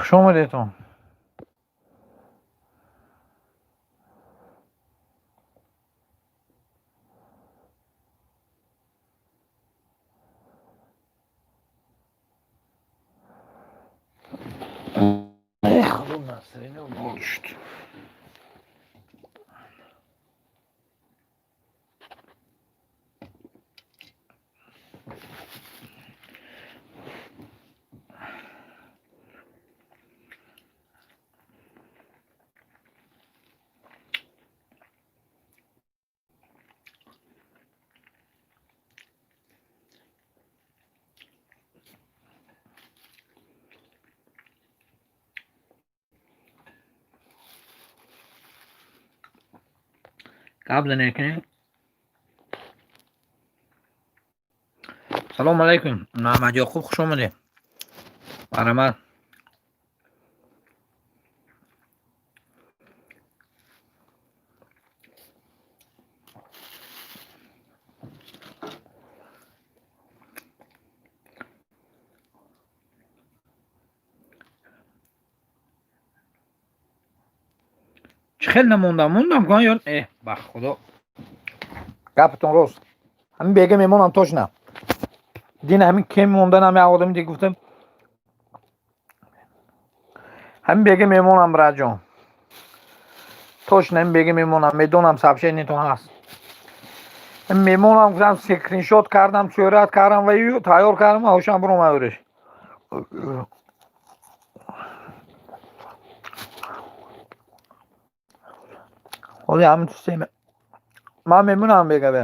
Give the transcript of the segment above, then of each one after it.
Хуш омадедон. Худо, настроение гул шуд. Гап занекунем. Салому алайкум, Маҳмад Ёқуб, хуш омадед, марҳамат. Чӣ хел намондам? Мондам кан ё ба худо, гапатон рост. Ҳамин бега мемонам точно. Дин ҳамин кем монданам, як одами дига гуфтам, ҳамин бега мемонам, братҷон, точно ҳамин бега мемонам. Медонам, сообщениятон ҳаст. Мемонам гуфтам, скриншот кардам, сурат кардам ва тайёр кардам, ҳошам биромад. Ҳоли ҳамин ман мемонам бега бе.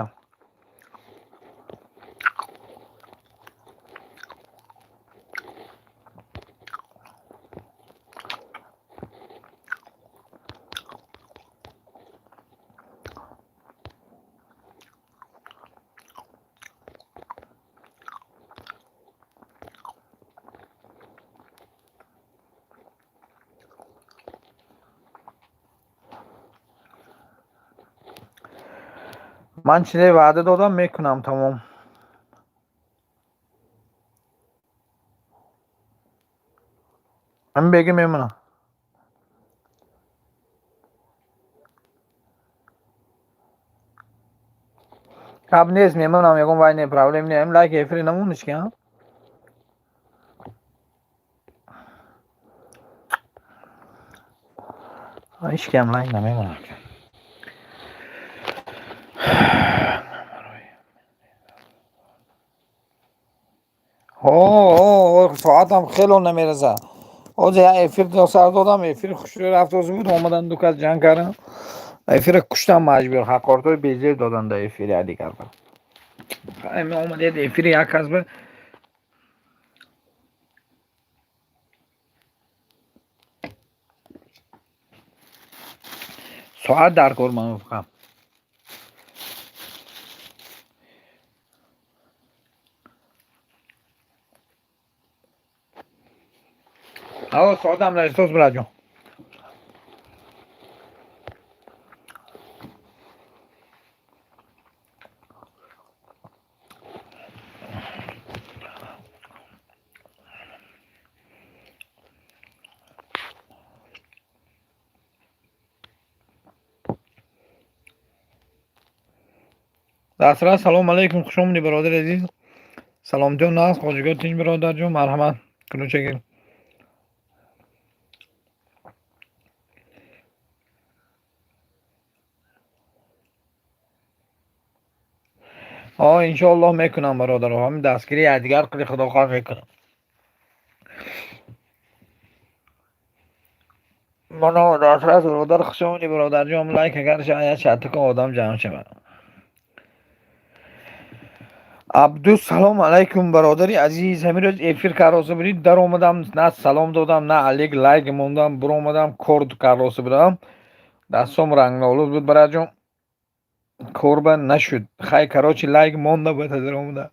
Ман чизе ваъда додам, мекунам, тамом. Ҳамин бега мемонам. Гап нест, мемонам, ягон вай не, проблем не. Лайк эфири намониш ки. Ҳичкиам лайк намемонад. Соатам хело намерасад. Ҳозир як эфир сар додам, эфири хушрӯ рафтозӣ буд, омадан ду кас ҷанг кардам. Эфира куштам маҷбур, ҳақоратҳои безеб додан дар эфири якдигар. Омадед эфири як кас ба соат дар кор ман фақат. Ало, соатам нарисоз, братҷон. Дастрас, салому алайкум, хуш омадӣ, бародари азиз. Саломҷон, нағз, хоҷигоҳ тинч, бародарҷон, марҳамат, кунучагир. Иншоаллоҳ мекунам, бародаро, ҳамин дастгирии якдигар қили, худо хоҳ, мекунам. Мано дастрас, бародар, хуш омадӣ, бародарҷон. Лайк агар шояд шаттака одам ҷамъ шавад. Абду, салом алайкум, бародари азиз. Ҳамин рӯз эфир карроса будед, даромадам, на салом додам, на алек лайк мондам, биромадам, кор карроса будам. Дастом рангнолуд буд, бараҷон. Корба нашуд. Хай, короче, лайк монда ба даромада.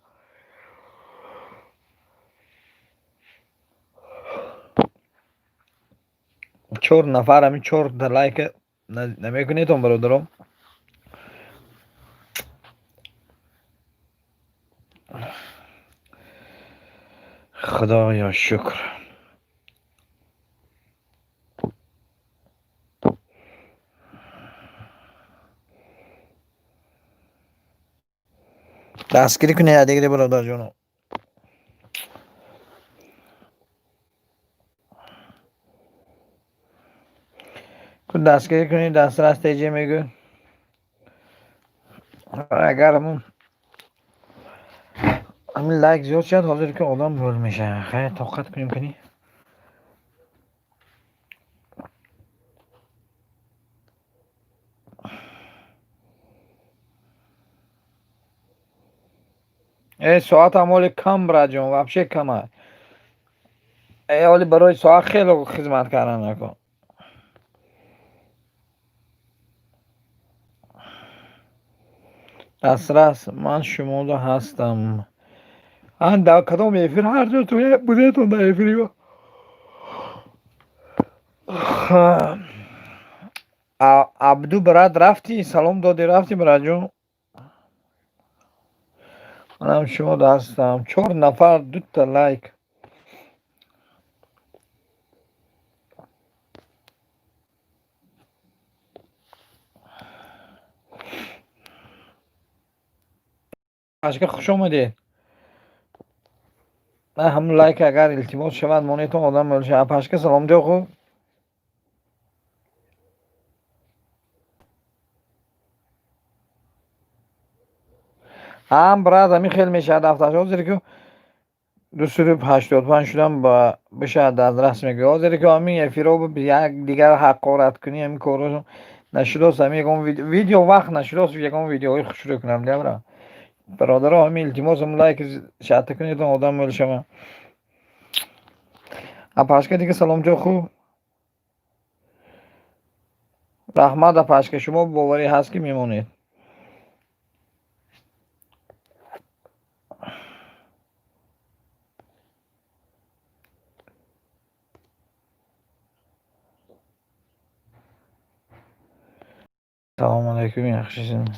Чор нафар ҳамин чорта лайка намекунедон, бародарон? Худоё, шукр. Дастгирӣ кунед якдигаре, бародарҷоно. Дастгирӣ кунед, дастрас теҷе мегӯ. Агар ҳамин лайк зиёд шавад, ҳозир ки одам рӯл мешавад. Хайр, тоқат кунем кунӣ. Э, соатам ҳоли кам, братҷон, вообще кама. Э, ҳоли барои соат хеле хизмат кардан накун. Дастрас, ман шумода ҳастам. Ан дар кадом эфир ҳар ҷо ту будетон дар эфири. Абду брат, рафтӣ, салом додӣ, рафтӣ, братҷон. Манам шумода ҳастам. Чор нафар, дута лайк. Ашка, хуш омадед. На ҳамун лайк агар илтимос шавад, монетон, одам мӯлша. Апашка, саломатиё хуб? Ҳам, брат, ҳамин хел мешавад ҳафташ. Ҳозир ки 285 шудам, ба бишавад дастрас мегӯяд. Ҳозир ки ҳамин эфиро як дигар ҳақорат кунӣ, ҳамин корро нашудост, ҳамин ягон видео вақт нашудост, ягон видеоҳои хушрӯ кунам, дябра. Бародаро, ҳамин илтимос, ҳамун лайк шарта кунедон, одам мӯл шавад. Апашка, дига саломатиё хуб? Раҳмат, апашка, шумо боварӣ ҳаст ки мемонед. Салому алайкум, yaxshisizmi?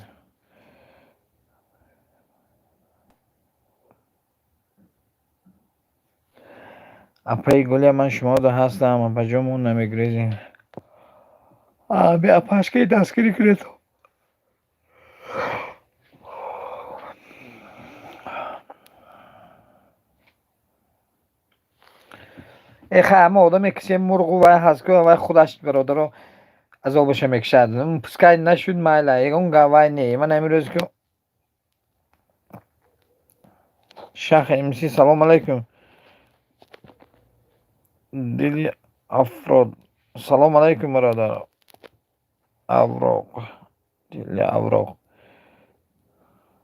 Апаи Гулия, ман шумода ҳастам, апаҷон, мо намегурезем. Апашкаи дастгирӣ кунед. Э, хай, ҳама одаме кисе мурғу вай ҳаст ку, вай худаш, бародаро, азобаша мекушад. Пускай нашуд, майла, ягон вай не. Ман ҳамин рӯз ку Шах МС, салом алайкум. Дили Афрод. Салом алайкум, бародар. Авроқ. Дили Авроқ.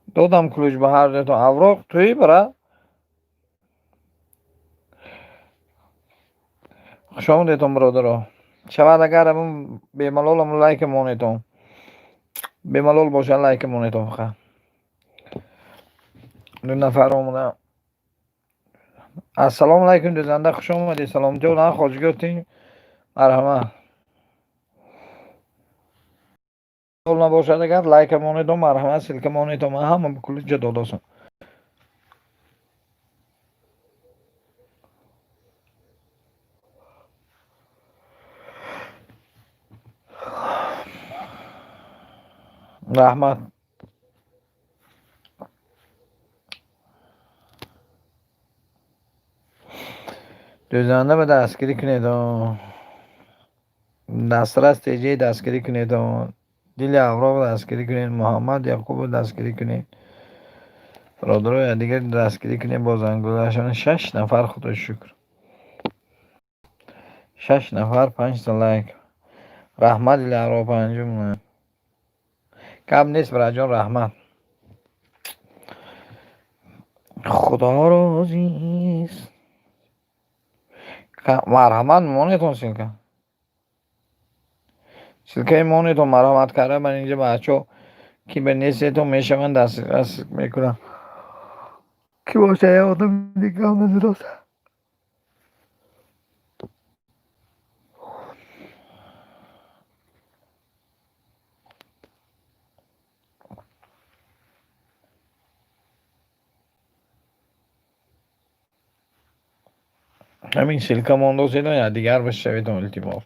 Додам ключ ба ҳар дуятон. Авроқ, туӣ, брат? Хуш омадедон, бародаро. Шавад агар ҳамун бемалол ҳамун лайка монедон. Бемалол бошад, лайка монедон фақат. Ду нафар омада. Ассалому алайкум, дӯзанда, хуш омадед. Саломатиё на хоҷиготин. Марҳамат. Набошад агар лайка монедон, марҳамат, ссылка монедон. Ман ҳама ключа додосам. Раҳмат. Дӯзанда ба дастгирӣ кунед. Дастрас теҷаи дастгирӣ кунед. Дили Авроқ дастгирӣ кунед. Муҳаммад Яқубро дастгирӣ кунед. Бародаро, якдигар дастгирӣ кунед бо зангулашон. Шаш нафар, худо шукр. Шаш нафар, панҷта лайк. Раҳмат, Дили Авроқ, панҷум. Гап нест, братҷон, раҳмат. Худо розист. Марҳамат, монедон ссылка. Ссылкаи монедон, марҳамат карда, ман инҷа бачаҳо ки ба нестетон мешаванд, дастрас мекунам. Ки боша, як одами дига назирост. Ҳамин ссылка мондоседон, якдигар бишаведон, илтимос.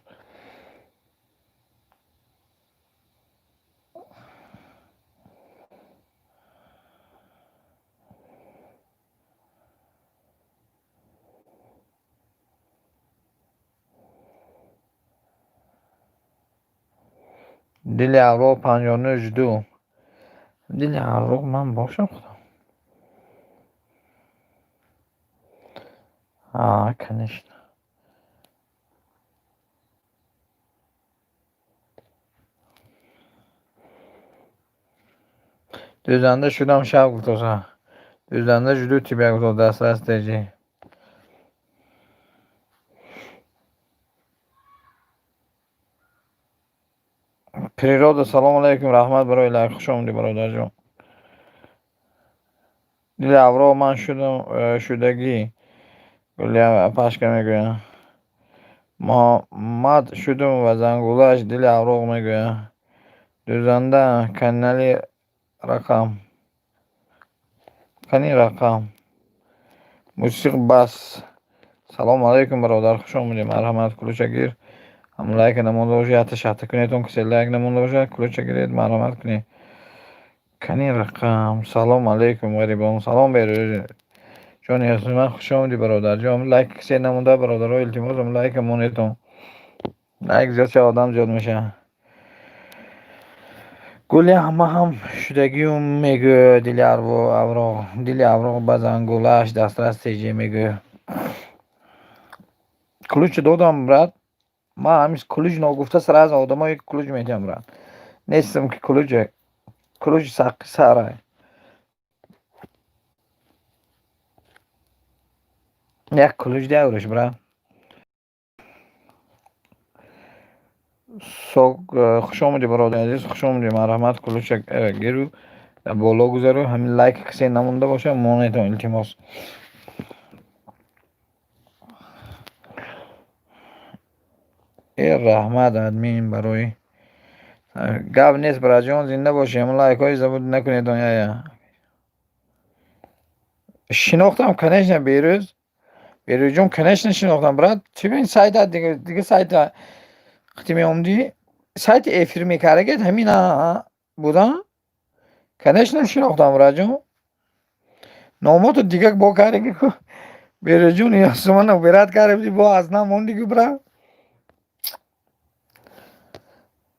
Дили авроқ 59 жду. Дили авроқ ман бошам худо. А, конечно. Дӯзанда шудам шав гуфтоса. Дӯзанда жду тебя гуфто дастрас теҷи. Природа, салому алайкум, раҳмат барои лайк, хуш омадӣ, бародарҷон. Дили авроқ ман шудам шудагӣ. Гулия пашка мегӯяд. Муҳаммад шудум ва зангулаш дили авроқ мегӯяд. Дӯзанда канали рақам. Кани рақам. Мусиқ бас. Салому алайкум, бародар, хуш омадӣ, марҳамат, ключа гир. Ҳам лайка намонда бошад, якта шахта кунедон, касе лайк намонда бошад, ключа гиред, марҳамат кунед. Кани рақам. Салому алайкум, ғарибон. Салом берӯз. Ҷони ман, хуш омадӣ, бародарҷон. Лайк касе намонда, бародаро, илтимосам, лайка монедон. Лайк зиёд шава, одам зиёд мешавад. Гули ҳама ҳам шудагиюм мегӯяд дили авроқ. Дили авроқ ба зангулаш дастрас теҷе мегӯяд. Ключ додам, брат. Ман ҳамин ключ ногуфта сразу одамое ключ медиҳам, брат. Нестам ки ключ ключ саққи сарай. Як ключ диавриш, брат. Сок, хуш омадӣ, бародари азиз, хуш омадӣ, марҳамат, ключа гиру боло гузару. Ҳамин лайк касе намонда бошад, монедон, илтимос. Э, раҳмат, админ, барои гап нест, братҷон, зинда бошӣ. Ҳамин лайкҳои забуд накунедон. Яя шинохтам, конечно, Берӯз, Берӯзҷон, конечно, шинохтам, брат. Чӣ бин, сайта дига сайта қити меомдӣ, сайти эфир мекардагед, ҳамин буда, конечно, шинохтам, братҷон. Номото дига бо кардаги ку, Берӯзҷон, ёсумана убирать карда будӣ, бо аз нав мондиги, брат.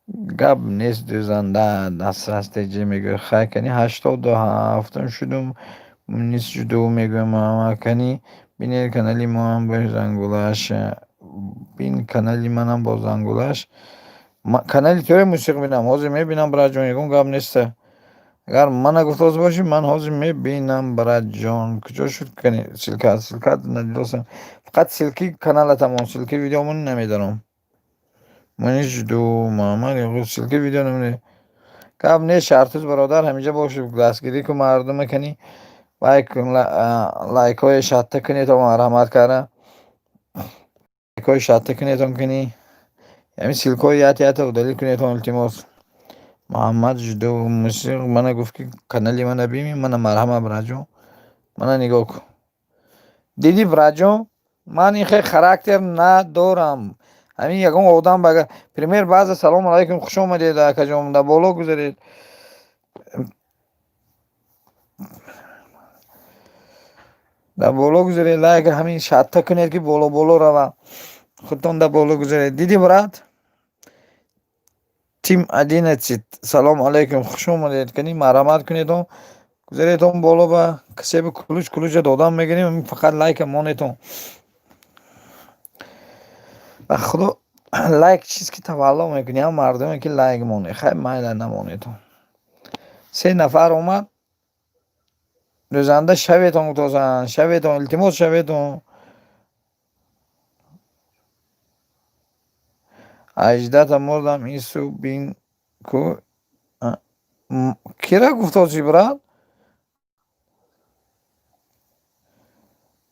Гап нест, дӯзанда дастрас теҷе мегӯяд. Хай, кани, 87-ум шудум, мунис жду мегӯям. Кани бинед канали моам бо зангулаш, бин канали манам бо зангулаш. Канали туре мусиқ бинам, ҳозир мебинам, братҷон, ягон гап неста. Агар мана гуфтоз бошӣ, ман ҳозир мебинам, братҷон. Куҷо шуд кани ссылка? Ссылка надидосам, фақат ссылки каналатамон, ссылки видеомон намедонам. Мунис жду Муҳаммад, ссылки видео намедонам. Гап нест, Шаҳртуз бародар, ҳаминҷа бошед, дастгирӣ кун мардума, кани лайк, лайкҳои шатта кунедон, марҳамат карда лайкҳои шатта кунедон, кани ҳамин ссылкҳои ят ята удалить кунедон, илтимос. Муҳаммад жду мусиқ мана гуфт, ки канали мана бими, мана, марҳамат, братҷон, мана нигоҳ кун. Дидӣ, братҷон, ман ин хел характер надорам. Ҳамин ягон одам, пример, баъзе салому алайкум, хуш омадед, акаҷон, дар боло гузаред, дар боло гузаред, лайк ҳамин шатта кунед, ки боло боло рава, худтон дар боло гузаред. Дидӣ, брат? Тим 11, салому алайкум, хуш омадед, кани марҳамат кунедон, гузаредон боло. Ба касе ключ, ключа додам мегирем, фақат лайка монедон. Ба худо, лайк чиз ки тавалло мекунӣ, ҳам мардуме ки лайк монед, хай, майла, намонедон. Се нафар омад. Рӯзанда шаветон гуфтозанд, шаветон, илтимос, шаветон. 18-та мурдам, ин су бин ку. Кира гуфтози, брат?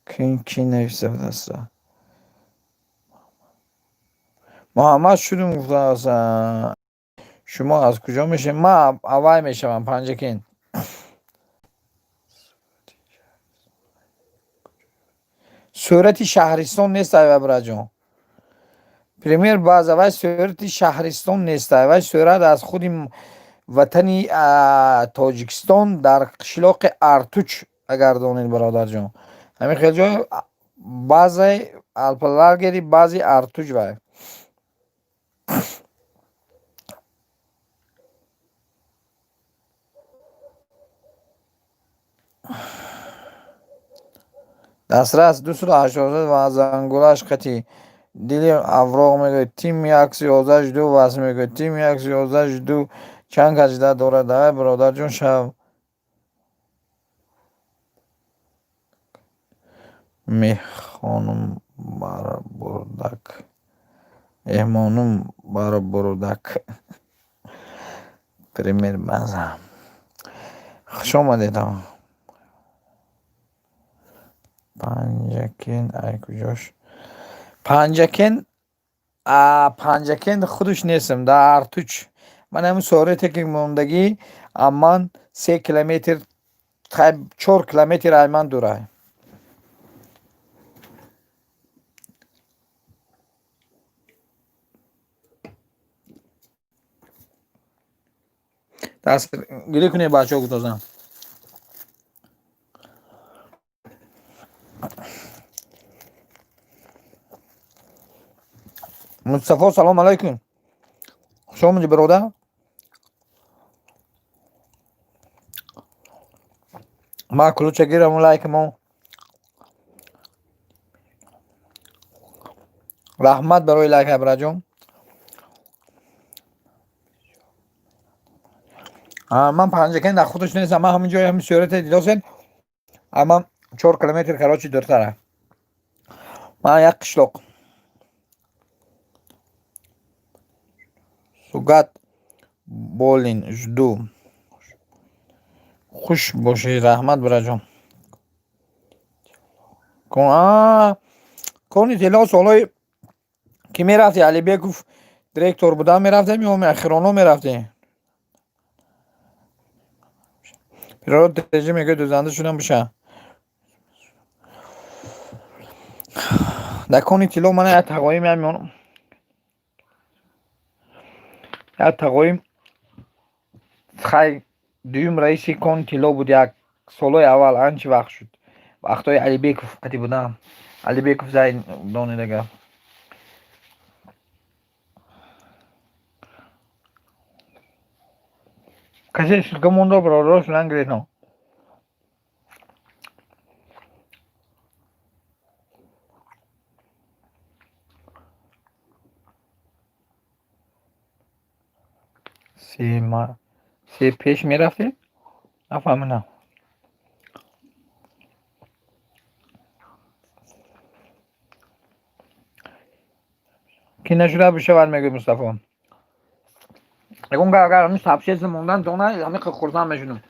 Ки нависта будаста? Муҳаммад шудум гуфтааст. Шумо аз куҷо мешавед? Ман аввай мешавам, Панҷакент. Сурати шаҳристон нест, айва, братҷон. Пример, баъза вай сурати шаҳристон нест, вай сурат аз худи ватани Тоҷикистон, дар қишлоқи Артуч, агар донед, бародарҷон, ҳамин хел ҷой, баъзаи алпалагери баъзи Артуч вай. Дастрас 280 ва зангулаш қати дили авроқ мегӯяд. Тим 111 жду вас мегӯяд. Тим 111 жду чанд кас ждать дорад? Давай, бародарҷон, шав. Мехонум барбурдак. Меҳмонум барбурдак. Пример база. Хуш омадед. Панҷакент ай куҷош? Панҷакент, Панҷакент худаш нестам, дар Артуч. Ман ҳамин сорете ки мондагӣ, амман 3 километр, 4 километр ай ман дурай. Дастгирӣ кунед, бачаҳо, гутозам. Мустафо, салом алайкум, хуш омадӣ, биродар. Ман ключа гирам, лайкмо. Раҳмат барои лайк, абраҷон. Ман Панҷакент дар худаш нестам, ман ҳамин ҷои ҳамин сурате дидосен, амма 4 километр, короче, дуртара. Ман як қишлоқ. Сугат болин жду. Хуш бошӣ, раҳмат, бираҷон. Кони тилло солҳои ки мерафти, Алибеков директор будан, мерафтем ё охироно мерафтем. Пирород теҷи мегӯяд, дӯзанда шудам биша. Дар кони тилло мана як тағоим, як тағоим, хай, дуюм раиси кони тилло буд як солҳои аввал, анчи вақт шуд, вақтҳои Алибеков қати будам. Алибеков зай донидага. Касе ссылка мондо, бародаро, шудан гирехтам. Се пеш мерафтем, нафаҳмидам. Ки нашуда бишавад, мегӯяд Мустафо. Ягон агар ҳамин сообщение мондан дона, ҳамин хурсанд мешудам.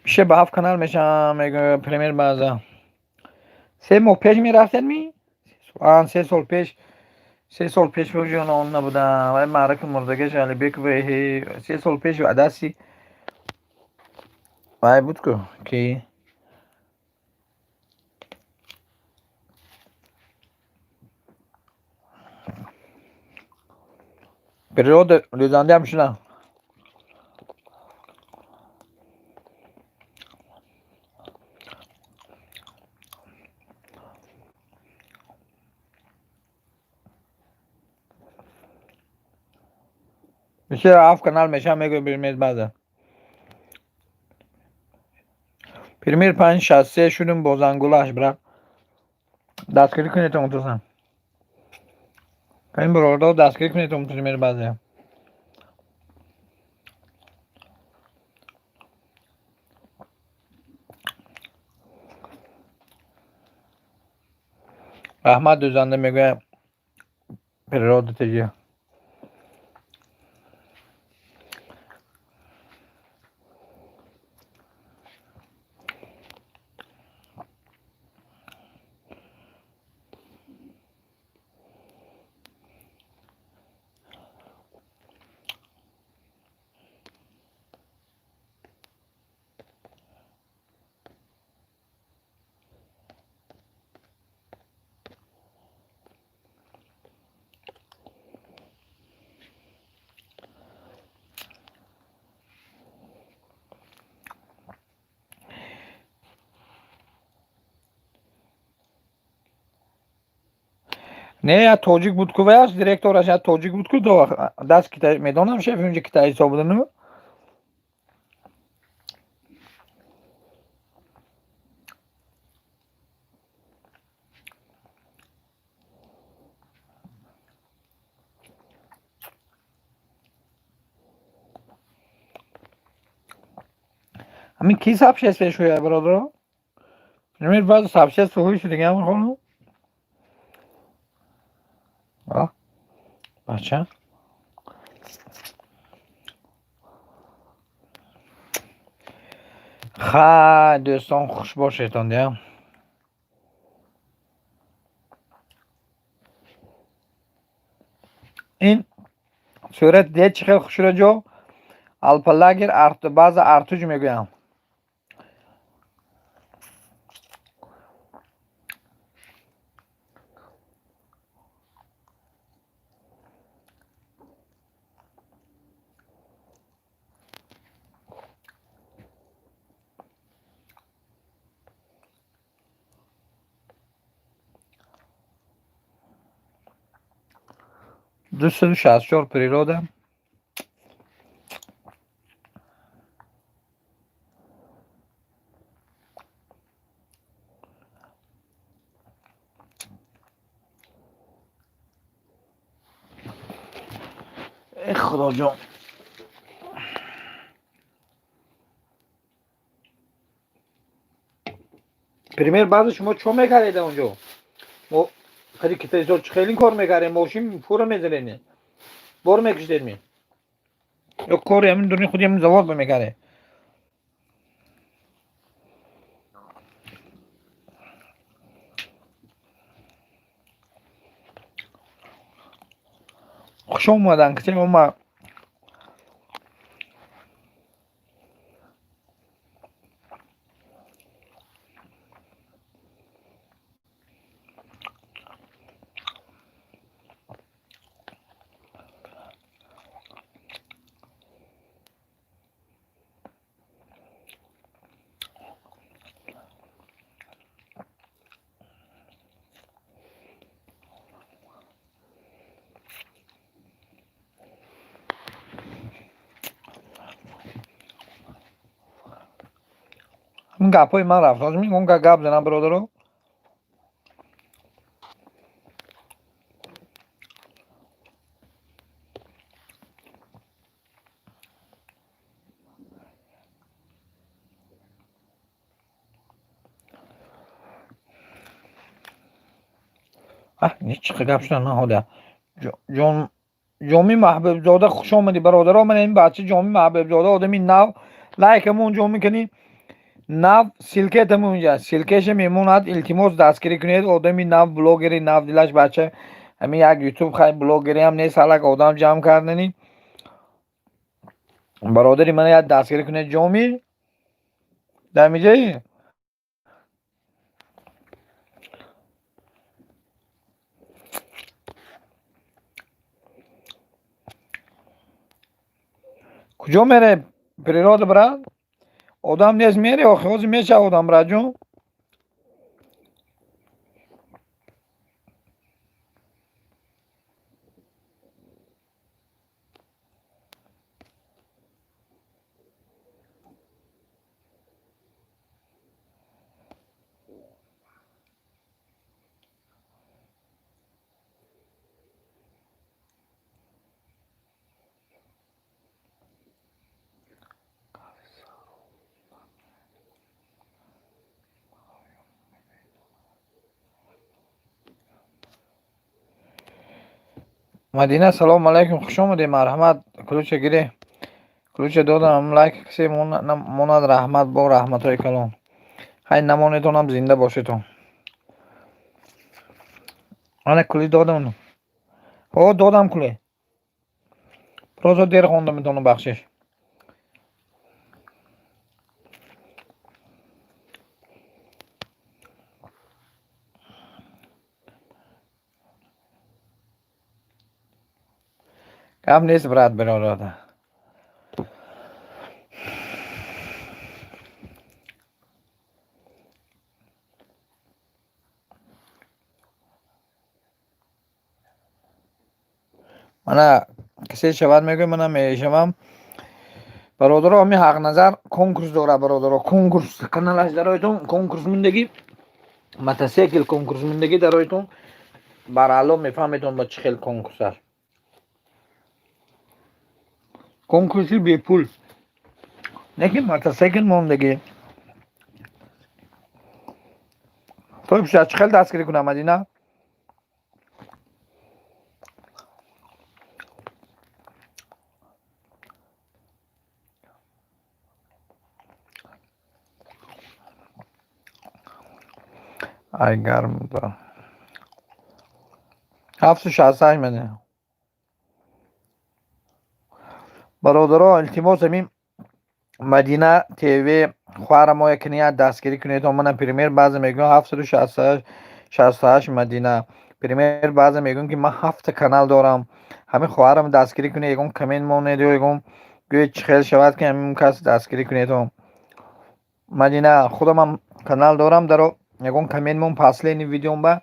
Пише ба ҳафт канал мешавам, мегӯяд премер баъза. 3 моҳ пеш мерафтед ми? 3 сол пеш, 3 сол пеш ҷон он набудам. Вай маъраки мурдагаш Алибеков 3 сол пеш дасти вай буд ку ки. Природа рӯзандаам шудам. Бисёр ҳафт канал мешавам, мегӯяд премер баъза. Премер 563 шудем бо зангулаш, брат. Дастгирӣ кунед, тозам. Ин бародаро, дастгирӣ кунед, премер баъзе. Раҳмат, дӯзанда, мегӯяд природа теҷи. Не, як тоҷик буд ку, ваяш директораш як тоҷик буд ку, даст китай медонам, шеф унҷа китайсо будану. Ҳамин ки сообщество шояд, бародаро? Пример баъзе сообщество ҳои шудига хонум. Бача. Хай, дӯстон, хуш бошедон дия. Ин сурат дия чӣ хел хушро ҷо Алпалагер баъза Артуҷ мегӯям. 264 природа. Э Худоҷон. Пример баъзе шумо чо мекардед онҷо? Мо хади китайзор чӣ хелин кор мекардем? Мошин фура мезанед? Бор мекушидед ми? Ё кори ҳамин дуни худи ҳамин завод ба мекардед? Хуш омадан кисе омад. Ин гапҳои ман рафт. Ҳозир мегӯям гап занам, бародаро. Аҳ, чӣ гап шуда наҳода. Ҷон Ҷомӣ Маҳбубзода, хуш омадӣ, бародаро. Ман ин бача Ҷомӣ Маҳбубзода одами нав. Лайкамон ҷо мекунӣ. Нав ссылка тамонҷа. Ссылка ша мемонад, илтимос дастгирӣ кунед. Одами нав, блогери нав, дилаш бача. Ҳамин як ютуб хай блогери ҳам нест, ҳалак одам ҷамъ кардани. Бародари мана як дастгирӣ кунед Ҷомӣ. Дар миҷаи? Куҷо мере природа, брат? Одам нест мере, охи ҳозир мешава одам, братҷон. Мадина, салому алайкум, хуш омадед, марҳамат, ключа гире. Ключа додам, лайк касе монад, раҳмат, бо раҳматҳои калон. Хай намонедонам, зинда бошедон. Ана кули додам. О, додам кули. Просто дер хондам метавонам, бахшиш. Гап нест, брат, бародар. Мана касе шавад мегӯяд, мана мешавам. Бародаро, ҳамин Ҳақназар конкурс дорад, бародаро, конкурс каналаш дароятон, конкурс мондагӣ, мотосикл конкурс мондагӣ дароятон, бараъло мефаҳметон ба чӣ хел конкурс аст. Конкурси бепул. Лекин мотосикл мондагӣ. Той пуша чӣ хел дастгирӣ кунам, Мадина? Ай гарм да. 768 мане. Бародаро, илтимос, ҳамин Мадина ТВ хоҳара мо якният дастгирӣ кунед. Мана, пример, баъзе мегӯянд 768 Мадина. Пример, баъзе мегӯянд, ки ман ҳафта канал дорам. Ҳамин хоҳарам дастгирӣ кунед, ягон коммент монед ё ягон гӯед, чӣ хел шавад, ки ҳамин кас дастгирӣ кунед. Мадина, худамам канал дорам, даро ягон коммент мон, последний видеом ба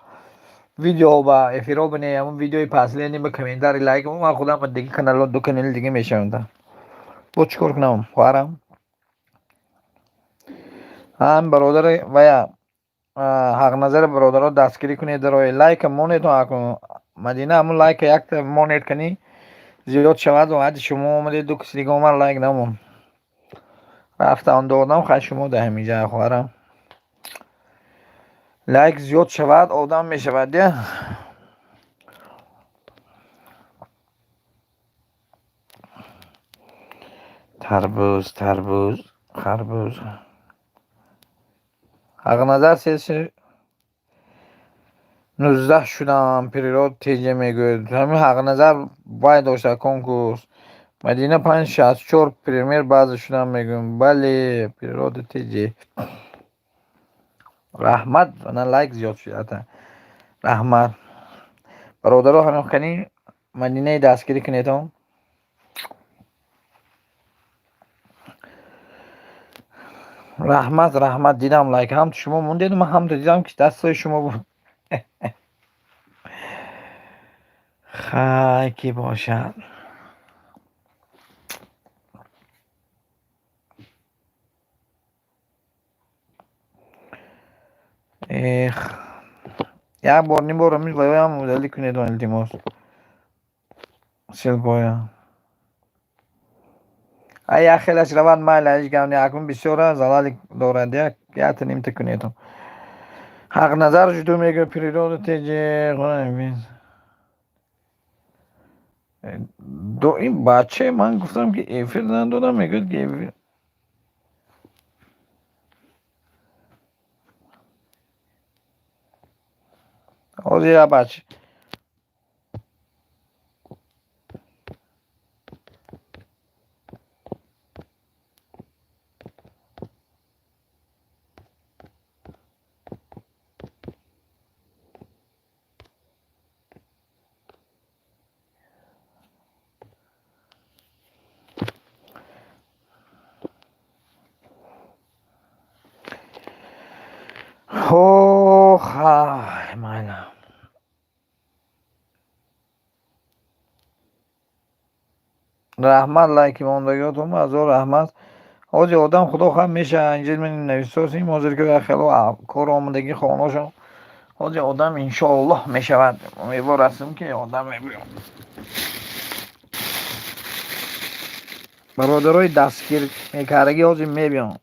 видео ба эфиро бне, ҳамон видеои последний ба комментарий, лайк, ман худам дига канало, ду канали дига мешавам. Бо чӣ кор кунам, хоҳарам? Ҳам бародари вая Ҳақназари бародаро дастгирӣ кунед, дарои лайка монед. Мадина, ҳамун лайка якта монед, кани зиёд шавад. Ҳади шумо омадед, ду каси дига омад, лайк намон. Рафтам, додам, хай, шумо да ҳаминҷа, хоҳарам, лайк зиёд шавад, одам мешавад я. Тарбуз, тарбуз, харбуз. Ҳақназар 319 шудам, природ теҷа мегӯяд. Ҳамин Ҳақназар вай дошта конкурс. Мадина 564, пример, баъзе шудам мегӯям. Бале, природа теҷе. Раҳмат, ана лайк зиёд шуд. Раҳмат. Бародаро, ҳамин қани Мадинаи дастгирӣ кунедон. Раҳмат, раҳмат, дидам лайк. Ҳам шумо мондед, ман ҳам дидам, ки дастҳои шумо буд. Хай, ки бошад. Эх, як бор, ним бор ҳамин ваёям удалить кунед, илтимос. Ссылкоя. Ай, як хелаш равад, майли, ҳеҷ гап не, акнун бисёра залали дорад, як якта нимта кунед. Ҳақназар жуду мегӯяд, природа теҷе. Ин бача, ман гуфтам, ки эфир надодам, мегӯяд, ки эфир. Ҳозир як бача. Ох, ай, майла. Раҳмат, лайки мондагиотон, ҳазор раҳмат. Ҳозир одам, худо хоҳад, мешавад. Инҷа ман нависосем, ҳозир ки хело кор омадагӣ хонашон. Ҳозир одам иншоаллоҳ мешавад. Умедвор ҳастем, ки одам мебиёд. Бародарои дастгир мекардагӣ ҳозир мебиён.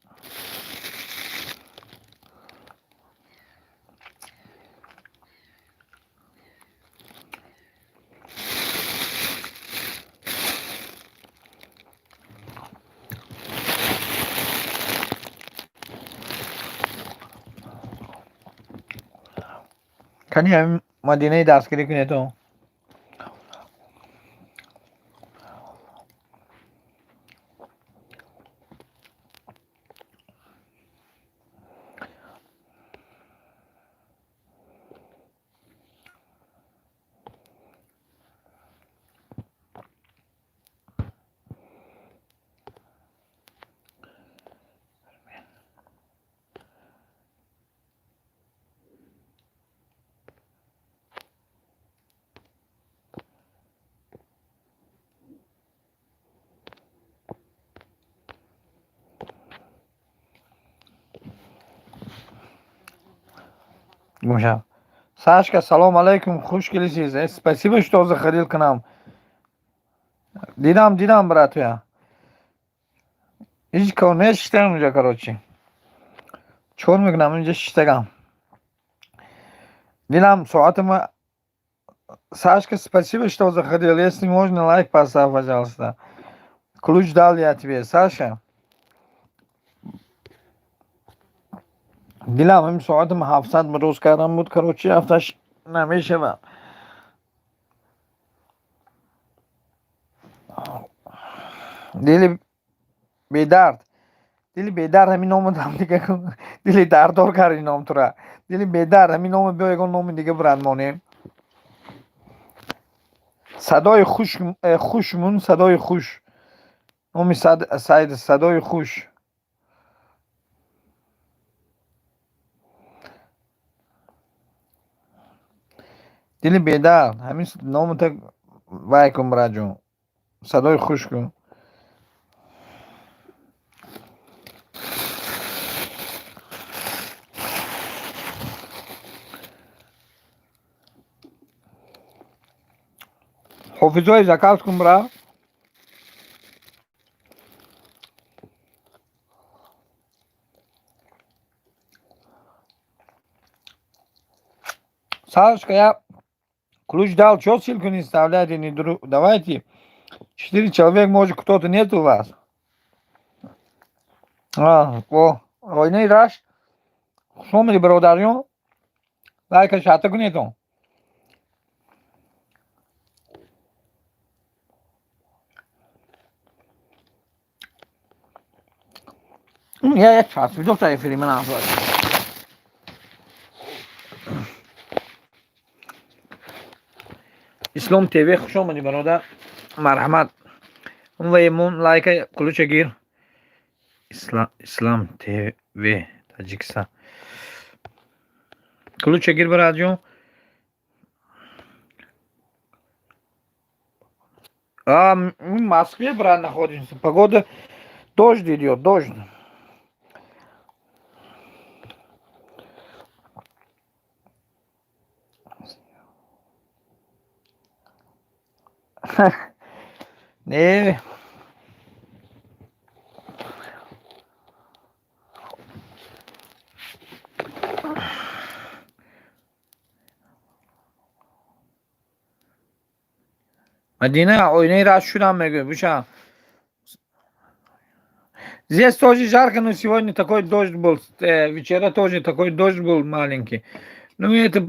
Кани ҳамин Мадинаи дастгирӣ кунед. Гумшав. Сашка, салом алейкум, хуш келисиз. Спасибо, что заходил к нам. Дидам, дидам, брат, я. Ҳеҷ кор нест, шиштам инҷа, короче. Чӣ кор мекунам инҷа шиштагам? Дилам соатама. Сашка, спасибо, что заходил. Если можно, лайк поставь, пожалуйста. Ключ дал я тебе, Саша. Дилам ҳамин соатам 700 рӯз кардам буд, короче, ҳафташ намешавад. Дили бедард, дили бедард, ҳамин ному дам дига, дили дардор карди ном тура. Дили бедард, ҳамин номо биё, ягон номи дига бурад монем. Садои хуш, хушмун, садои хуш. Номи сайд садои хуш. Дили бедард, ҳамин номата вай кун, бираҷон. Садои хуш кун. Ҳофизои заказ кун, бира. Сашка, я ключ дал, чё ссылку не вставляете, не дру... Давайте. Четыре человек, может, кто-то нет у вас. А, о, ойнаи раш. Хуш омадӣ, бародарҷон. Лайка шата кунедон. Я часпидофта эфири ман афзал. Ислом ТВ, хуш омадӣ, бародар. Марҳамат. Ваймон лайка ключа гир. Ислам ТВ Таҷикистон. Ключа гир, бародарҷон. А, мы в Москве, брат, находимся. Погода, дождь идет, дождь. Не. Мадина, оинаи рашт шудам мегӯ, буша. Здесь тоже жарко, но сегодня такой дождь был. Вчера тоже такой дождь был маленький. Ну, это.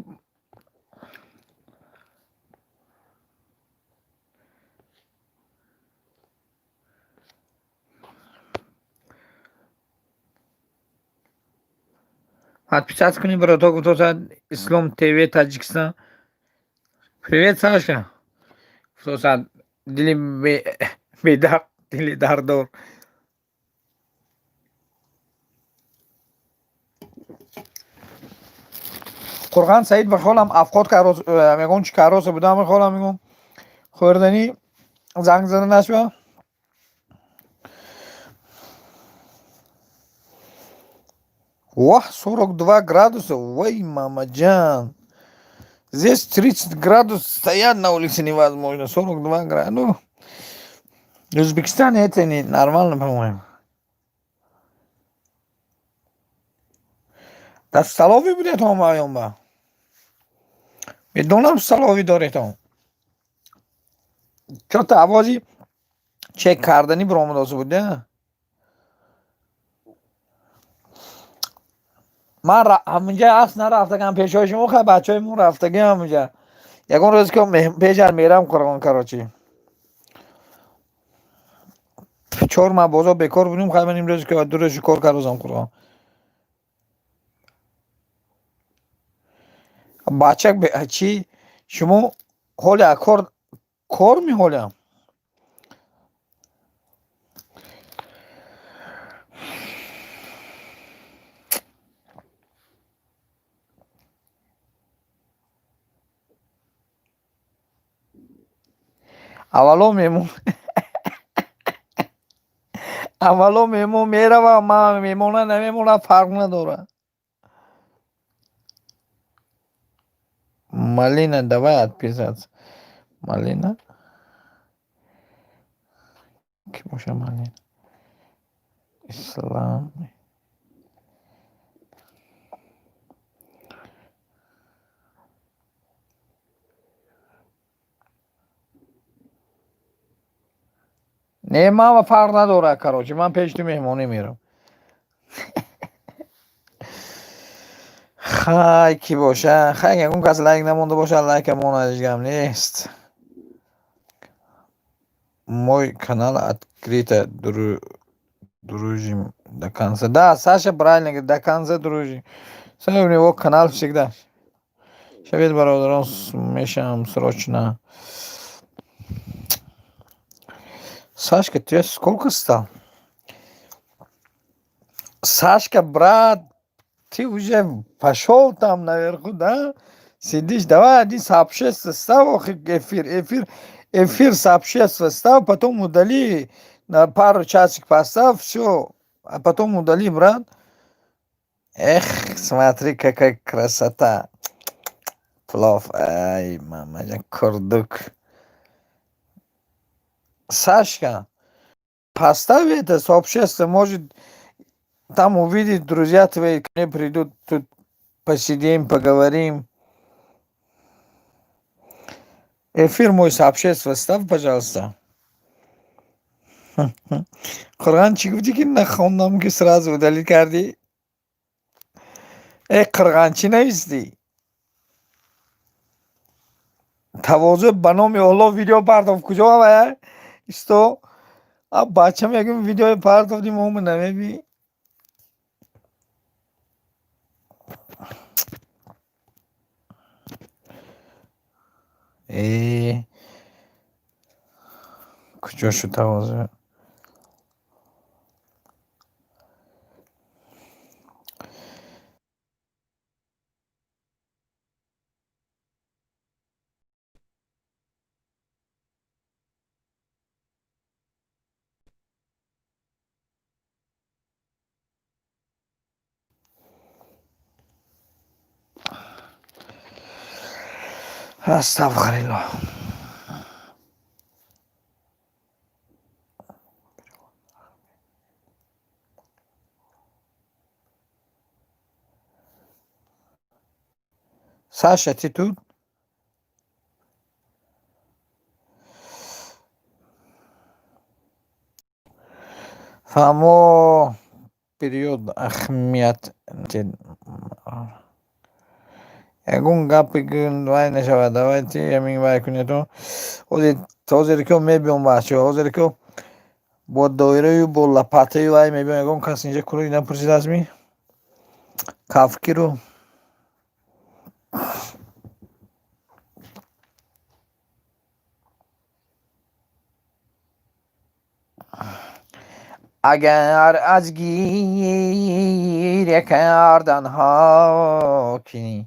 Подписаться кунед, браток, гуфтоса Ислом ТВ Таҷикистон. Привет, Саша. Гуфтоса дили бедард, дили дардор. Қурған Саид ба холам афқот карос, мегон чӣ кароса будам холам мегон. Хӯрданӣ занг зада нашва. Вах, 42 градуса. Вой, мамаҷан. Здесь 30 градусов стоят на улице невозможно. 42 градуса. Ну, в Узбекистане это не нормально, по-моему. Дар столовой будетон маёнба. Медонам, столовой доретон. Чё-то авози чек кардани биромадоса буд, да? Ман ҳаминҷа аст нарафтагам пешҳои шумо, хай, бачаҳои мо рафтагӣ ҳаминҷа. Ягон рӯз ки пешар мерам Қуръон, короче. 4 маҳ бозор бекор будем, хай, ман имрӯз ки 2 рӯзи кор кардам Қуръон. Бача чӣ шумо ҳоли кор кор меҳолям? Аввало меҳмон, аввало меҳмон меравам, ман мемона намемонад, фарқ надорад. Малина, давай отписаться. Малина? Ки боша Малина? Ислам. Не, ман фарқ надорад, короче, ман пеши ту меҳмонӣ мерам. Хай, кӣ боша? Хай, ягон кас лайк намонда бошад, лайка монад, ҳеҷ гап нест. Мой канал открыто, дружим до конца. Да, Саша правильно говорит, до конца дружим. Саша, у него канал всегда. Шавед, бародарон, мешавам срочно. Сашка, ты сколько стал? Сашка, брат, ты уже пошел там наверху, да? Сидишь, давай один сообщество ставь, эфир, эфир, эфир сообщество ставь, потом удали, на пару часик поставь, все, а потом удали, брат. Эх, смотри, какая красота. Плов, ай, мама, курдук. Сашка, поставь это сообщество, может, там увидеть друзья твои, ко мне придут, тут посидим, поговорим. Эфир мой сообщество ставь, пожалуйста. Қуръан чӣ гуфтӣ, ки нахондам, ки сразу удалить кардӣ? Э, Қуръан чӣ навистӣ? Тавозӯ, ба номи Оллоҳ, видео партов, куҷо ава? Исто, а бача мегӯм, видеои партовди, момо намебӣ? Э, куҷо шуд тавозӯ? Астағфируллоҳ. Саша, ты тут? Фаҳмо, период аҳамият, ягон гапи вай нашавад. Давайте ҳамин вай кунед. Ҳозир ки мебиём, бачаҳо, ҳозир ки бо доираю бо лопатаю вай мебиём. Ягон кас инҷа куро напурсидаастми? Кафкиру агар аз гиря карданҳо кунӣ,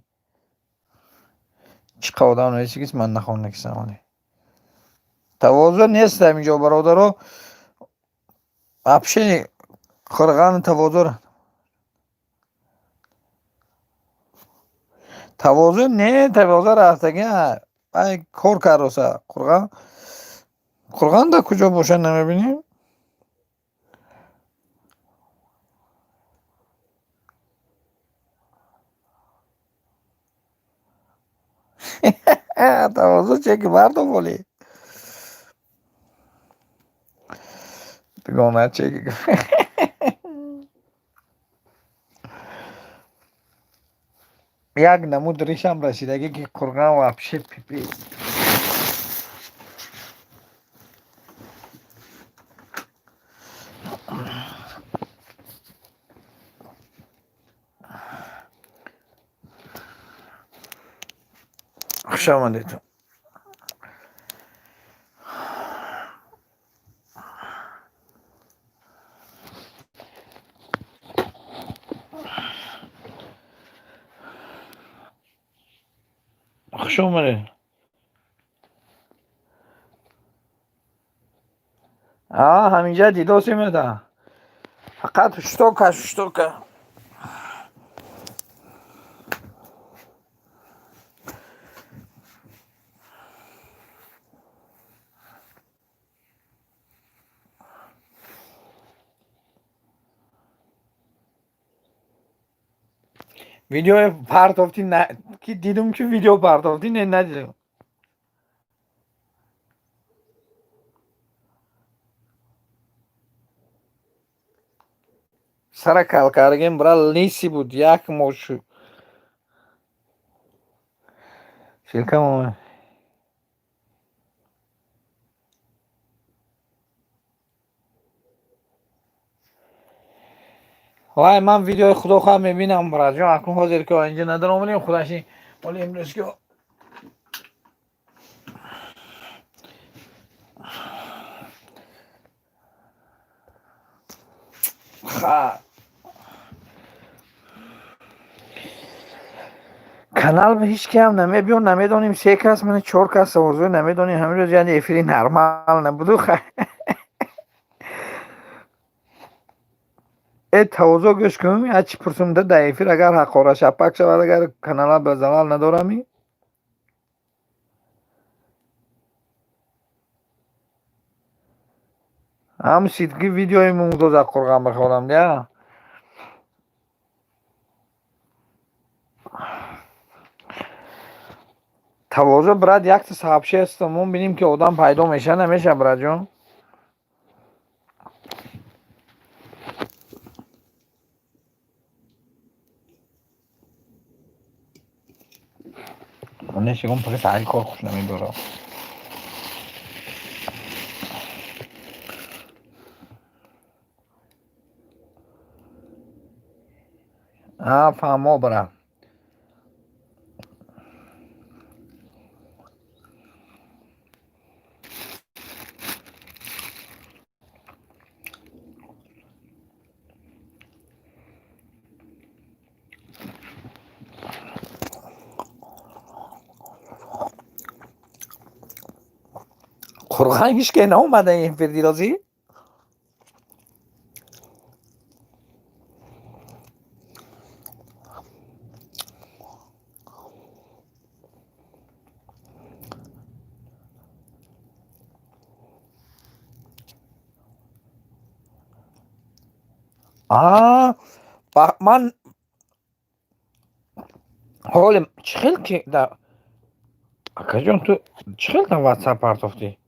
чӣ қа одам нависигист, ман нахондагистам. Тавозӯ нест ҳаминҷо, бародаро, вообще қурғани тавозӯ, тавозӯ не, тавозӯ рафтагӣ, ай кор кардоса. Қурған, Қурған дар куҷо бошад, намебинем. Тавозӯ чеки бардор, волӣ дугона чеки. Як намуд ришам расидагӣ, ки Қурған вообще пипец. Хуш омадед. Хуш омадед. А ҳаминҷа дидосимеда, фақат ҳуштока, ҳуштока. Видеои партофтӣ, ки дидум, ки видео партофтӣ, не, надидум. Сара кал кардагем, бра, лысый буд, як моҳ шуд. Ссылка. Вай, ман видеои худохоҳ мебинам, братҷон. Акнун ҳозир ки инҷа надаромадем, худаши оли имрӯз ки ха канал ба ҳеҷ киам намебиён, намедонем, се кас, мана чор кас орзу, намедонем. Ҳамин рӯз яъне эфири нормал набуду. Э, тавозӯ, гӯш кун, я чӣ пурсумда: дар эфир агар ҳақора шапак шавад, агар канала ба залал надорами? Ҳам сидки видеои Мумтоза қурған бихонам я. Тавозӯ, брат, якта сообщество мо бинем, ки одам пайдо меша, намеша, братҷон. Нешигон пака сари кор хуш намебарам. А, фаҳмо, брат. Қурған ҳеҷ ке наомада эфир дирозӣ. А ман ҳоле чӣ хел ки да, акаҷон, ту чӣ хел дар ватсап партофтӣ?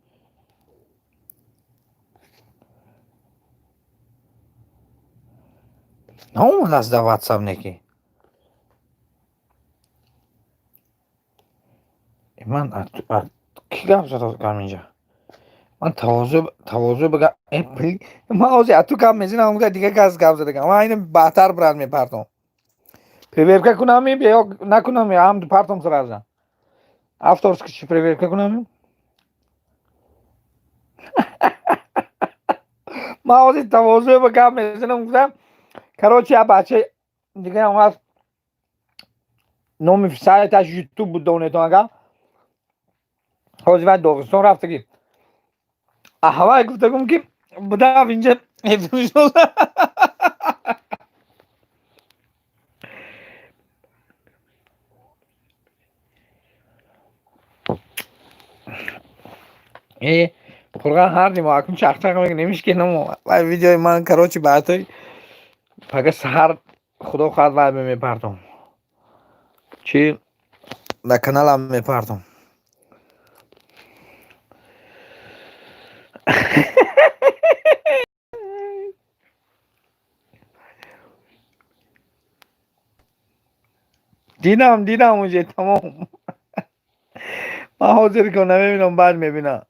Наомадааст дар ватсап неки. Ман кӣ гап задам инҷа? Ман тавозӯ бага, ман ҳозир аз ту гап мезанам, дига кас гап задагам. Ман ина баъдтар, брат, мепартом. Проверка кунами ё накунами? Ҳам партом сразу. Авторский чи проверка кунами? Ман ҳозир тавозӯ ба гап мезанам, гуфтам, короче, я бача дигаам ҳаст, номи сайташ Ютуб буд, донетон агар. Ҳозир вай Доғистон рафтагӣ. Аҳвай гуфтагум, ки будав инҷа. Эфир. Э, қурған, ҳар мо акун чақчақ мекунем, ҳеч ки намо. Вай видеои ман, короче, баъдҳои пага саҳар, худо хоҳад, вай мепартом. Чи дар каналам мепартом. Дидам, дидам уже, тамом. Ман ҳозир ки намебинам, баъд мебинам.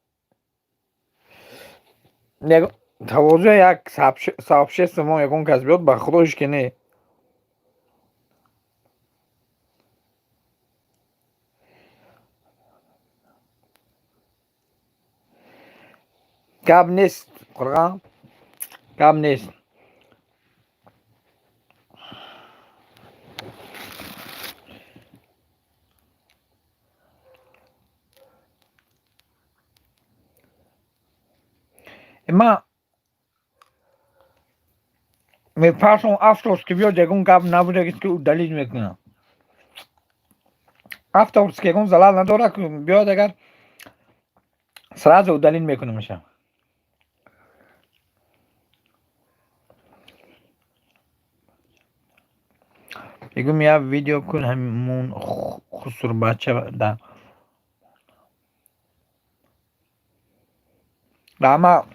Тавозӯ, як сообщество мо ягон кас биёд, ба худо ҳеч ки не. Гап нест, қурған, гап нест. Ман мепарсам, авторский биёд, ягон гап набуда, ки удалить мекунам. Авторский ягон залал надорад, биёд агар, сразу удалить мекунамаша. Бигӯм, як видео кун, ҳамун хусурбача да раҳмат.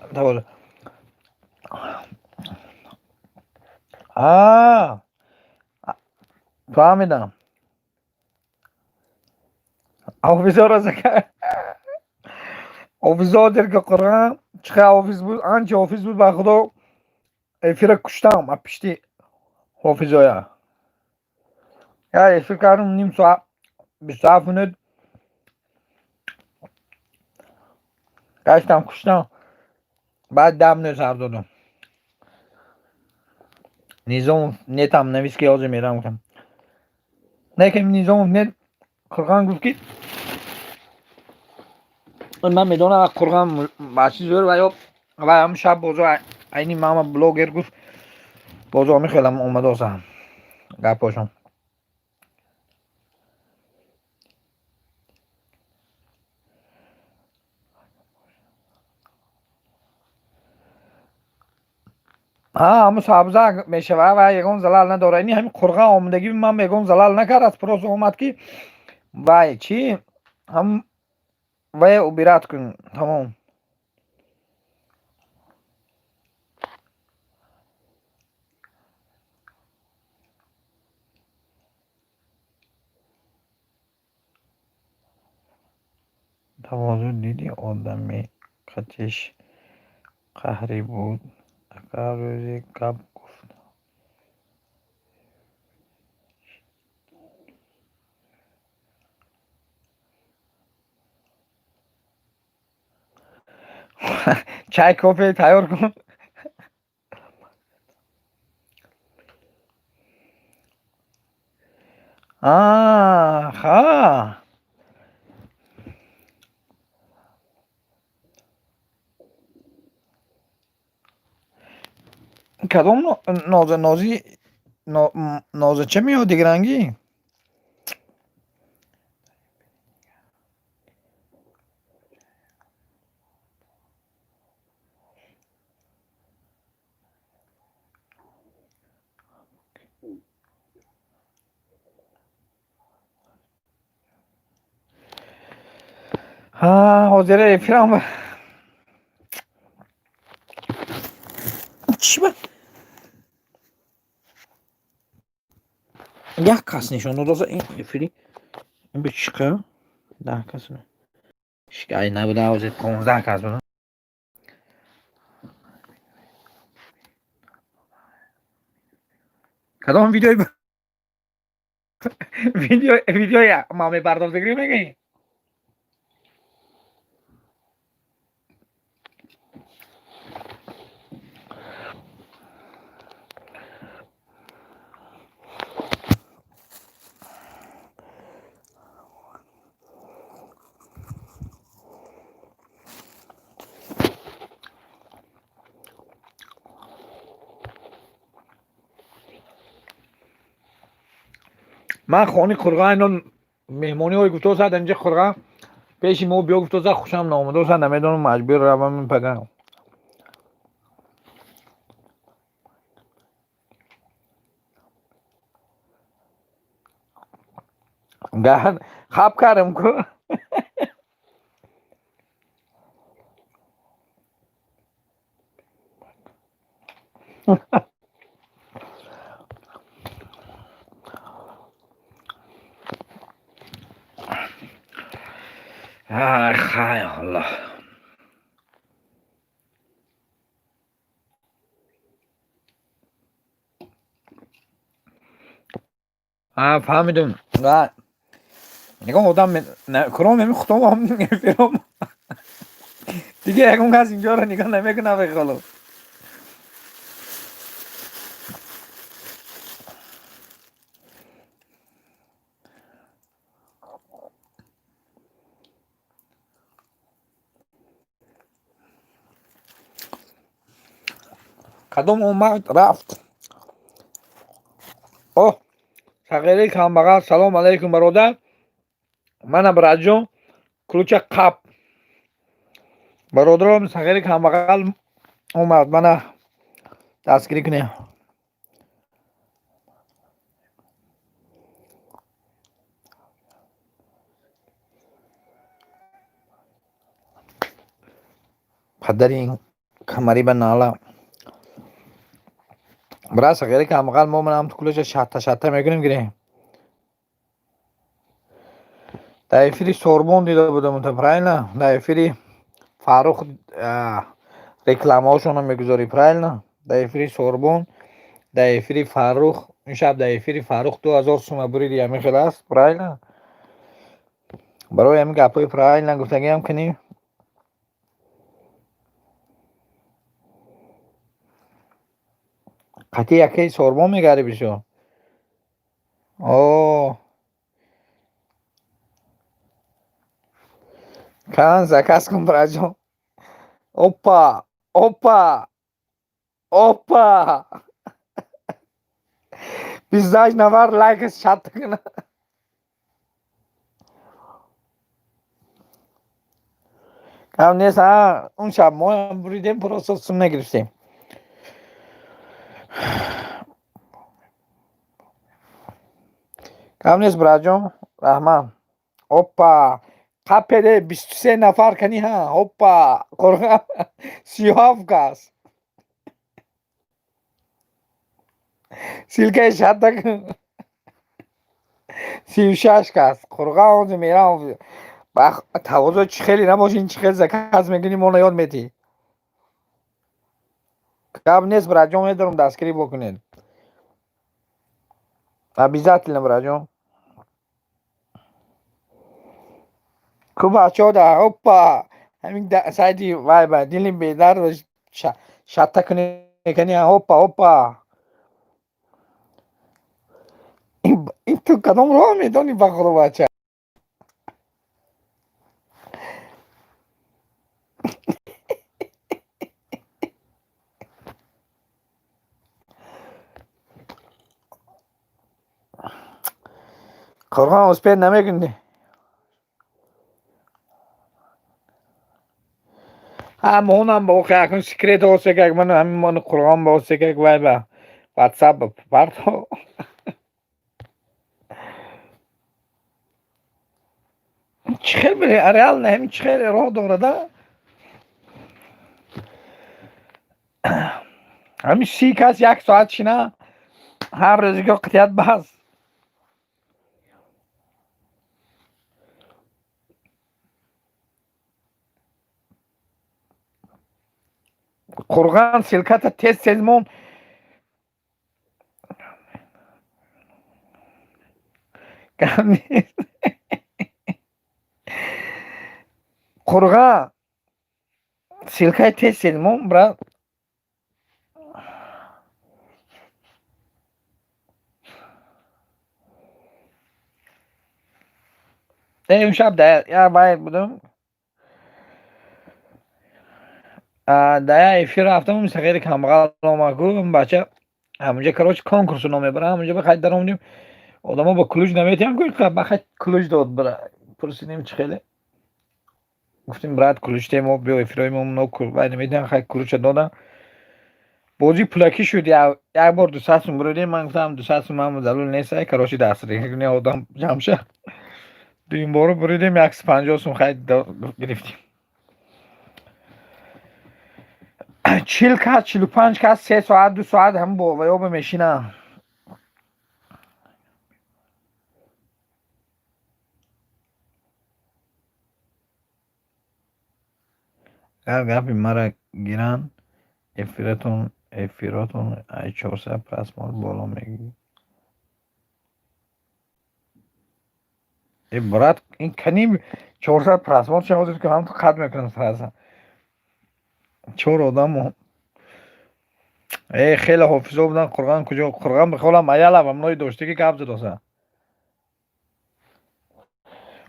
А фаҳмидам, офисоро офисо ки қурған чӣ қадр офис буд, анча офис буд, ба худо эфира куштам. А пишти ҳофизоя я эфир кардам, ним соат, 27 минут гаштам, куштам, баъд 10 минут сар додам. Низомов нетам навис, ки ҳозир мерам, гуфтам. Не ки Низомов нет, Қурған гуфт, ки ман медонам, Қурған бачи зӯр ва ё ва ҳам шаб бозо айни мама блогер гуфт, бозо мехелам омадосам гапошон. Ҳа, ҳамун сабзак мешава ва ягон залал надора. Ини ҳамин қурған омадагӣ ман ягон залал накард, аз просто омад, ки вай чӣ ҳам вай убирать кун, тамом. Тавозӯ диди, одами қатиш қаҳрӣ буд, ака, рӯзи гап гуфт. Чай, кофе тайёр кун. Ха, кадом ноза, нози, нозача меёд, дигарангӣ. Ҳа, ҳозира эфирам чӣ ба як кас нишон додаса ин эфири, ин ба чӣ қа 10 кас шикай набуда, ҳозир 15 кас буда. Кадом видеои, видеои ма мебардофтагирӣ мегӯӣ? Ман хони қурған ино меҳмониҳое гуфтосад, инҷа қурған пеши мо биё гуфтосад, хушам наомадосад, намедонам, маҷбур равам пага. Хаб кардам ку. Хай, Аллоҳ. Фаҳмидум. Ягон одам куром ами худом эфиром дига ягон кас инҷоро нигоҳ намекунад, бехоло. Кадом омад рафт? О, сағири камбағал, салом алайкум, бародар. Мана, братҷон, ключа қап. Бародаром, сағири камбағал омад, мана дастгирӣ кунем. Падари ин камари ба нала. Брат, сағири камбағал, мо манам кулоша шатта шатта мекунем, гирем. Дар эфири Сорбон дида будам, правильно? Дар эфири Фаррух рекламаҳошонро мегузорӣ, правильно? Дар эфири Сорбон, дар эфири Фаррух, ин шаб дар эфири Фаррух 2000 сума буриди, ҳамин хел аст, правильно? Барои ҳамин гапҳои правильно гуфтагиам кунӣ. Қатъи якаи Сорбон мегарӣ бисёр. О, кан заказ кун, братҷон. Опа, опа, опа! 28 нафар лайк шатта кунад. Кам нест, а? Он шаб моам буридем, просто сум нагирифтем. Кам нест, братҷон, раҳмат. Опа! Қапеде 23 нафар кани ҳа. Опа! Қурғон 37 кас. Ссылка и шатта кун. 36 кас. Қурғон ҳозир мерам. Тавозӯ чӣ хеле набоши, чӣ хел заказ мекунӣ, моро ёд метиҳӣ. Гап нест, братҷон, медорам, дастгирӣ бикунед. Обязательно, братҷон. Ку бачаҳо да опа, ҳамин сайти вай ба дили бедард шатта кунӣ кани, опа, опа. Ин ту кадом роҳ медонӣ, ба худо, бача? Қурғон успеть намекунӣ. Ҳа, монам ба охи акун секрет осекак ман ҳамин мони Қурғон ба осекак вай ба WhatsApp парто. Чӣ хел реально ҳамин чӣ хел роҳ дорада? Ҳамин 30 кас як соат шина, ҳар рӯзиго қитият бас. Қурған, ссылка та тез тез мон. Гап нест. Қурған, ссылка и тез тез мон, брат. Э, имшаб дар як вай будам. Дар як эфир рафтам, сағири камбағал омад, ку бача ҳамунҷа, короче, конкурсо ном мебарам, ҳамунҷа бахай даромадем, одамо ба ключ наметиҳам, ку бахай ключ дод, бра. Пурсидем, чӣ хеле? Гуфтем, брат, ключ темо, биё эфирҳои мо но вай наметиҳам, хай ключа додам. Бозӣ пулакӣ шуд, як бор 200 сум буридем, ман гуфтам 200 сум ман залул нест, короче, дастгирӣ одам ҷамъ шад. Дуюм боро буридем, 150 сум хай гирифтем. 40 кас, 45 кас, 3 соат, 2 соат ҳам бо ваёба мешинам. Гап гапи мара гиранд, эфиротон ай 400 просмотр боло мегирад. Э, брат, ин кани 400 просмотр ча ҳозир ки ҳам қатъ мекунам сразу. Чор одамо. Э, хеле ҳофизо буданд, Қурғон куҷо? Қурғон бихолам аялав амнои доштагӣ гап задоса.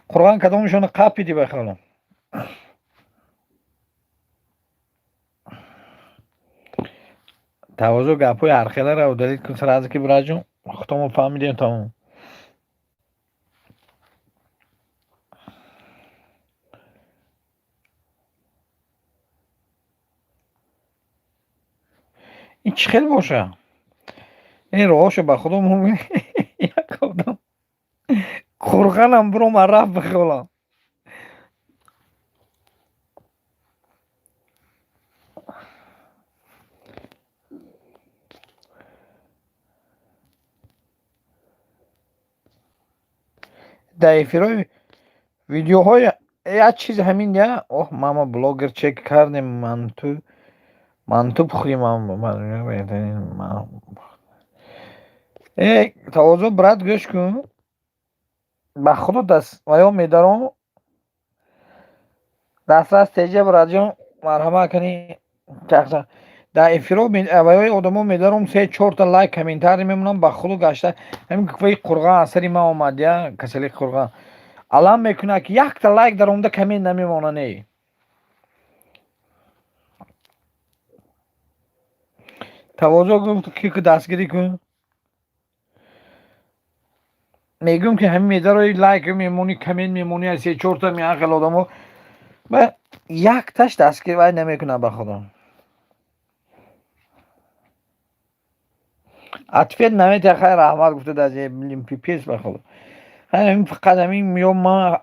Қурғон кадомашонро қапиди бихолам? Тавозӯ гапҳои ҳархеларо удалить кун сразу ки, братҷон, худтонмо фаҳмидем, тамом. Ин чӣ хел боша? Ин роҳошо ба худо як одам қурғанам биромад рафт бихолам. Дар эфирҳои видеоҳои як чиз ҳамин я оҳ, мама блогер чек кардем, манту пухтим. Э, тавозӯ, брат, гӯш кун, ба худо даст ваё медаром. Дастрас теҷа, братҷон, марҳамат кунӣ. Дар эфиро ваёи одамо медаром, се чорта лайк, комментарий мемонам. Ба худо, гашта ҳамин ваи қурған аз сари ман омад, я касали қурған алам мекунад, ки якта лайк даромада, коммент намемона. Не, тавозӯ гуфт, ки дастгирӣ кун. Мегӯм, ки ҳамин медарои, лайк мемонӣ, коммент мемонӣ, се чорта меан хел одамо, якташ дастгирӣ вай намекунад. Ба худо, ответ наметиҳад. Хай, раҳмат гуфта, блин, пипец. Ба худо, ҳамин фақат ҳамин ё ман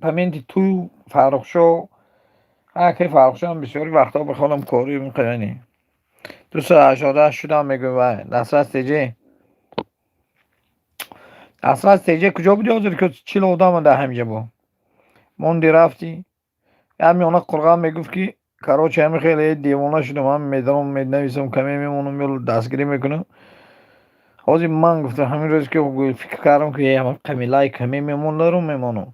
поменти ту, Фаррухшо, ки Фаррухшоам бисёри вақтҳо бихонам, кори мекунани. 288 шудам, мегӯем. Вай, дастрас теҷе, дастрас теҷе, куҷо буди ҳозир, ки 40 одама дар ҳамиҷа бо монди, рафтӣ? Як миёна қурған мегуфт, ки короче, ҳамин хеле девона шудам, ҳам медаром, менависам, каме мемонам ё дастгирӣ мекунам. Ҳозир ман гуфтам, ҳамин рӯз ки фикр кардам, ки каме лайк, каме мемондарум, мемонам.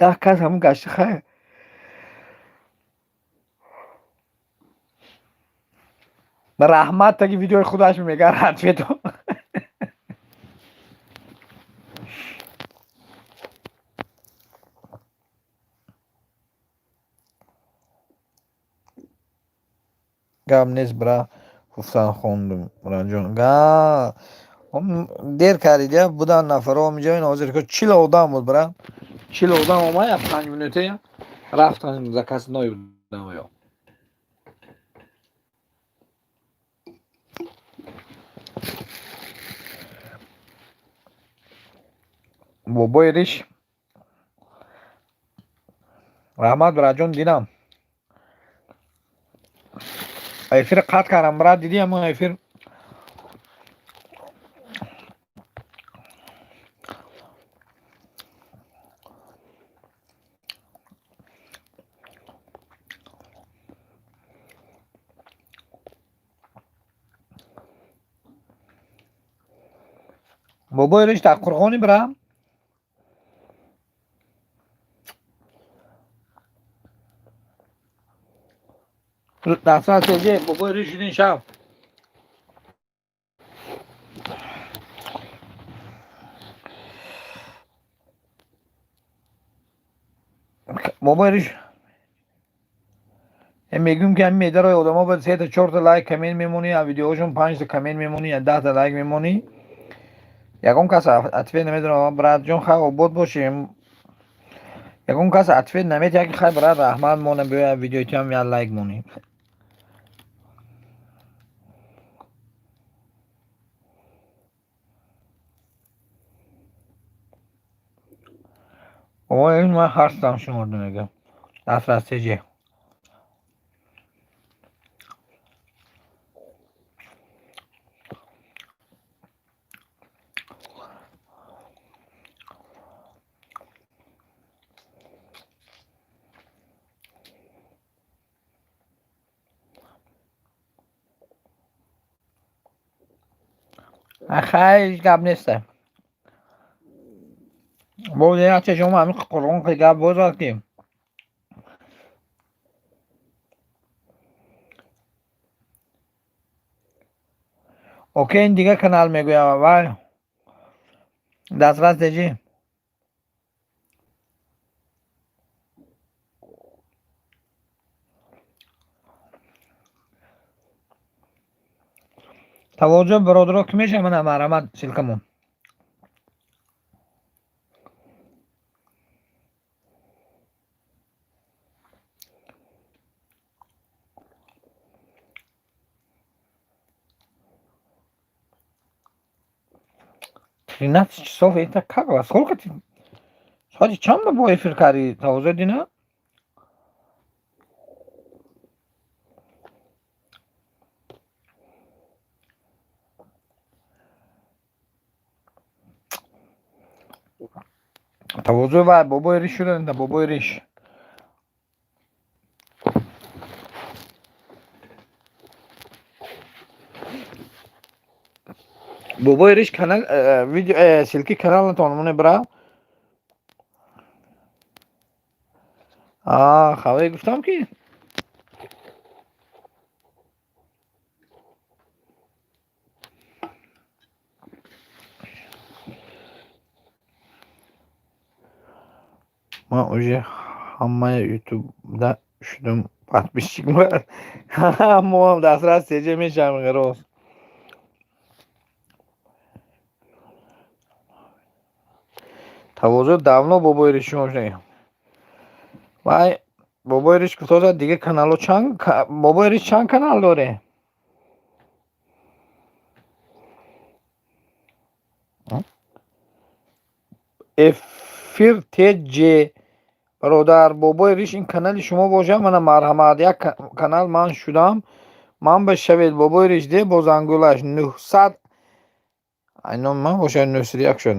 Як кас ҳамун гашта, хайр. Раҳмат, таги видеои худаш мегӯяд ответу. Гап нест, бра, гуфтан хондум, ранҷон. Дер кардид, я будан нафарҳо ҳаминҷо. Ин ҳозир 40 одам буд, бра, 40 одам омад, я 5 минута рафтан, заказной будан ё. Бобои риш, раҳмат, браҷон, дидам, эфир қатъ кардам, брат, дидӣ ҳамон эфир? Бобои риш дар Қурғони, бра. Дастрас теҷе, бобои риш, шудин шаб. Бобои риш, мегӯм, ки ҳамин медарои одамо ба сета чорта лайк, коммент мемонӣ, а видеоҳошон панҷта коммент мемонӣ, я 10та лайк мемонӣ, ягон кас ответ намедонам. Братҷон, хай, обод бошем. Ягон кас ответ наметиҳад, ки хай, брат, раҳмат, мона, биёя видеои як лайк монӣ. Ой, ман ҳастам, шумо мегӯям. Дастрас теҷе. Хай, ҳеҷ гап неста. Боз якча шумо ҳамин Қуръон гап бозад, ки окей, ин дигар канал мегӯям. Вай, дастрас теҷи. Тавоҷҷӯҳ, бародаро, ки мешавад, мана, марҳамат, ссылкамон. 13 часов, это как, во сколько ты, соати чанд ба бо эфир кардӣ, тавозӯ дина? Тавозӯ ва бобои риш шуда, бобои риш. Бобои риш, канал, видео, ссылки каналатон моне, бра. Хавай, гуфтам ки ман уже ҳамаи ютубда шудум подписчик. Моам дастрас теҷа мешавем, рост. Тавозӯ давно бобои риш шумо. Вай, бобои риш гуфтоза, дига канало чанд? Бобои риш чанд канал доре? Эфир теҷ, бародар бобои риш, ин канали шумо бошад, мана, марҳамат, як канал ман шудам, ман ба шавед. Бобои риш де бо зангулаш 900 айном ман бошад, 901 шуд.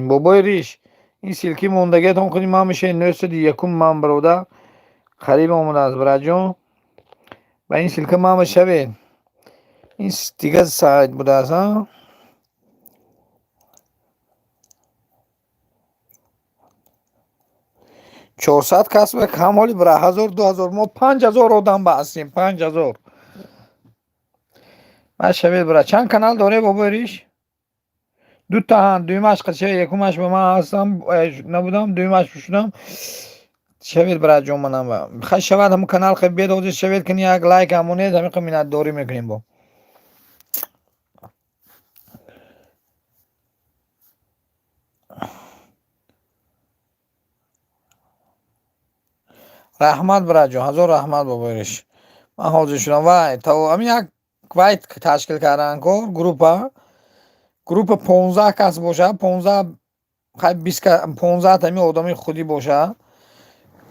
Бобои риш, ин ссылки мондагиатон худи ман мешавед, 901-ум ман, бародар, қариб омадааст, бираҷон. Ба ин ссылка ман бишавед. Ин дига сайт будааст. А 400 кас ба кам ҳоли, бира, 1000, 2000, мо 5000 одам ба ҳастем, 5000. Ба шавед, бира. Чанд канал доре, бобои риш? Дута ҳан, дуюмаш қача, якумаш ба ман ҳастам, набудам, дуюмаш шудам. Шавед, бираҷон, манам хай шавад, ҳамун канал хай бед, ҳозир шавед, кани як лайк ҳамонед, ҳамин миннатдорӣ мекунем. Бо раҳмат, бираҷон, ҳазор раҳмат, бобои риш, ман ҳозир шудам. Вай, ҳамин як вай ташкил кардан кор, группа 15 кас бошад, 15, хай, 20, 15 ҳамин одами худӣ бошад,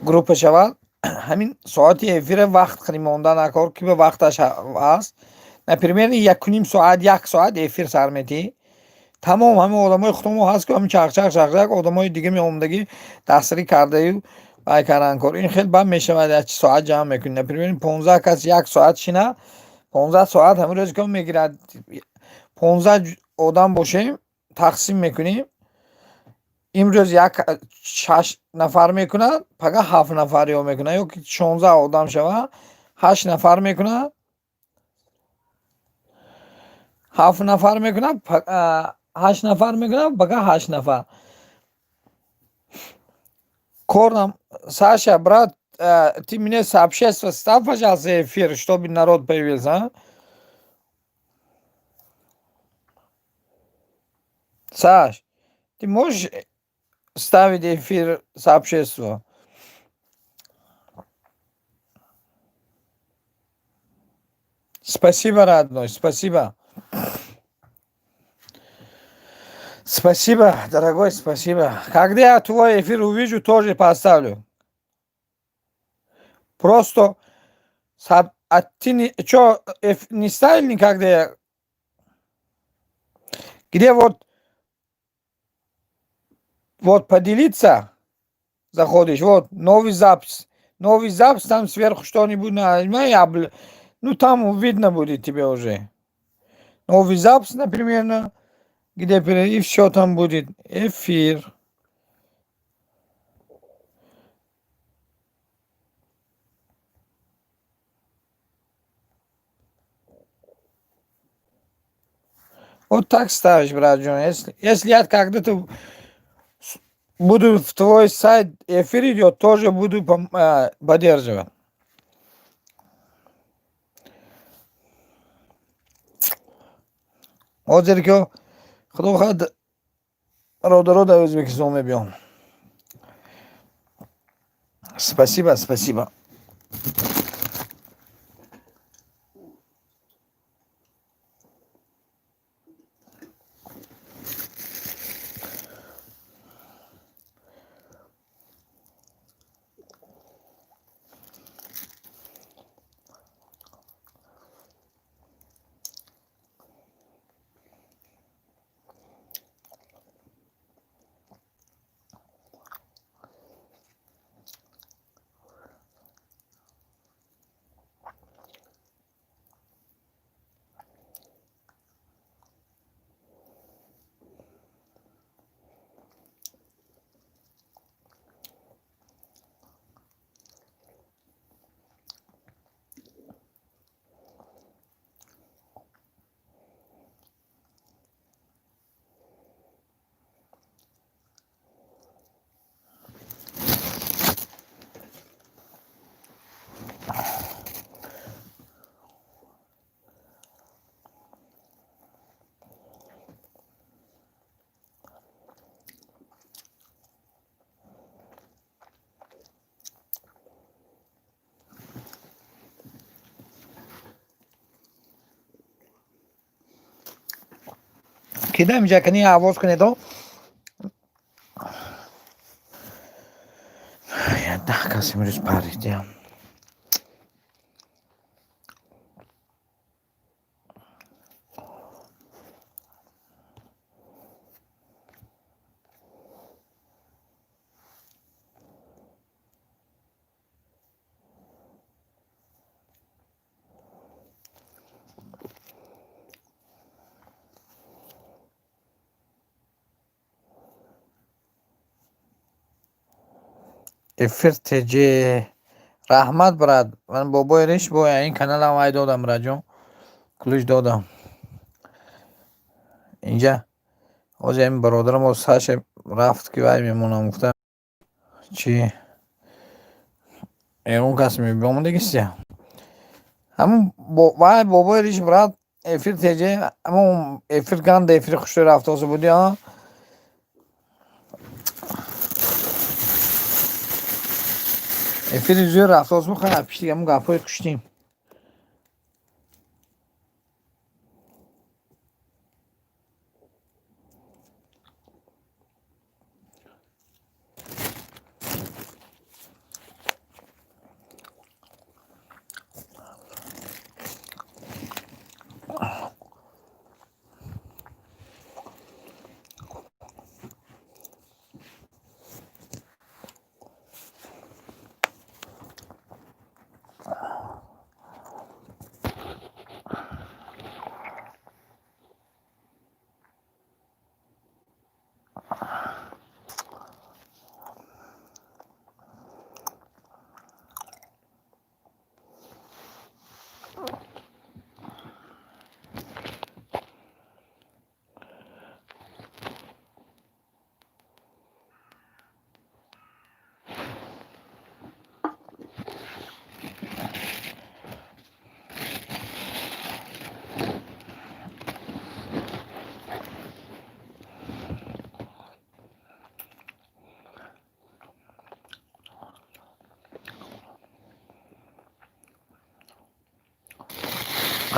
группа шавад. Ҳамин соати эфира вақт хеле монда накор, ки ба вақташ ҳаст. Например, 1,5 соат, як соат эфир сар метиҳӣ, тамом, ҳамин одамои худомо ҳаст, ки ҳамин чахчах чахчах, одамои дига меомадагӣ дастгирӣ кардаю вай кардан кор. Ин хел бад мешавад, як соат ҷамъ мекунӣ. Например, 15 кас як соат шина, 15 соат ҳамин рӯз ки мегирад. 15 одам бошем, тақсим мекунем: имрӯз як шаш нафар мекунад, пага ҳафт нафар ё мекунад, ё ки 16 одам шавад, ҳашт нафар мекунад, ҳафт нафар мекунад, ҳашт нафар мекунад, пага ҳашт нафар кор. Саша, брат, ты мне сообщество ставь, пожалуйста, эфир, чтобы народ появился, а? Саш, ты можешь ставить эфир сообщество? Спасибо, родной, спасибо. Спасибо, дорогой, спасибо. Когда я твой эфир увижу, тоже поставлю. Просто, а ты не, что, не ставил никогда? Где вот поделиться, заходишь, вот, новый запись. Новый запись, там сверху что-нибудь нажимай, ну, там видно будет тебе уже. Новый запись, например, где и все там будет. Эфир. Вот так ставишь, брат Джон. Если я когда-то буду в твой сайт эфир идет, тоже буду поддерживать. Ҳозир ки худо хоҳад, бародаро дар Ӯзбекистон мебиён. Спасибо, спасибо. Кидам инҷа, кани овоз кунедо. 10 кас имрӯз паридиам. Эфир ТЖ, раҳмат, брат. Ман бобои риш бо ин каналам вай додам, братҷон, ключ додам. Инҷа ҳозир ин бародарам Саша рафт, ки вай мемонам, гуфта чи ягон кас мебиомадагистя. Ҳамун вай бобои риш, брат, эфир ТЖ, ҳамун эфир ганда, эфири хушрӯй рафтоса буди, а. Эфири зӯр рафтоз бухай, пишти ҳамун гапҳои куштим.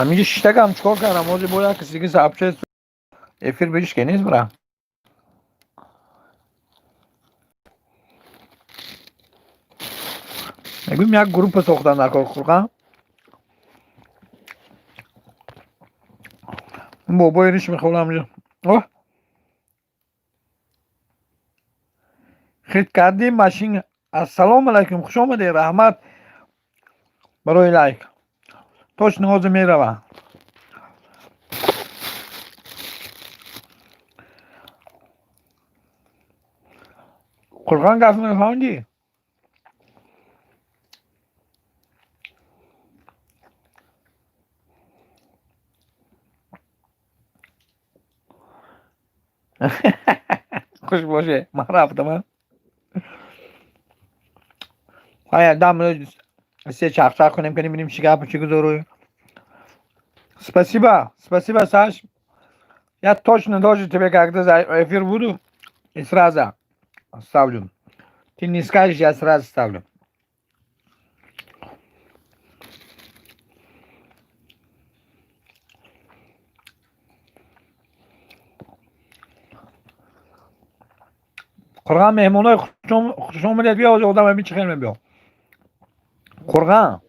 Ҳаминҷо шиштагам чикор кардам? Ҳозир бо як каси дига сообщение, эфир бириш ке нест, бра. Мегӯем, як группа сохтан дар кор. Қурған бобои риш мехӯрам. О, хит кардӣ машин. Ассалому алайкум, хуш омадед, раҳмат барои лайк. Точно ҳозир мерава. Қурған гап мефаҳмидӣ? Хуш боше, ман рафтам. Ҳая, дам се чахчах кунем, кунем, бинем чӣ гапу чӣ гузору. Спасибо, спасибо, Саш. Я точно тоже тебе, когда за эфир буду, и сразу ставлю. Ты не скажешь, я сразу ставлю. Қурған, меҳмонои хушомадед, биё, одам ҳамин чӣ хел мебиё. Қурған.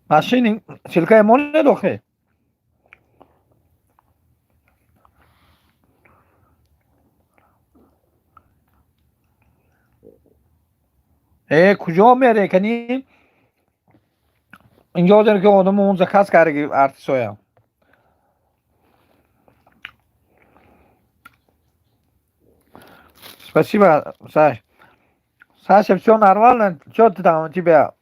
Машини ссылка монед охе. Э, куҷо мере, кани? Инҷо ҳозир ки одамо он заказ кардаги артисоя. Спасибо, Саш. Саша, все нормально? Что ты там у тебя?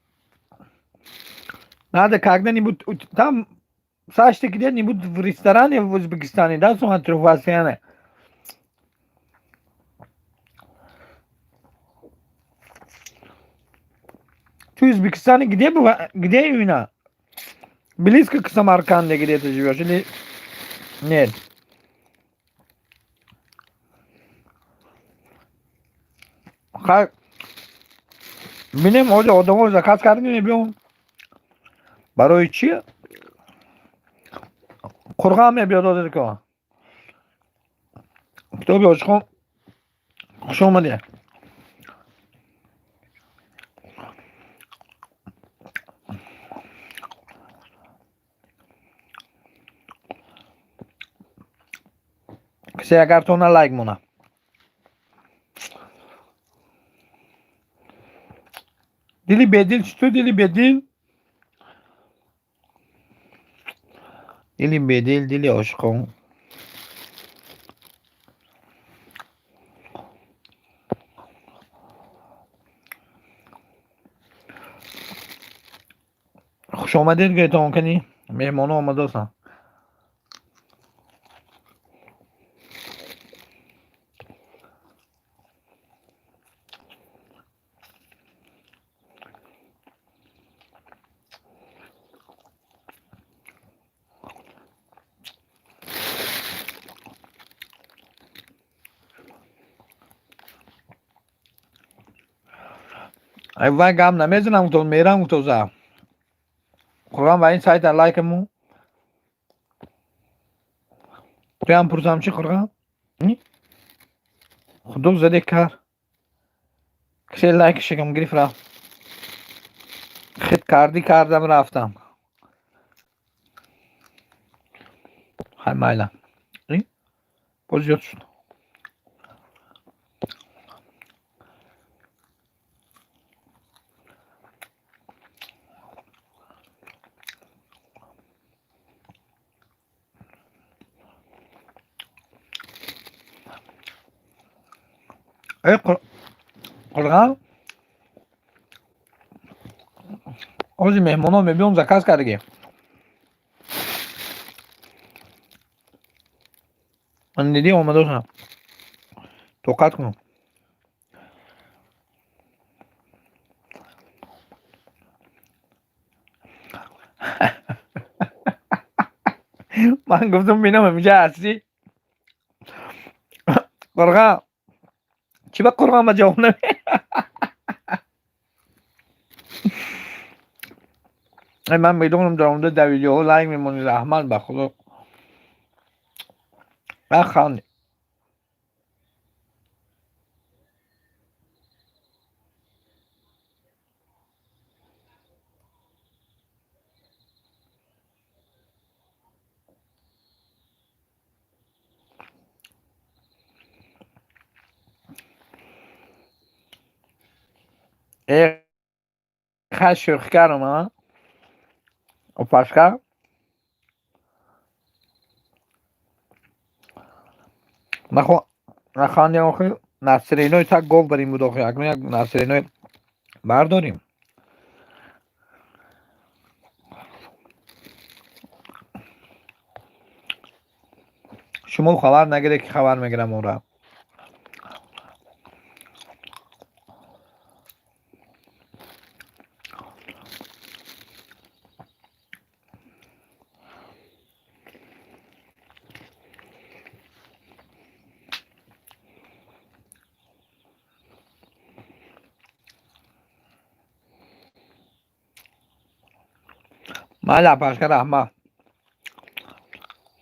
Надо когда-нибудь там, Саш, ты где-нибудь в ресторане в Узбекистане, да, смотрю, постоянно. Ты в Узбекистане где быва, где именно? Близко к Самарканде где-то живешь или нет? Как? Бинем, ҳозир одамо заказ кардем, мебиём. Барои чӣ? Қурғам мебиёд ҳозир ко. Китоби ошиқон, хуш омадед. Касе агар тона лайк мона. Дили бедил чӣ, дили бедил? Дили бедил, дили ошиқон. Хушомадед гӯятон кани, меҳмоно омадосанд. Ай вай, гап намезанам, то мерам тоза. Қуръон ва ин сайта лайкаму. Туям пурсам чӣ, Қуръон? Худо заде кар. Касе лайк шикам гирифт, рафт. Хит кардӣ, кардам, рафтам. Хай, майла. Боз зиёд шуд. Э, Қурған, ҳозир меҳмонон мебиём, заказ кардагӣ. Ман дидӣ, омадосам. Тоқат кун. Ман гуфтам, бинам, ҳаминҷа ҳастӣ. Қурған, чӣ ба Қурған ба ҷавоб наме? Ай, ман медонам, дар омада дар видеоҳо лайк мемонӣ, раҳмат ба Худо. Аханд. Э, хай, шӯхӣ кардам, а? Опашка? Нахандем охи, насринои так гов барим буд охи, акнун як насриной бардорим. Шумо хабар нагиред, ки хабар мегирам ора. Майли, апашка, раҳмат.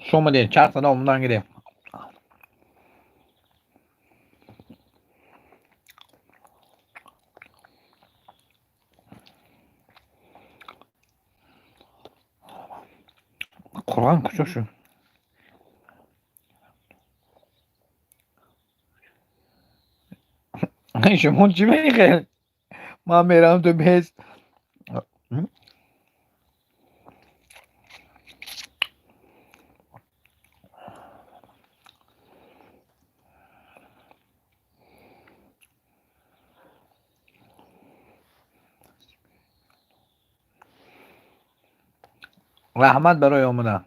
Хуш омадед, чанд сада омадан гирем. Қуръон куҷо шуд? Шумо чӣ мехел? Ман мерам, ту бес. Раҳмат барои омадан.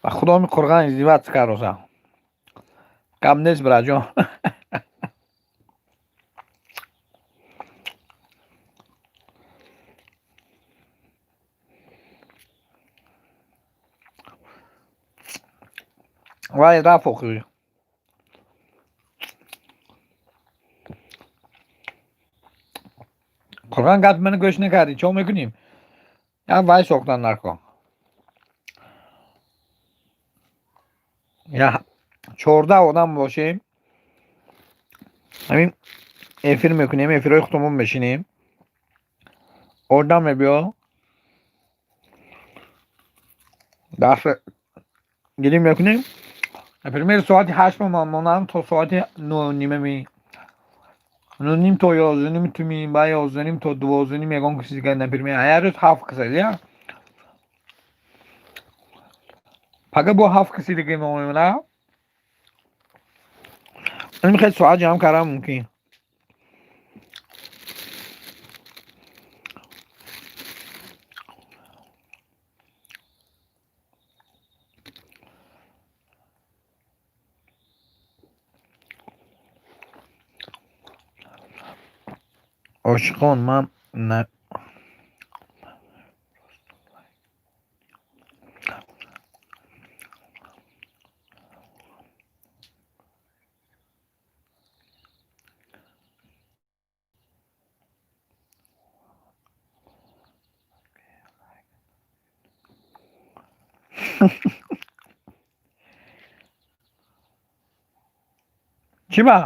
Ба худоми Қурған, издеваться каросам. Гап нест, браҷон. Вай рафт охи. Қуръон гапи мана гӯш накардӣ, чо мекунем? Як вай сохтан нарко. Я 14 одам бошем. Ҳамин эфир мекунем, эфирҳои худамон мешинем. Одам мебиё. Даст гирим мекунем. Например, соати 8 монам то соати 9:30 ми. 9:30 то 11:30 туми, ба 11:30 то 12:30 ягон киси дигар, например, ҳар рӯз 7 каса, я? Пага бо 7 каси дига мемонам. Ин хел соат ҷамъ кардан мумкин. Ошиқон ман на чӣ ба?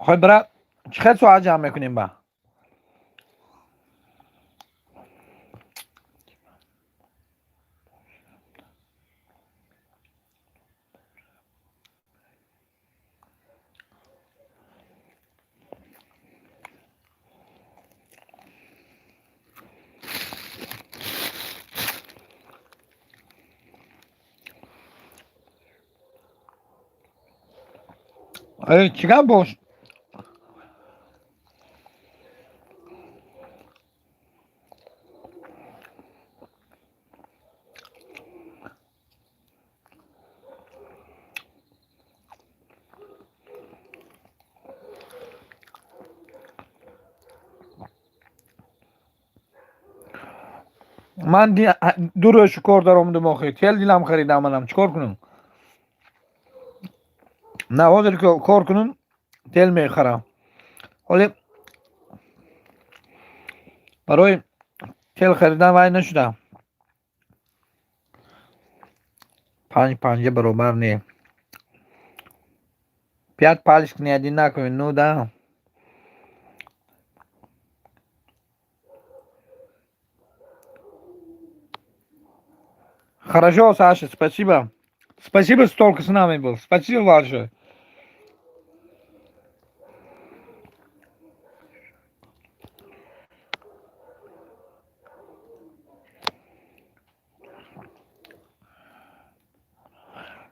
Охир бира чӣ хел соат ҷамъ мекунем ба? Чӣ гап бош? Ман ду рӯз кор даромадам охир. Тел дилам харидам манам. Чӣ кор кунам? На ҳозир кор кунам, тел мехарам. Ҳоле барои тел харидан вай нашудам. Панҷ панҷа баробар не. Пять пальчик не одинаковые, ну да. Хорошо, Саша, спасибо. Спасибо, столько с нами был. Спасибо большое.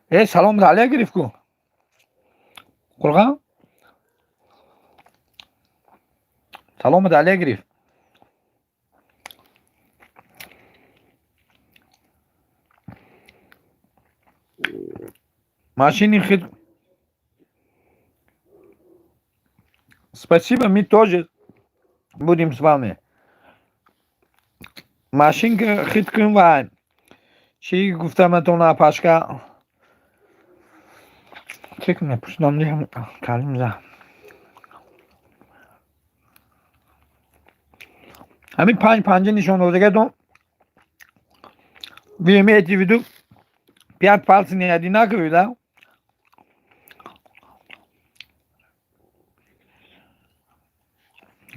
Э, салом Далия гирифт ку. Қурған? Салом Далия гирифт. Машини хит. Спасибо, мы тоже будем с вами. Машинка хит кун вай. Чӣ гуфтаматон апашка? Чӣ кунем? Пушнам калим за. Ҳамин панҷ панҷа нишон додагатон. Вы имеете в виду пять пальцев не одинаковые, да?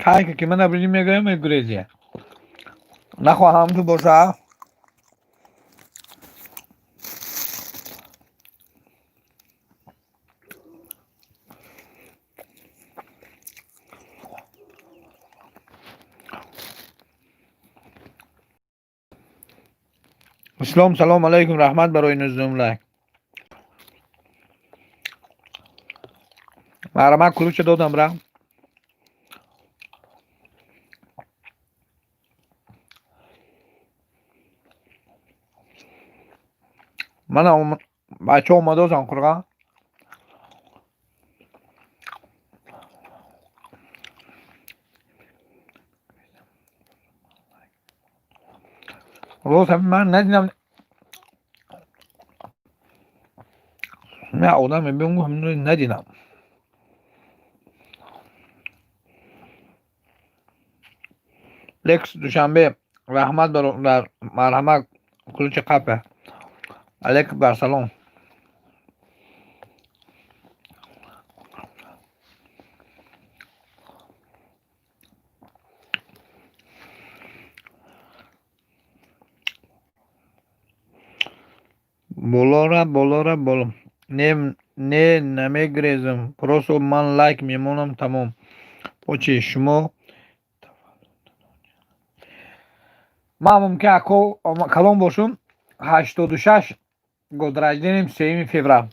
Кайка ки ман абрини мегӯям мегурезия. Нахоҳам ту боша. Ислом салом алайкум, раҳмат барои 19 лайк. Марама ключа додам ра. Мана бача омадозан қурға. Роз ҳамин ман надидам. Не одам мебиём, гуфт надидам. Лекс Душанбе, раҳмат бародар, марҳамат, ключи қапа. Алейкум барсалом. Болора, болора, боло. Не, не, намегрезам. Просто ман лайк мемонам, тамом. Почи шумо ман мумкин ако калон бошум, 86 год рождением, 3 феврал.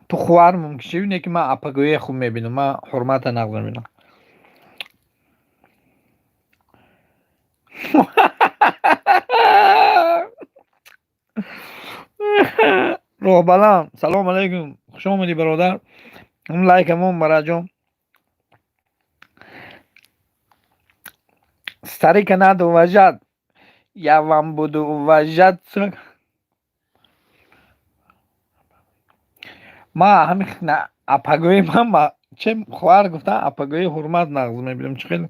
Ту хувар мумкин шиви, не ки ман апагӯя хуб мебинам, ман ҳурмата нағз мебинам. Роҳбаланд, салом алейкум, хуш омадӣ, бародар. Лайкамон, бараҷон. Старика надо уважать. Я вам буду уважать. Ма ҳамин апагӯи ман че хоҳар гуфтам, апагӯи ҳурмат нағз мебинам. Чӣ хел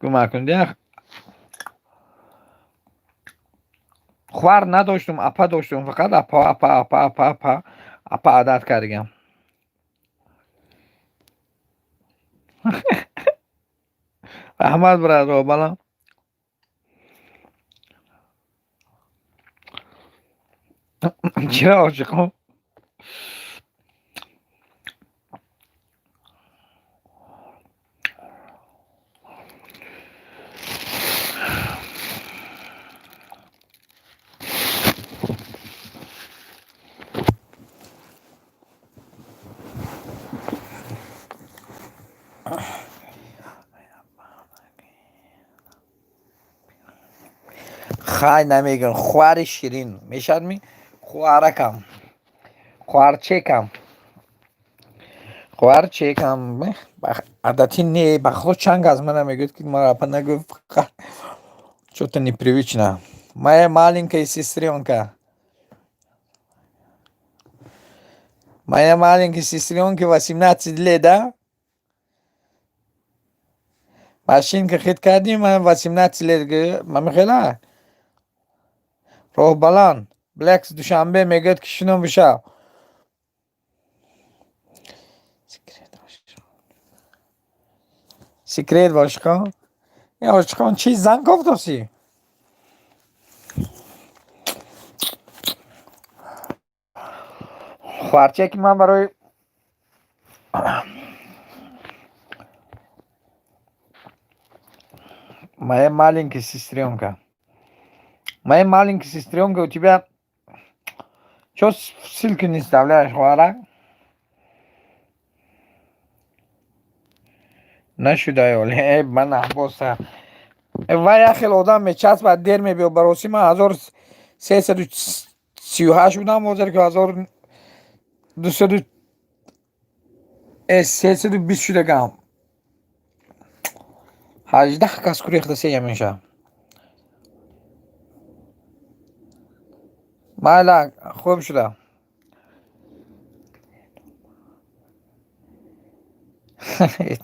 гумон кунед? Як хоҳар надоштум, апа доштум, фақат апа, апа, апа, апа, апа, апа одат кардагам. Раҳмат, брат, роҳбаланд. Чиро ошиқон? Хай, намегӯям, хоҳари ширин мешавад ми? Хоҳаракам, хоҳарчекам, хоҳарчекам. Адати не, ба худо чанг аз мана мегӯяд, ки мара апа нагӯ, фақат что-то непривычно. Моя маленькая сестренка. Моя маленькая сестренка, 18 лет, да? Машинка хит кардӣ, ман 18 лет, мамихела? Роҳбаланд, Блекс Душанбе мегӯяд, ки шино бишав. Секрет ошиқон? Ин ошиқон чи зан кофтосӣ? Хоҳарчаки ман барои моя маленькая сестренка. Моя маленькая сестренка, у тебя чё ссылку не вставляешь, хоҳарак? Нашудай оли. Э, ман аббоса. Вай як хел одам мечаспад, дер мебиёд. Бароси ман 1338 будам, ҳозир ки 1200 320 шудагам. 18 кас курехта сея мешавад. Майла, хуб шуда.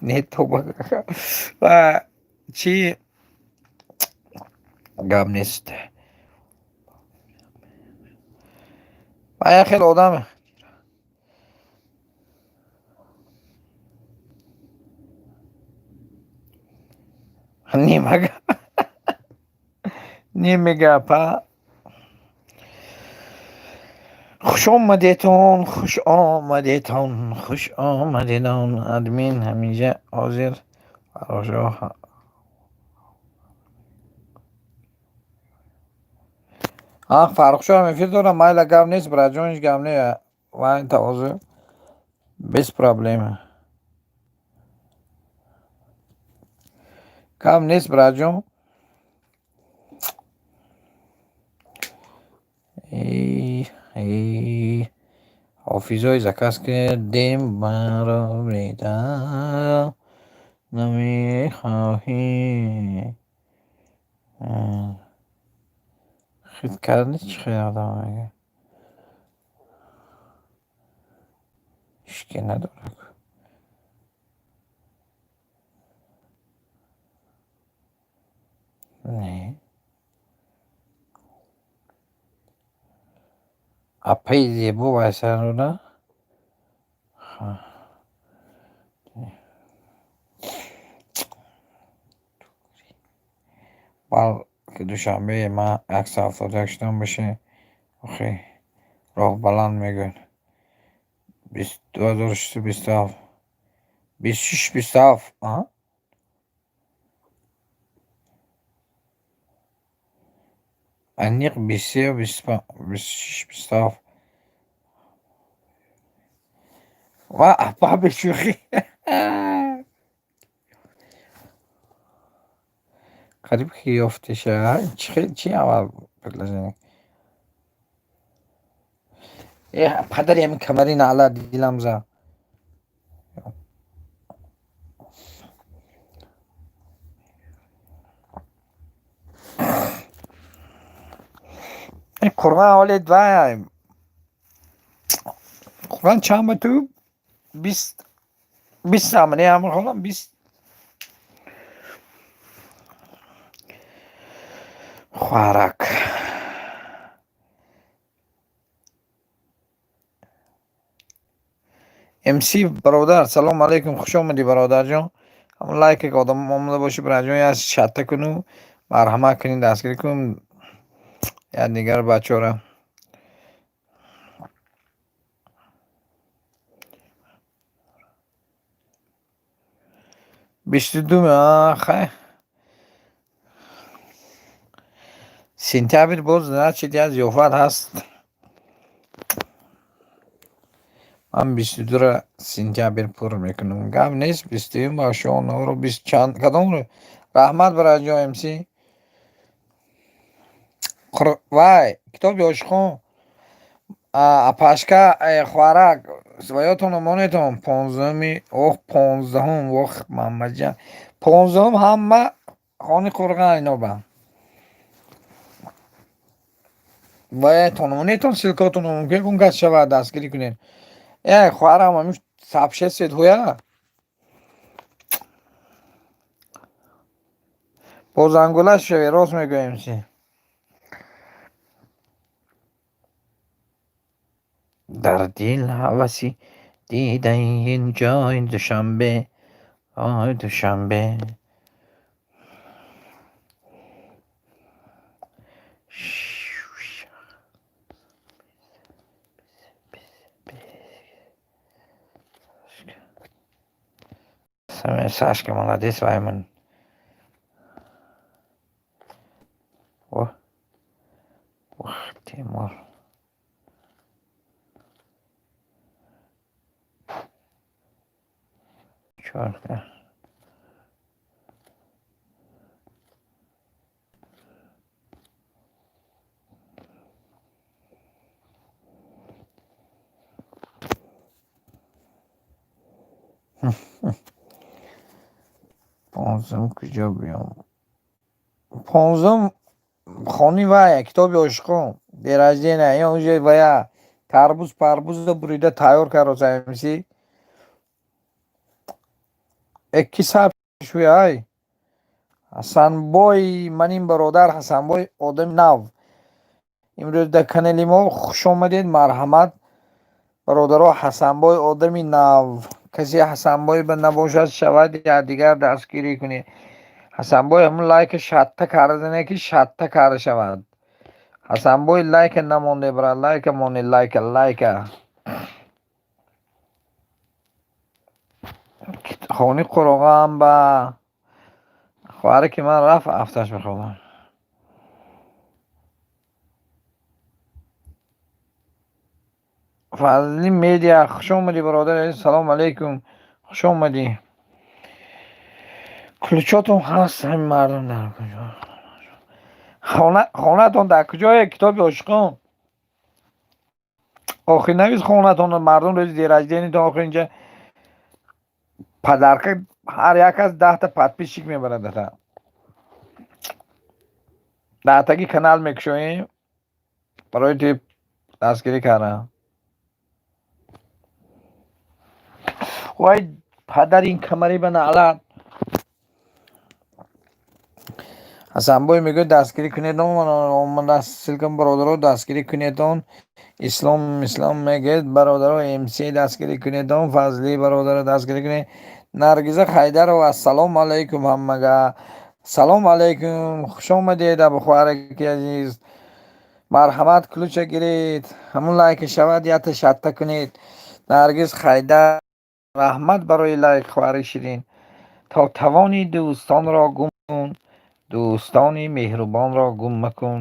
Не тоба. Чӣ гап нест. Як хел одам нимага немега апа. Хуш омадетон, хуш омадетон, хуш омадедон. Админ ҳаминҷа ҳозир фарошо. А, Фаррухшо ҳам эфир дорам, майла, гап нест, братҷон, ҳеҷ гап не. Вай ҳозир без проблема. Гап нест, братҷон. Ҳофизои заказ кардем барорида намехоҳӣ. Хит карди, чӣ хел одам мега? Ҳичке надорад. Не. Апаи зебо вайсаруда. Балки Душанбе ман 171 шудам боше. Охи роҳбаланд мегӯяд. 2627. 26 27. А? Аниқ 23 25 26 27. Ва апа бешӯхӣ. Қариб ки ёфтеша. Чӣ аввал предложение? Э, падари ҳамин камари наъла дилам зад. Қуръон аввале вай. Қуръон чанд ба ту? 20 20 не ҳамин холам 20. Хоҳарак. МС бародар, салом алейкум, хуш омадӣ бародарҷон. Ҳамон лайке ки одам омада бошӣ бародарҷон, як шатта куну марҳамат кунӣ, дастгирӣ кун як дигар бачаҳоро. 22 хай. Сентябр боз значит як зиёфат ҳаст. Ман 22-ра сентябр пур мекунам. Гап нест, 21 ба шонаро бист чанд кадом рӯз? Раҳмат бародарҷон МС. Вай, китоби ошиқон. Апашка, хоҳарак, своётон монетон 15-уми, ох 15-ум, ох Маммаҷан. 15-ум ҳама хони қурған ино ба. Ваятон монетон ссылкотон мумкин кун кас шавад дастгирӣ кунед. Э, хоҳарам ҳамин сабшесед ҳуя. Бо зангула шавед, рост мегӯем си. Дар дил ҳаваси дидаи ин ҷои Душанбе, ой Душанбе. Сашка молодец, Вайман. О, ух, Тимур. Чёрта. 15-ум куҷо биём? 15-ум хони вая, китоби ошиқон. День рождения, ё уже вая тарбуз парбузо бурида тайёр кароса МС. Э ки саб шуя ай? Ҳасанбой, ман ин бародар Ҳасанбой одами нав. Имрӯз дар канали мо хуш омадед, марҳамат. Бародаро, Ҳасанбой одами нав. Касе Ҳасанбой ба набошад, шавад якдигар дастгирӣ кунед. Ҳасанбой ҳамун лайка шатта кардане ки шатта карда шавад. Ҳасанбой лайка намонде брат, лайка монде, лайка, лайка. Хони қуроғаам ба хоҳаре ки ман рафт афташ бихобам. Фазли медиа, хуш омадӣ бародар, салом алейкум, хуш омадӣ. Ключотон ҳаст ҳамин мардум дар куҷо? Хонатон дар куҷое? Китоби ошиқон. Охир навис хонатон мардум рӯзи день рождениятон охир инҷа подарка ҳар як аз 10-та подписчик мебарад ата. 10-таги канал мекушоем барои ти дастгирӣ кардан. Вай падар ин камари ба наълат. Ҳасанбой мегӯяд, дастгирӣ кунедон, омада ссылка, бародаро, дастгирӣ кунедон. Ислом, Ислом мегӯяд, бародаро, МС дастгирӣ кунедон, Фазлӣ бародаро дастгирӣ кунед. Наргиза Хайдарова, ассалому алайкум ҳамага. Салом алайкум, хуш омадед, абухоҳараки азиз. Марҳамат, ключа гиред, ҳамун лайка шавад, якта шатта кунед. Наргиз Хайдар, раҳмат барои лайк, хоҳари ширин. То тавони дӯстонро гум кун, дӯстони меҳрубонро гум макун.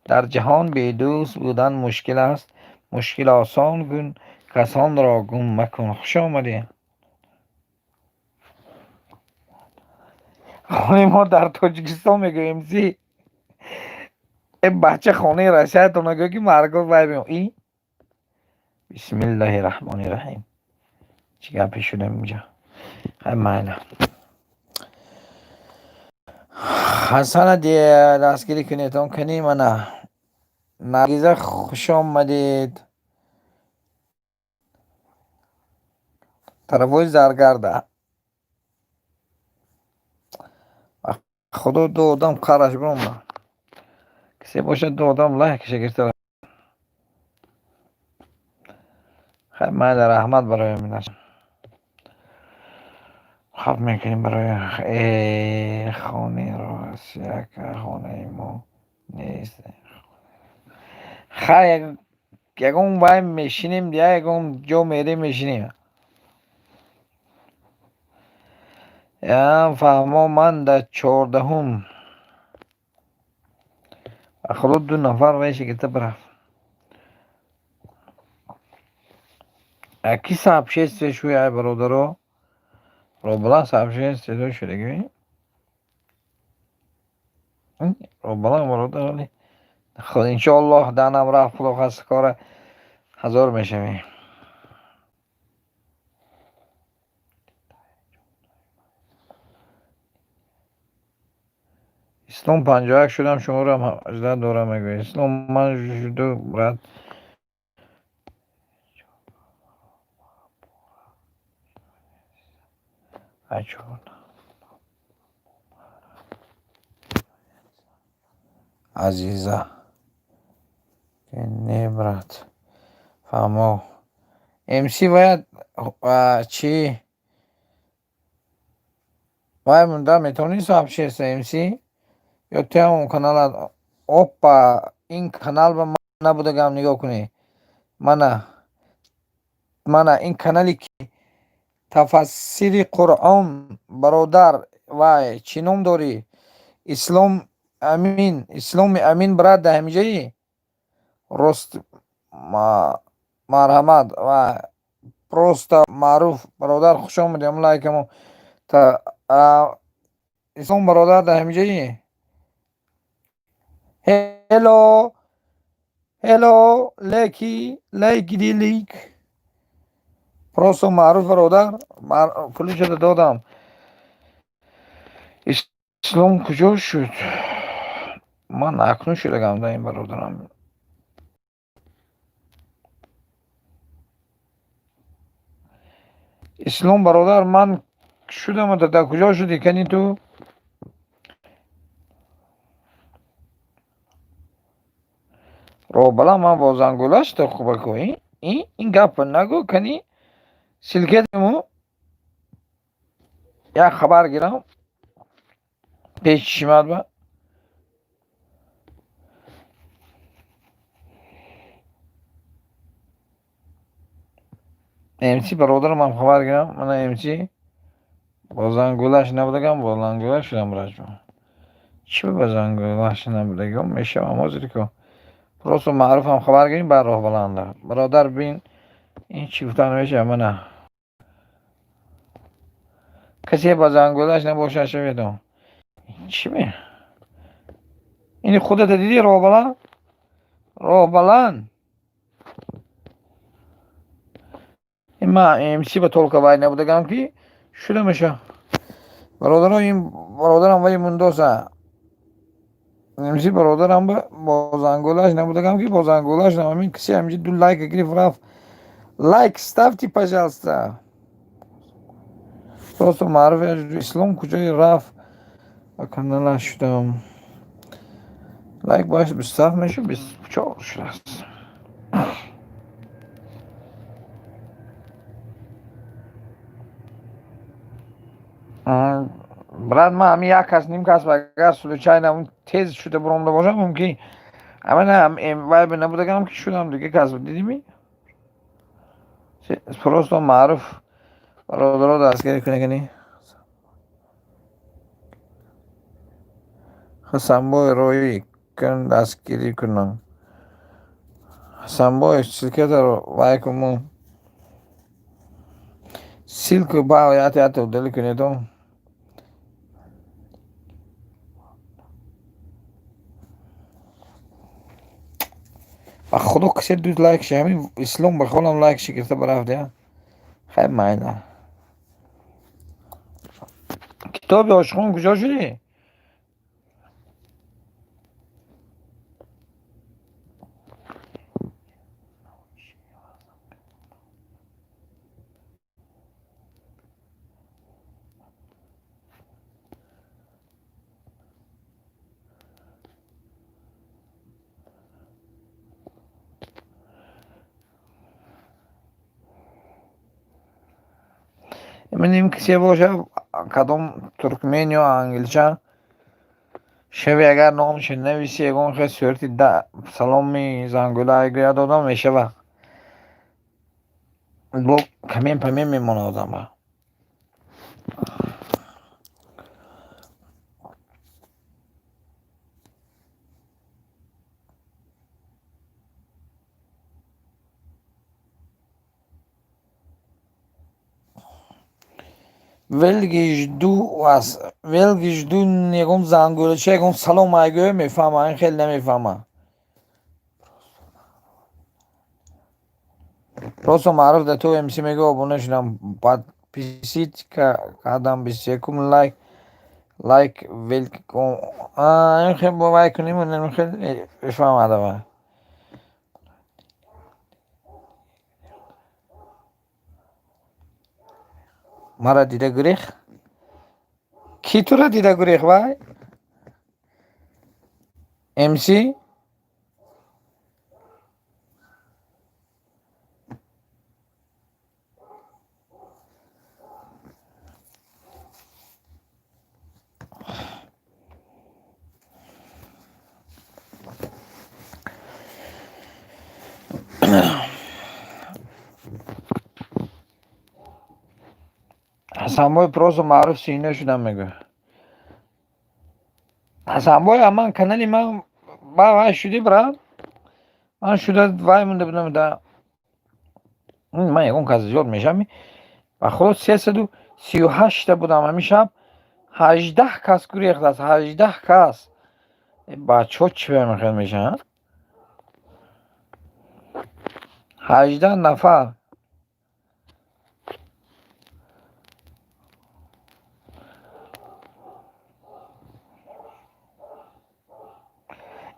Дар ҷаҳон бедӯст будан мушкил аст, мушкил осон кун, касонро гум макун. Хуш омадед. Хонаи мо дар Тоҷикистон, мегӯем, зи э бача хонаи Россиятон нагӯ, ки марго вай. И бисмиллаҳи раҳмони раҳим, чӣ гапе шудам инҷа? Хай, майла. Ҳасана дастгирӣ кунедон, кани мана. Наргиза, хуш омадед. Тарафҳои Заргарда. Худо, ду одам қараш биромад. Касе бошад, ду одам лайкаша гирифта. Хай, майла, раҳмат барои минаш. Хаб мекунем барои э хонаи Россия, хонаи мо нест. Хай, ягон вай мешинем, ягон ҷо мерем, мешинем. Фаҳмо, ман дар 14-ум. Худо, ду нафар вайша гирифта бирафт. Ки сообществие шуй, ай бародаро? Робалан сообществие шудагӣ? Робалан бародар, иншоаллоҳ данам рафт, худо хаста кора 1000 мешавем. Ислом, 51 шудам, шуморо 18 дорам, мегӯяд. Ислом, ман жду, брат. А чё? Азиза. Не, брат. Фаҳмо. МС бояд чӣ? Вай мунда метавонӣ сообщество, МС? Ё ту ҳамон каналат? Опа, ин канал ба ман набудагам, нигоҳ кунед. Мана. Мана ин канали ки тафассири Қуръон, бародар, вай чӣ ном дорӣ? Ислом Амин, Исломи Амин, брат, дар ҳамиҷаӣ? Рост, марҳамат ва просто маъруф, бародар, хуш омадӣ, ҳамун лайкамо. Ислом бародар, дар ҳамиҷаӣ? Hello, hello, леки, лайки ди лик. Просто маъруф бародар, пулишро додам. Ислом куҷо шуд? Ман акнун шудагам да ин бародарам. Ислом бародар, ман шудам, дар куҷо шудӣ, кани ту? Роҳбаланд, ман бо зангулаш хубаку. Ин гапа нагӯ, кани ссылкатему як хабар гирам пеш чишмат ба. МС бародарам ҳам хабар гирам. Мана МС бо зангулаш набудагам, бо зангулаш шудам, браҷон. Чӣ ба зангулаш набудагам мешавам ҳозир ко. Просто маъруфам хабар гирем, баъд роҳбаланда. Бародар, бин, ин чӣ гуфта намешавад, мана. Касе ба зангулаш набошад, шаведон. Чӣ ме? Ини худата дидӣ, роҳбаланд? Роҳбаланд. Ин ман МС ба толка вай набудагам, ки шуда меша. Бародаро, ин бародарам вай мундоса. МС бародарам бо зангулаш набудагам, ки бо зангулаш намин касе ҳаминҷа ду лайк гирифт, рафт. Лайк ставьте, пожалуйста. Просто маъруф, Ислом куҷое рафт? Ба каналаш шудам. Лайк бояд 27 мешуд, 24 шудааст. Брат, ман ҳамин як кас, ним кас, агар случайно тез шуда буромда бошам, мумкин ҳамина вай набудаганам ки шудам, дига кас дидими? Просто маъруф бародаро дастгирӣ кунекани. Хасанбой роӣ кун, дастгирӣ кунам. Хасанбой, ссылкаро вай кун, ссылку ба ят ят удали кунедо. Ба худо, касе ду лайк ши, ҳамин ислом ба холам лайк ши гирифта барафт. Хай, майла. Китоби ошиқон куҷо шудӣ? Ним кисе боша, кадом туркмен ё англичан шави, агар номашо нависи, ягон хел сурати саломи зангӯла гӯяд, одам мешава, бо камен памен мемонад одама. Велгижду вас, велгижду, ягон зангӯлача, ягон салом айгӯя, мефаҳма, ин хеле намефаҳма. Просто маъруф да ту МС мегӯ, обуна шудам, подписить кардам, 21-ум лайк, лайк велком. Ин хел бо вай кунем, ин хел мефаҳмада вай. Мара дида гурехт? Кӣ тура дида гурехт вай? МС? Ҳасанбой, просто маъруф сино шудам мегӯ. Ҳасанбой, аман канали ман ба вай шудӣ, брат? Ман шуда вай монда будам да. Ман ягон кас зиёд мешавам. Ба худо, 338-та будам ҳамин шаб. 18 кас гурехтааст, 18 кас. Бачаҳо чӣ мехел мешаванд? 18 нафар.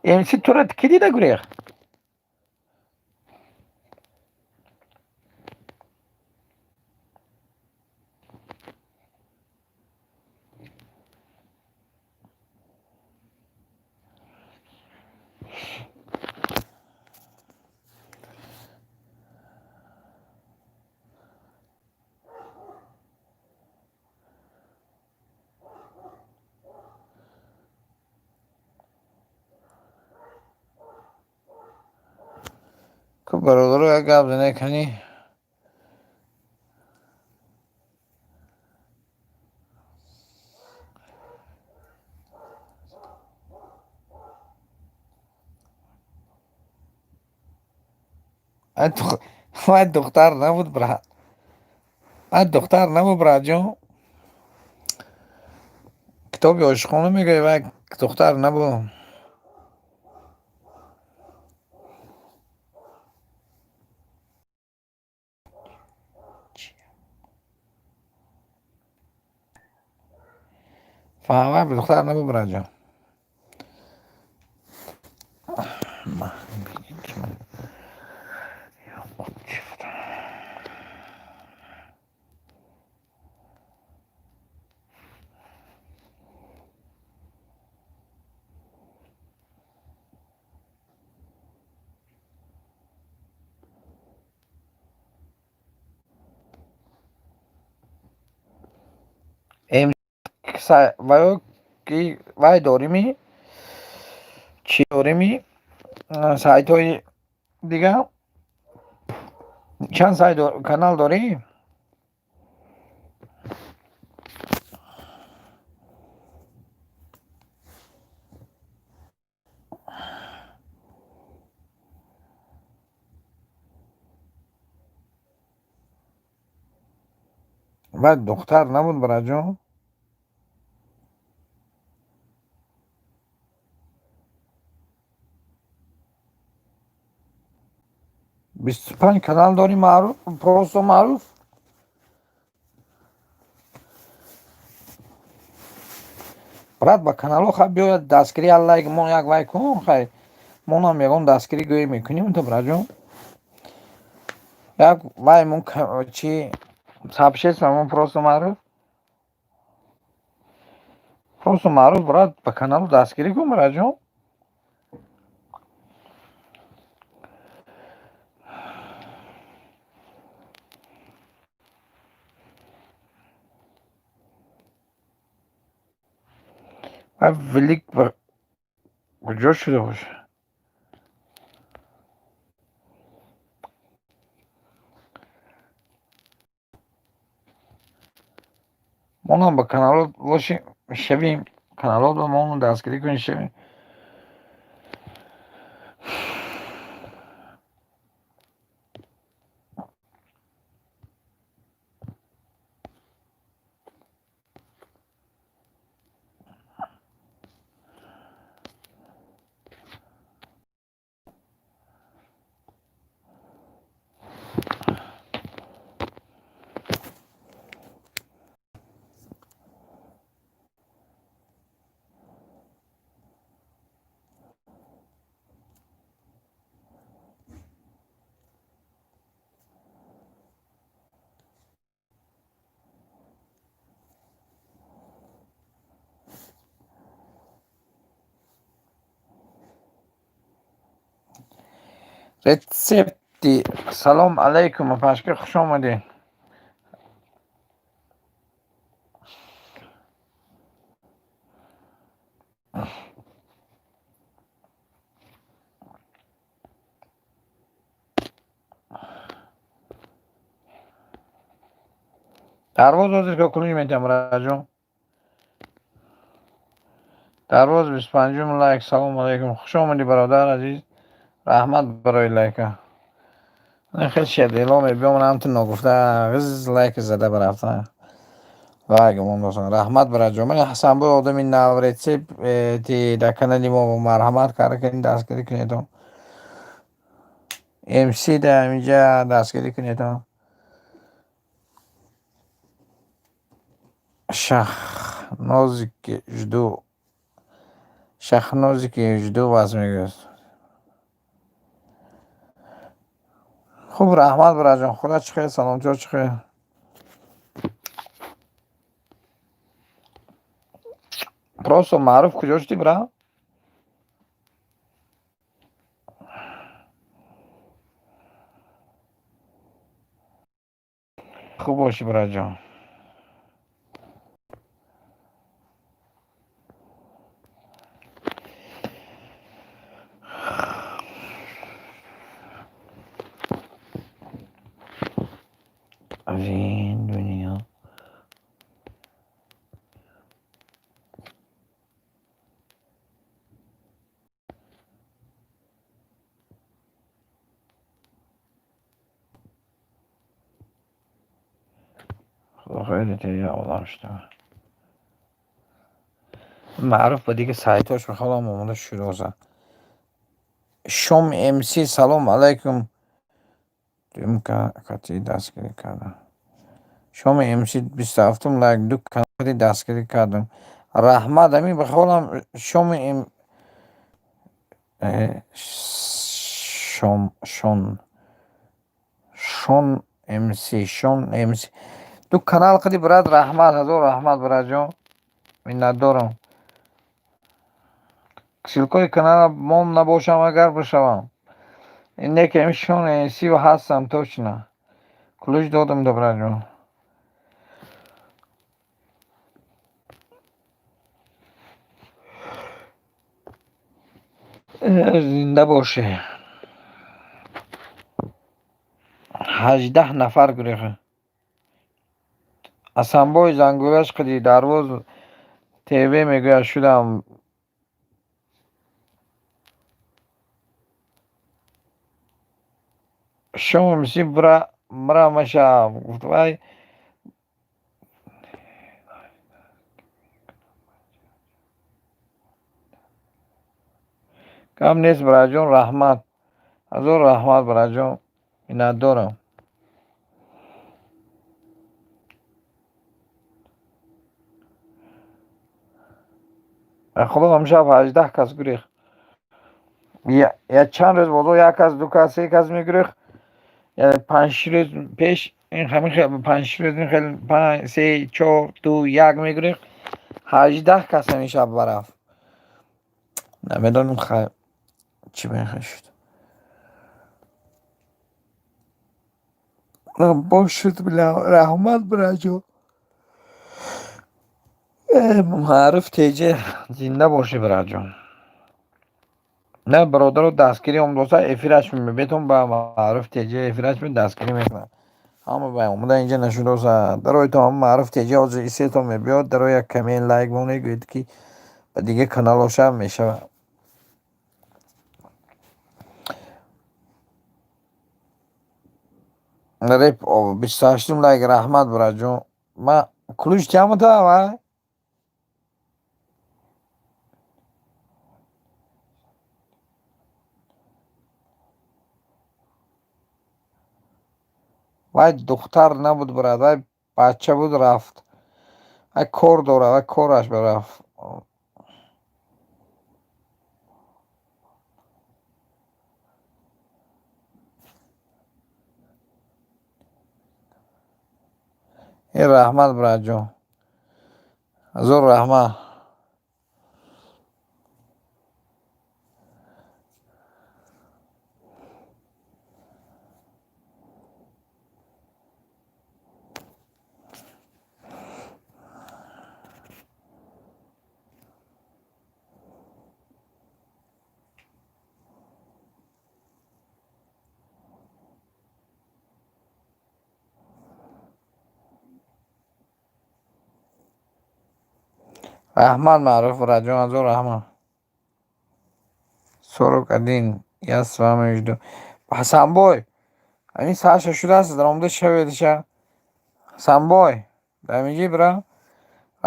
МС, тура кӣ дида гурехт? Бародаро, як гап занед кани. Вай духтар набуд, брат. Вай духтар набуд, братҷон. Китоби ошиқона мегӯяд, вай духтар набуд. Вай духтар набуд, братҷон. Ваё ки вай дорими, чӣ дорими, сайтҳои дига? Чанд сайт, канал дорӣ? Вай духтар набуд, бараҷон? 25 канал дорӣ, маъруф, просто маъруф. Брат, ба каналҳо хай биёяд дастгирӣ, як лайк мон, як вай кун, хай монам ягон дастгирӣ гӯӣ мекунем то, браҷон. Як вай мон чи сообщество мон, просто маъруф, просто маъруф. Брат, ба каналу дастгирӣ кун, браҷон. Вай велик куҷо шуда бошад? Монам ба каналот бошем, шавем, каналот ба мо дастгирӣ кунем, шавем. Рецепти, салом алайкум, апашка, хуш омадед. Дарвоз ҳозир ка ключ метиҳам, раҷон. Дарвоз, 25-ум лайк. Салом алайкум, хуш омадӣ, бародар азиз, раҳмат барои лайка. Хеле шердило мебиём, ҳамту ногуфта ғиз лайк зада барафта. Вай гумон доштам. Раҳмат, бараҷон. Ман Ҳасанбой, одами нав, рецепти дар канали мо марҳамат карда кунед, дастгирӣ кунедон. МС дар инҷа дастгирӣ кунедон. Шахнозики жду. Шахнозики жду вас мегӯяд. Хуб, раҳмат, бараҷон. Худо чӣ хел, саломатиҳо чӣ хел? Просто маъруф куҷо шудӣ, бра? Хуб бошӣ, браҷон. Аз ин дунё худо хеле як одам шуда. Маъруф ба дига сайтҳош мехоҳам омода шудоза. Шом МС, салом алайкум. Дуюм кати дастгирӣ кардам. Шоми МС, 27-ум лайк, ду канали дастгирӣ кардам. Раҳмат, ҳамин ба хаёлам Шоми М Шом, Шон, Шон МС, Шон МС. Ду канал қади, брат, раҳмат, ҳазор раҳмат, братҷон. Миннатдорам. Ссылкаи канала мон набошам, агар бишавам. Не ки ҳамин Шон МС ҳастам точно. Ключ додам да, братҷон. Зинда бошӣ. 18 нафар гурехт. Ҳасанбой зангулаш қиди Дарвоз ТВ мегӯяд шудам. Шом МС бира машав. Гуфт вай гап нест, бираҷон, раҳмат. Ҳазор раҳмат, бираҷон. Миннатдорам. Худо ҳамшаб 18 кас гурехт. Я чанд рӯз боло як кас, ду кас, се кас мегурехт. Панҷ рӯз пеш ин ҳамин хел 5 рӯз ин хел панҷ, се, чор, ду, як мегурехт. 18 кас ҳамин шаб барафт. Намедонам хай чӣ мехоҳ шуд. Бошуд, раҳмат, бираҷон. Маъруф теҷе, зинда бошӣ, бираҷон. На, бародаро, дастгирӣ омдоса эфираш метон ба Маъруф теҷе эфираш дастгирӣ мекунад. Ҳама ба омада инҷа нашудоса. Дарои то ҳама Маъруф теҷе ҳозир исето мебиёд, дарои як коммент лайк монед, гӯед ки ба дигар каналошам мешавад. Реп 28-ум лайк, раҳмат, бираҷон. Ма ключ тиамата вай? Вай духтар набуд, брат, вай бача буд, рафт. Вай кор дорад, вай кораш барафт. Э раҳмат, братҷон. Ҳазор раҳмат. Раҳмат, Маъруф братҷон, ҳазор раҳмат. 41. Я с вами жду. Ҳасанбой, ҳамин саша шудааст, даромада шаведша. Ҳасанбой, дамиҷӣ бира.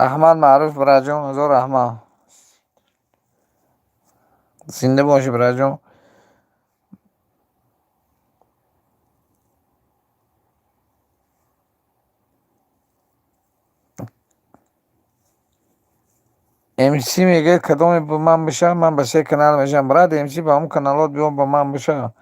Раҳмат, Маъруф братҷон, ҳазор раҳмат. Зинда бошӣ, братҷон. МС мегӯяд кадоме ба ман бишавад, ман ба се канал мешавам. Брат, МС ба ҳамон каналот биё ба ман бишавад.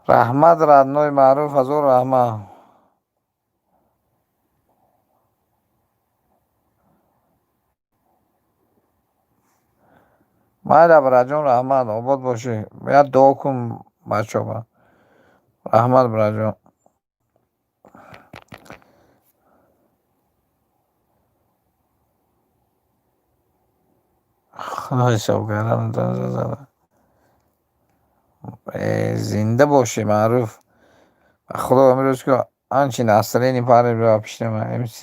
Раҳмат, родной Маъруф, ҳазор раҳмат. Майла, братҷон, раҳмат, обод бошӣ. Як дуо кун бачаҳо. Раҳмат, братҷон. Худо ҳисоб кардам. Зинда бошӣ, Маъруф. Ба Худо имрӯз ки анчи настроение пари бира пишти ман. МС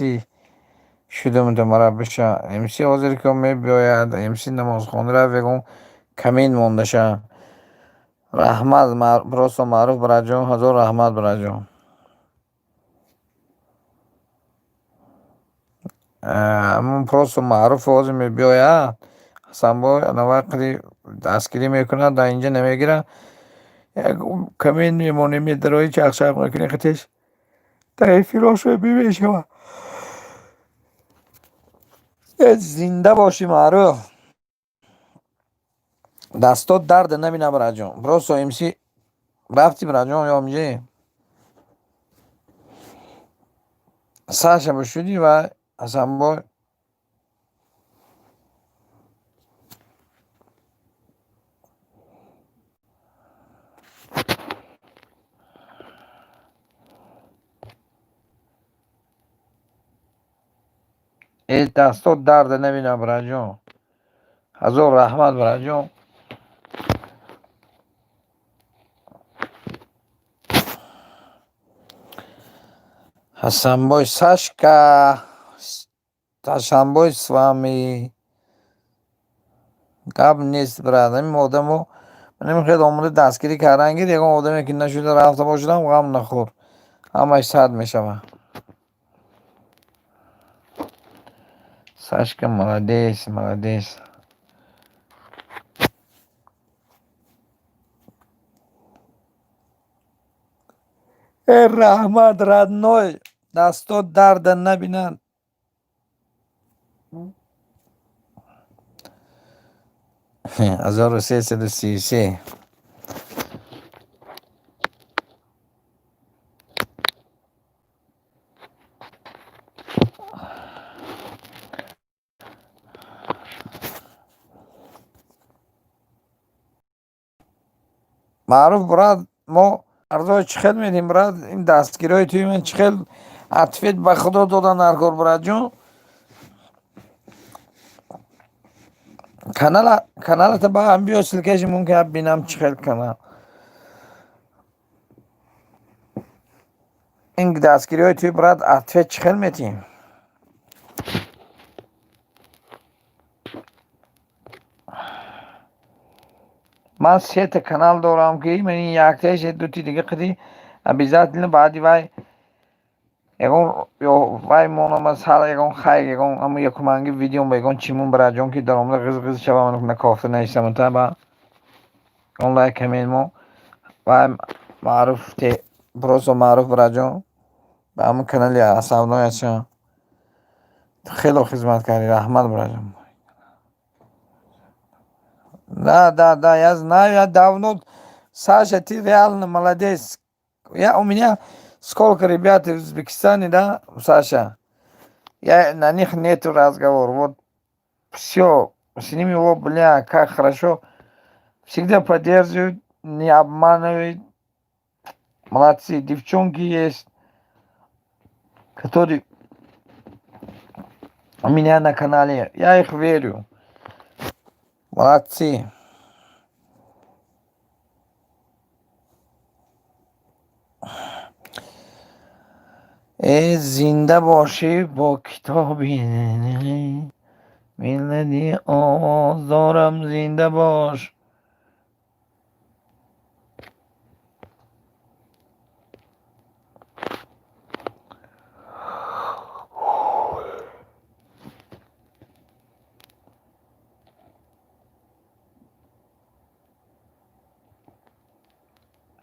шудам то мара биша. МС ҳозир ки мебиёяд, МС намозхона рафт, ягон камин мондаша. Раҳмат, просто Маъруф братҷон, ҳазор раҳмат, братҷон. Ҳамон просто Маъруф ҳозир мебиёяд. Ҳасанбой анавай қиди дастгирӣ мекунад, дар инҷа намегирад. Як камин мемонем, медарои чақчақ мекунӣ қитеш. Дар эфирош мешавад. Зинда бошӣ, Маъруф. Дастот дарда набина, братҷон. Просто МС рафти, братҷон, ё инҷа? Саша бошудӣ ва Ҳасанбой. Э, дастот дарда набинам, браҷон, ҳазор раҳмат, браҷон. Ҳасанбой, Сашка, Ҳасанбой, с вами гап нест, брат. Ҳамин одамо намехоҳед омода дастгирӣ кардан гир, ягон одаме ки нашуда рафта бошадам, ғам нахӯр, ҳамаш сад мешавад. Сашка, молодец, молодец. Э, раҳмат, родной, дастот дарда набинад. 1333. Маъруф, брат, мо қарзои чӣ хел медиҳем, брат? Ин дастгириҳои туи ман чӣ хел ответ ба худо додан дар кор, братҷон? Каналата ба ҳам биё, ссылка ши мумкин бинам, чӣ хел канал. Ин дастгириҳои туи, брат, ответ чӣ хел метиҳем? Ман сета канал дорам, ки ман яктааш, дути дига қиди обязательно баъди вай ягон ё вай монам, сал ягон хайр, ягон ҳамо якуманги видеом ба ягон чимун, браҷон, ки даромада ғиз ғиз шава, накофта наистамата ба он лайк камен вай маъруф те, просто маъруф, браҷон, ба ҳамон канали основной ача хело хизмат кардӣ, раҳмат, браҷон. Да, я знаю, я давно. Саша, ты реально молодец. Я, у меня сколько ребят в Узбекистане, да, Саша? Я, на них нету разговора. Вот все, с ними, вот, бля, как хорошо. Всегда поддерживают, не обманывают. Молодцы, девчонки есть, которые у меня на канале. Я их верю. Молодцы. Э, зинда бошӣ, бо китоби миллати овоз дорам, зинда бош.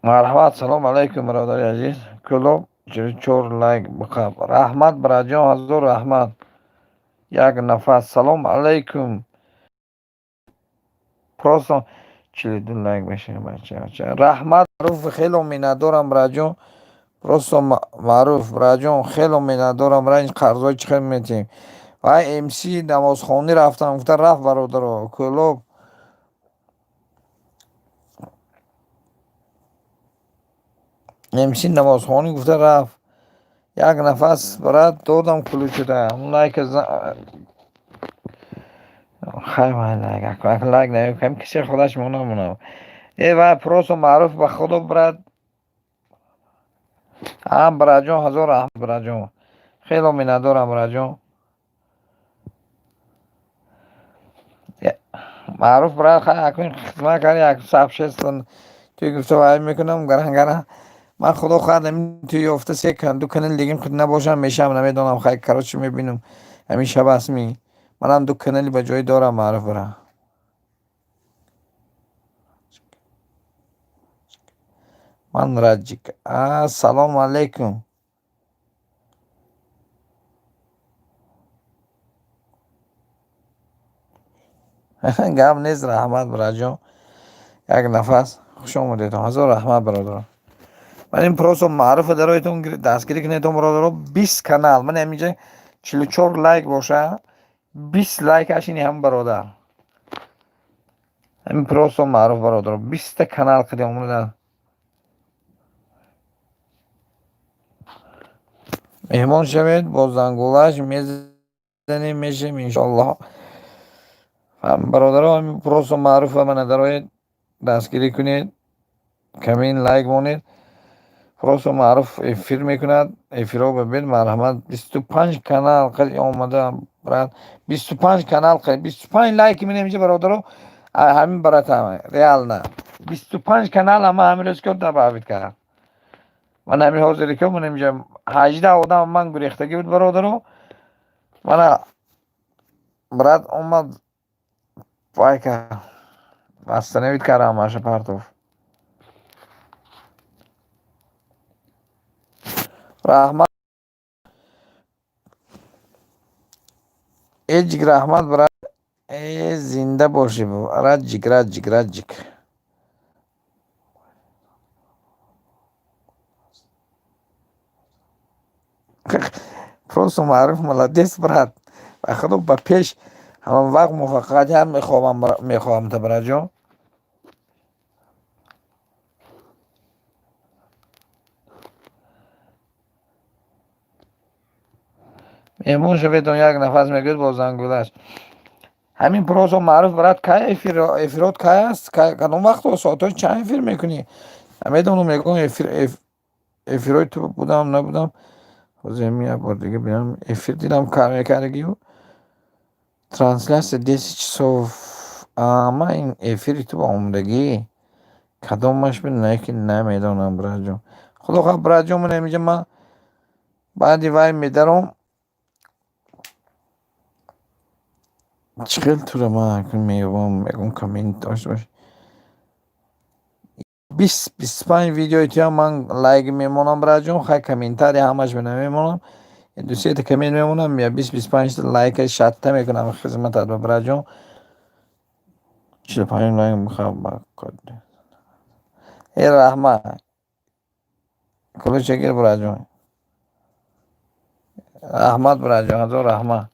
Марҳабат, салом алайкум, бародари азиз. Кӯлоб, 44 лайк биқаб, раҳмат, браҷон, ҳазор раҳмат. Як нафас, салом алайкум. Просто 42 лайк мешава. Раҳмат, маъруф, хело миннатдорам, браҷон. Просто маъруф, браҷон, хело миннатдорам. Ранҷ қарзҳои чӣ хел метиҳем? Вай мс намозхонӣ рафтам гуфта рафт, бародаро. Кӯлоб. Мс намозхонӣ гуфта рафт. Як нафас, брат, додам ключ уда лайк. Хай, лайк лайк намекунам, кисе худаш монамонам. Э, вай, просто маъруф, ба худо, брат. А, браҷон, ҳазор раҳмат, браҷон, хело миннатдорам, браҷон. Маъруф, брат, хай, акун хизмат карди, як сабшестон туи гуфта вай мекунам гаран гаран. Ман, худо хоҳад, ҳамин ту ёфта се ду канали дигим худ набошам мешавам, намедонам. Хай, короче, мебинам, ҳамин шаб астми. Манам ду канали ба ҷой дорам, маъруф, бра. Ман Раҷик. Ассалому алайкум. Гап нест, раҳмат, браҷон. Як нафас, хуш омадедон, ҳазор раҳмат, бародарон. Ман ин просто маъруфа дароятон дастгирӣ кунедон, бародаро. 20 канал ман ҳаминҷа 44 лайк боша, 20 лайкаш ини ҳам бародар, ҳамин просто маъруф, бародаро, 20-та канал қиди омада меҳмон шавед, бо зангулаш мез. Мезанем, мешем, иншоаллоҳ. Бародаро, просто маъруфа мана дароед, дастгирӣ кунед, камин лайк монед. Просто маъруф эфир мекунад, эфирҳо бибин, марҳамат. 25 канал қали омада, брат, 25 канал қали 25 лайки минем инҷа, бародаро. Ҳамин барата реально 25 канал ҳама ҳамин рӯз ко добавить кард. Ман ҳамин ҳозири ко ман инҷа 18 одам ман гурехтагӣ буд, бародаро. Мана брат омад, вай кард, восстановить кард ҳамаша партов. Раҳмат, эҷик, раҳмат, брат. Э, зинда бошӣ, раҷик, раҷик, раҷик. Просто маъруф молодец, брат. Ба худо, ба пеш ҳамон вақт муваффақият мехоҳам та, братҷон. Меҳмон шаведон, як нафас мегӯяд бо зангулаш. Ҳамин просто маъруф, брат, кай эфирот кай аст? Кадом вақто, соатҳои чанд эфир мекунӣ? Намедонам, мегӯям эфирҳои ту будам, набудам. Ҳозир як бор дига бинам, эфир дидам мекардагию. Трансляция 10 часов. Ман ин эфири ту ба омодагӣ. Кадомаш буд, не ки намедонам, братҷон. Худо хоҳад, братҷон, ман инҷа ман баъди вай медаром. Чӣ хел тура ман меёбам, мегӯям коммент дошта бош. 20-25 видеои туям ман лайк мемонам, братҷон. Хай, комментарий ҳамаш намемонам. Ду-сета коммент мемонам, я 20-25 лайка шатта мекунам хизматат ба, братҷон. 45 лайк. Э, раҳмат. Ключа гир, братҷон. Раҳмат, братҷон, ҳазор раҳмат.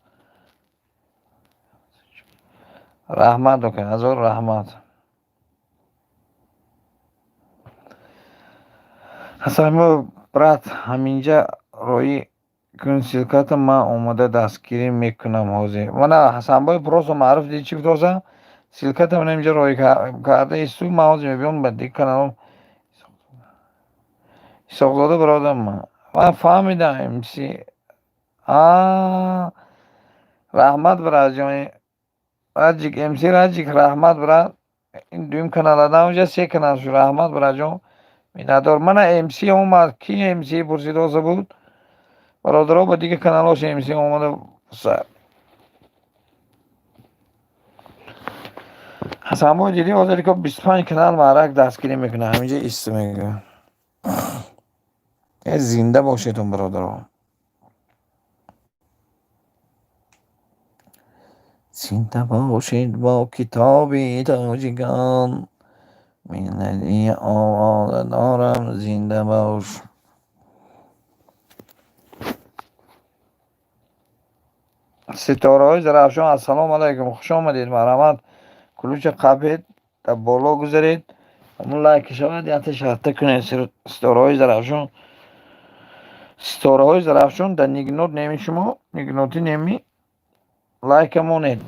Раҳмат, ока, ҳазор раҳмат. Ҳасанбо, брат, ҳаминҷа роӣ кун ссылката, ман омода дастгирӣ мекунам ҳозир. Мана Ҳасанбой просто маъруф диди чӣ гуфтоса? Ссылката мана инҷа роӣ карда исту, ман ҳозир мебиём ба дигар каналом. Исоқзода бародарам, ман фаҳмидам МС. А, раҳмат, братҷон. Раҷик, МС Раҷик, раҳмат, брат. Ин дуюм канал адам унҷа се канал шуд. Раҳмат, братҷон. Миннатдор. Мана МС омад. Ки МС пурсидоса буд? Бародаро, ба дигар каналҳош МС омада. Ҳасанбой, дидӣ, ҳозир ко 25 канал маърак дастгирӣ мекунад. Ҳаминҷа исту мегӯяд. Э, зинда бошедон, бародаро. Зинда бошед бо китоби тоҷикон. Миллати овоза дорам, зинда бош. Ситораҳои Зарафшон, ассалому алайкум, хуш омадед, марҳамат. Ключа қапед, дар боло гузаред, ҳамун лайк шавад, якта шарта кунед. Ситораҳои Зарафшон, Ситораҳои Зарафшон, дар нигнот неми шумо, нигноти неми лайка монед.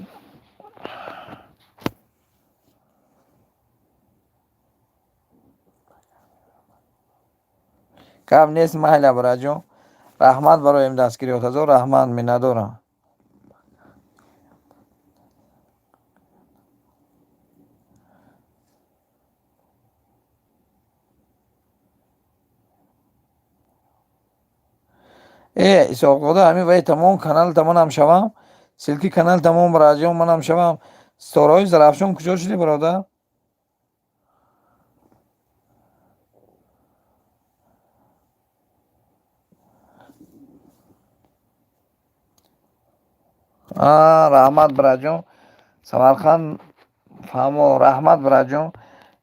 Гап нест, майла, братҷон. Раҳмат барои дастгириёт, ҳазор раҳмат, миннатдорам. Э, Исоқзода, ҳамин вай тамом канал тамонам шавам, ссылки канал тамом, братҷон, манам шавам. Ситораҳои Зарафшон куҷо шудӣ, бародар? А, раҳмат, братҷон. Самарқанд фаҳмо, раҳмат, братҷон.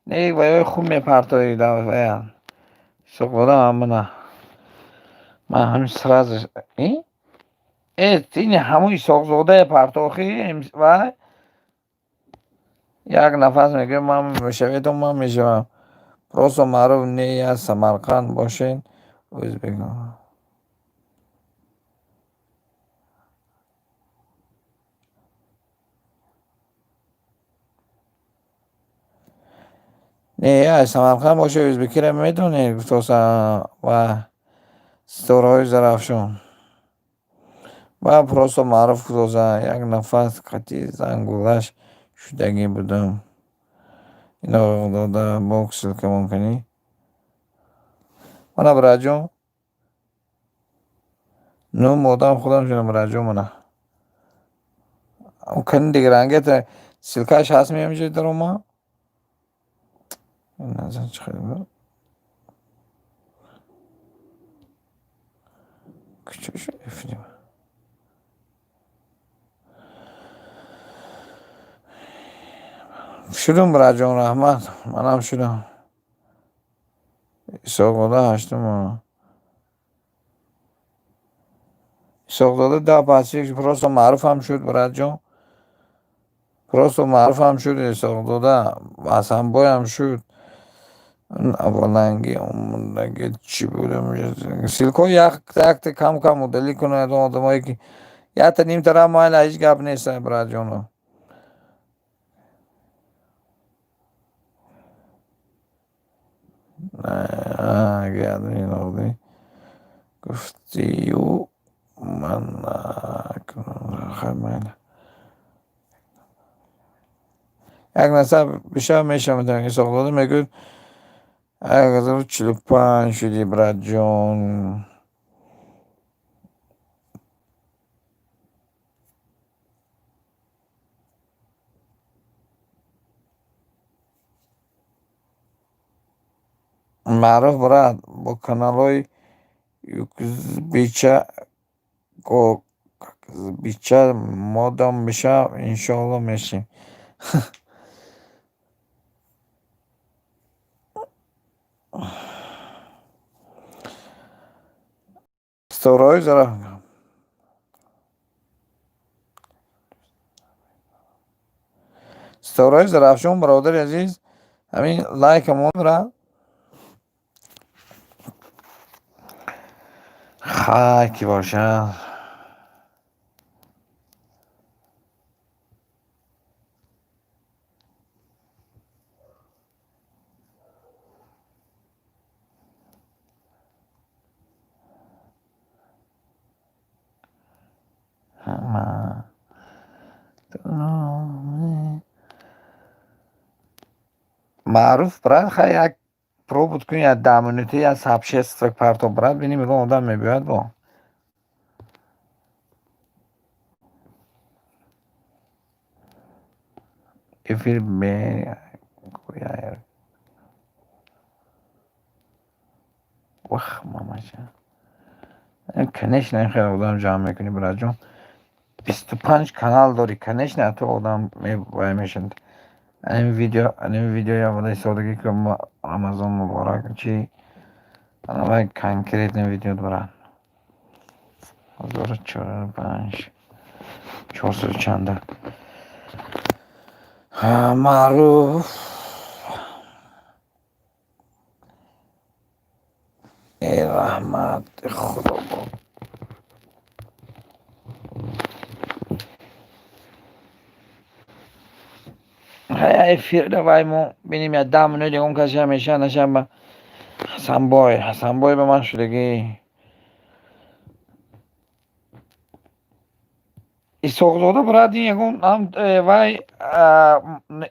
Не, ваёи хуб мепартоӣ вая. Исоқзода мана. Ман ҳамин сразу э ини ҳамун Исоқзодае партохӣ вай як нафас мегӯяд, ман мешаведон, ман мешавам. Просто маъруф не я Самарқанд бошед, ӯзбекон. Не, аз Самарқанд боша, ӯзбекиро медонед, гуфтоса ва ситораҳои Зарафшон. Ба просто маъруф гуфтоса, як нафас қати зангулаш шудагӣ будам. Ино дода бо ссылка мумкинӣ. Мана бираҷон. Ну модам худам шудам бираҷон мана. Кани дигарангета ссылкаш ҳаст меамиҷа дарома? Назар чӣ хел буд? Куҷо шуд эфири? Шудум бираҷон, раҳмат. Манам шудам. Исоқзода ҳаштум. Исоқзода да пасик просто маъруфам шуд бираҷон. Просто маъруфам шуд Исоқзода. Ҳасанбоям шуд. Авваланги омадаги чӣ будам? Ссылкҳо якта кам кам удалить кунад одамое ки якта нимтара майла ҳеҷ гап нест бираҷоно. Гуфтию ман майла. Як насаб бишав мешавам Исоқзода мегӯяд 1045 шудӣ братҷон. Маъруф брат бо каналҳои юкзбича модам бишав иншоалло мешем. Ситораҳои Зарафшон бародари азиз, ҳамин лайкамонра хай ки бошад. Маъруф брат, хай як пробуд кун, як даҳ минута як сообщество парто брат, бинем ягон одам мебиёяд бо. Эфир бе вах мамаша. Конечно, ин хел одам ҷамъ мекунӣ братҷон. 25 канал дорӣ, конечно, ту одам вай мешавад. Анин видео, анин видео аввалаи содагӣ ки Рамазон муборак чи анавай конкретный видео дорад. 1045 400 чанда. Маъруф э раҳмат худо бо. Эфир давай мо бинем як даҳ минут ягон касе меша наша ба Ҳасанбой, Ҳасанбой ба ман шудагӣ. Исоқзода брат ин ягон ҳам вай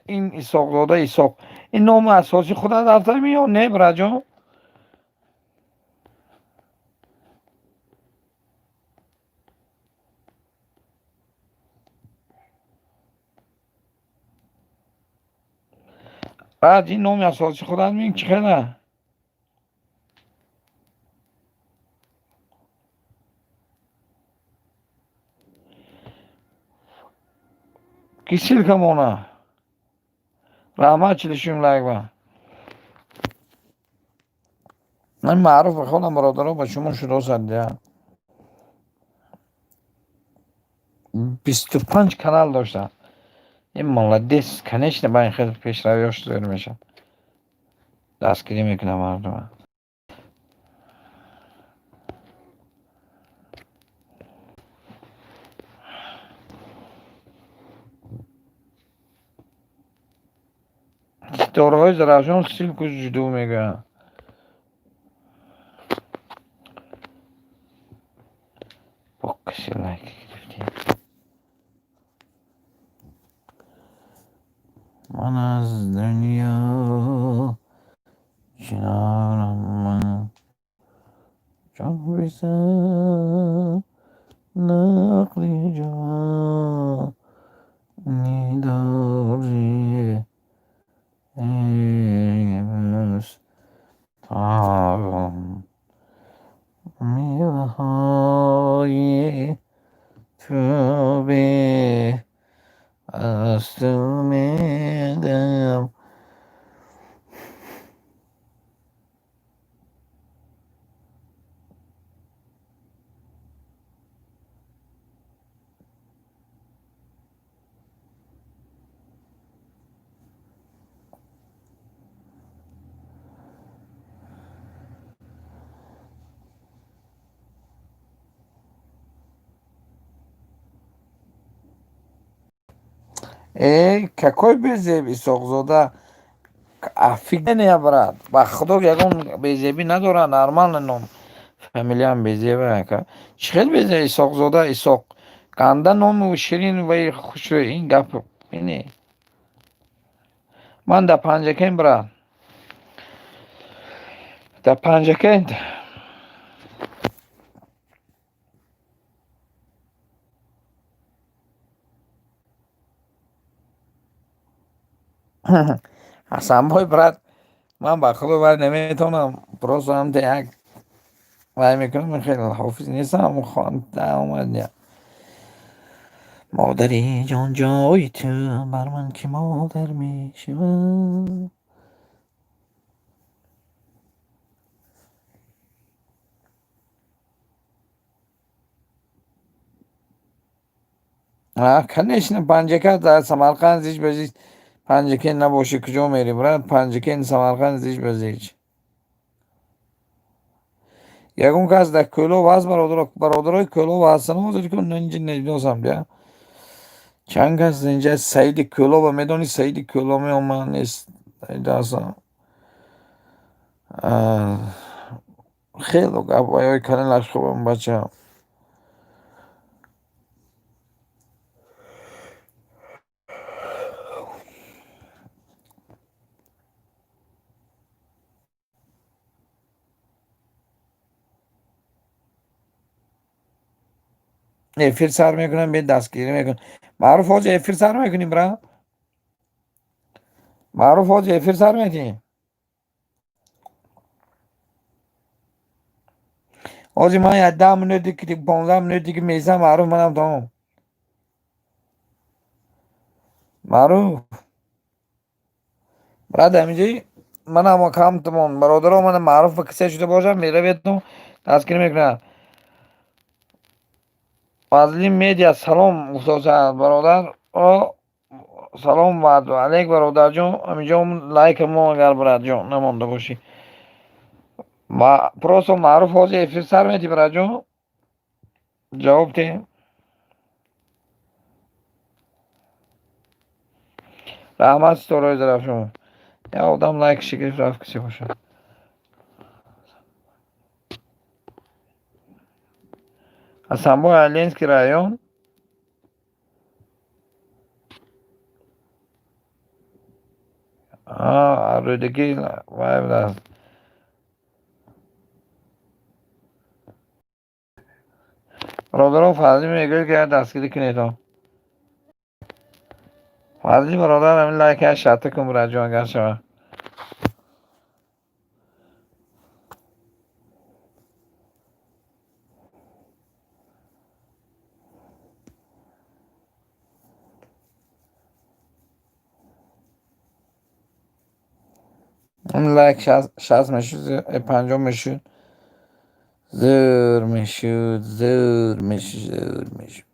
ин Исоқзода Исоқ. Ин номи асосии худат рафтами ё не братҷон? Баъд ин номи асосии худат ми чӣ хела? Ки ссылка мона? Раҳмат чилишум лайк ба. Ман маъруф бихонам бародаро ба шумо шудосад я. 25 канал дошта. Ин молодец, конечно, ба ин хел пешравиҳош зоҳир мешавад. Дастгирӣ мекунам мардума. Ситораҳои Зарафшон ссылку жду мегӯянд. Бо касе лайк гирифтем. Ман аз дунё чинорам, ман ҷон бисар нақли ҷони дорӣ бӯстон, меваҳои ту аз ту медам. Э, какой безеб, Исоқзода? Офигенная, брат. Ба худо, ягон безебӣ надорад, нормально ном. Фамилиям безеба ака. Чӣ хел безеб Исоқзода, Исоқ? Канда ному ширин ва хушрӯй, ин гап ине. Ман дар Панҷакент, брат. Дар Панҷакент. Ҳасанбой, брат, ман ба худо вай наметавонам, просто ҳамта як вай мекунам, хеле ҳофиз нестам, хонда омад. Модари ҷон, ҷои ту бар ман ки модар мешавад. Конечно, Панҷакент дар Самарқанд зич ба зич. Панҷакент набошӣ, куҷо мерӣ, брат? Панҷакент, Самарқанд зич ба зич. Ягон кас дар Кӯлоб ҳаст, бародаро? Бародарои Кӯлоб ҳастанд, ҳозир ки инҷа намедонам, бия. Чанд кас инҷа Саиди Кӯлоба медонӣ? Саиди Кӯлоб меомад, нест дастам. Хело гап ваёи каналаш хубам, бача. Эфир сар мекунам, бе дастгирӣ мекунам. Маъруф, ҳозир эфир сар мекунем, брат? Маъруф, ҳозир эфир сар мекунем. Ҳозир ман як 10 минути, 15 минути ки меистам, маъруф, манам тамом. Маъруф. Брат, ҳаминҷои манам камтамон. Бародаро, мана маъруф ба кисе шуда бошам, мераветон дастгирӣ мекунад. Фазли Медиа салом гуфтосад, бародар. О, салом алейк, бародарҷон. Ҳаминҷо лайка мо, агар, братҷон, намонда бошӣ. Просто маъруф, ҳозир эфир сар метӣ, братҷон? Ҷавоб те. Раҳмат, ситораи Зарафшон. Як одам лайкши гирифт, рафт, кисе бошад. Ҳасанбой, Ленинский район. Рӯдакӣ вай будааст. Бародарон, Фазлӣ мегӯяд, ки як дастгирӣ кунедон. Фазлӣ бародар, ҳамин лайка шарта кун, братҷон, агар шавад. Лайк 60 мешуд, 50 мешуд. Зӯр мешуд, зӯр мешуд, зӯр мешуд.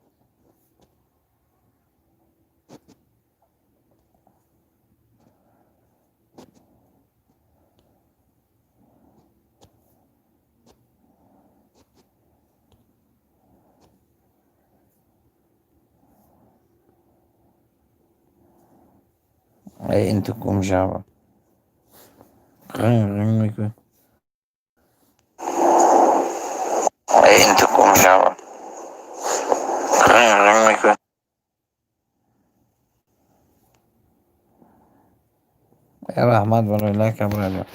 Эй, ин ту гум шава. Ғинг ғинг мекунӣ. Ин ту гум шава. Ғинг ғинг мекунӣ. Раҳмат барои лайка, бародар.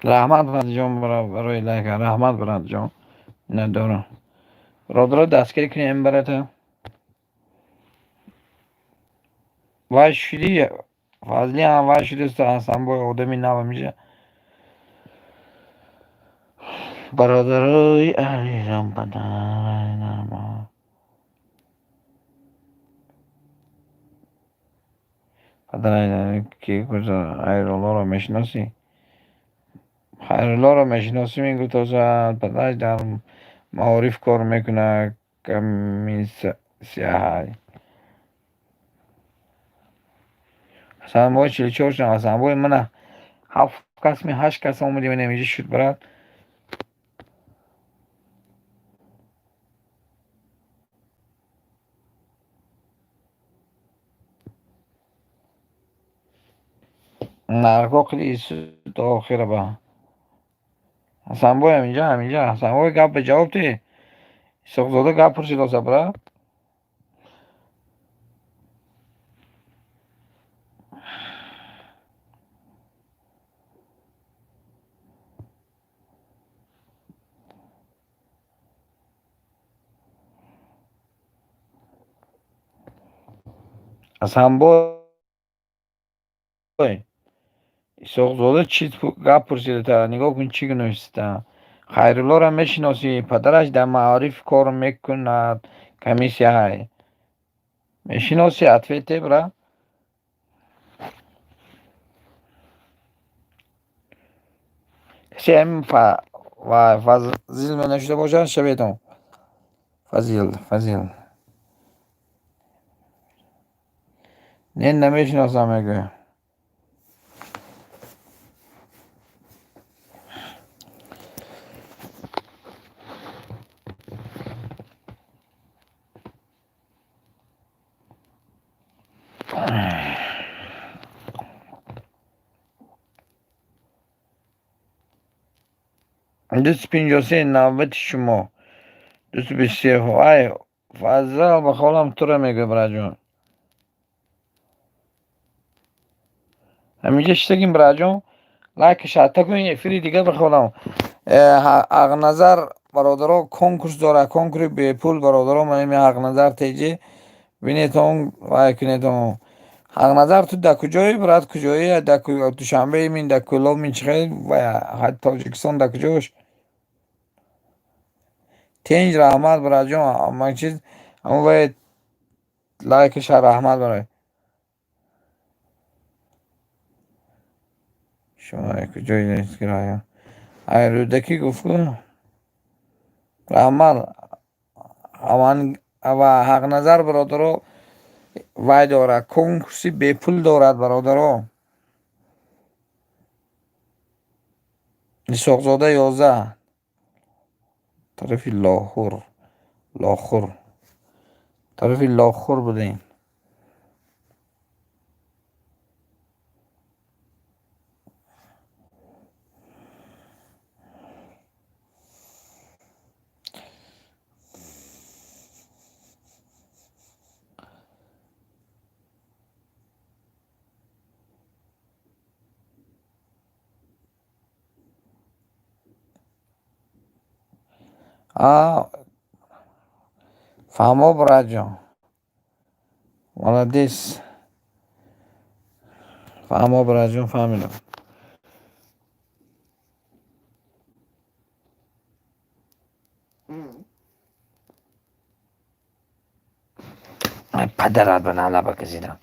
Раҳмат, бародарҷон, барои лайка. Раҳмат, бародарҷон. Надорам. Бародаро, дастгирӣ кунем барата. Вай шудӣ, Фазли ҳам вай шудааст, Ҳасанбой одами нав меша. Бародарои азизам, падарай ки Хайруллоро мешиносӣ? Хайруллоро мешиносӣ, мегӯ тоза падараш дар маориф кор мекунад, комиссияҳай. Ҳасанбой 44 шудам. Ҳасанбой, мана ҳафт кас ми ҳашт кас омадем, инҷа шуд, брат. Нарко қили то охира ба. Ҳасанбой ҳаминҷа, ҳаминҷа. Ҳасанбой, гап ба ҷавоб те. Исоқзода гап пурсидоса, брат. Ҳасанбой, Исоқзода чӣ гап пурсида, нигоҳ кун, чӣ нависта. Хайруллоро мешиносӣ? Падараш дар маориф кор мекунад, комиссияҳай. Мешиносӣ? Ответ те, брат. Касе ҳамин Фазил нашуда бошад, шаветон. Фазил, Фазил. Не, намешиносам, мегӯям. 253, навбати шумо. 223. Ай, Фазал, ба холам тура мегӯя, браҷон. Ҳаминҷа шитагим, браҷон. Лайк шатта кун, эфири дига бихонам. Ҳақназар, бародаро, конкурс дорад, конкурси бепул, бародаро, ман ими Ҳақназар теҷи бинетон, вай кунетон. Ҳақназар, ту дар куҷои, брат, куҷои? Дар Душанбе мин, дар Кӯлоб мин, чӣ хел, Тоҷикистон дар куҷош? Тенҷ, раҳмат, браҷон, ман чиз ҳамон вай лайкаша, раҳмат барои шумо. Куҷои? Ай, Рӯдакӣ гуфт, раҳмат. Ва Ҳақназар, бародаро, вай дорад, конкурси бепул дорад, бародаро. Исоқзода 11, тарафи Лоҳур, Лохур, тарафи Лохур будем. Фаҳмо, братҷон, молодец. Фаҳмо, братҷон, фаҳмидам. Падарат ба налаба казидам.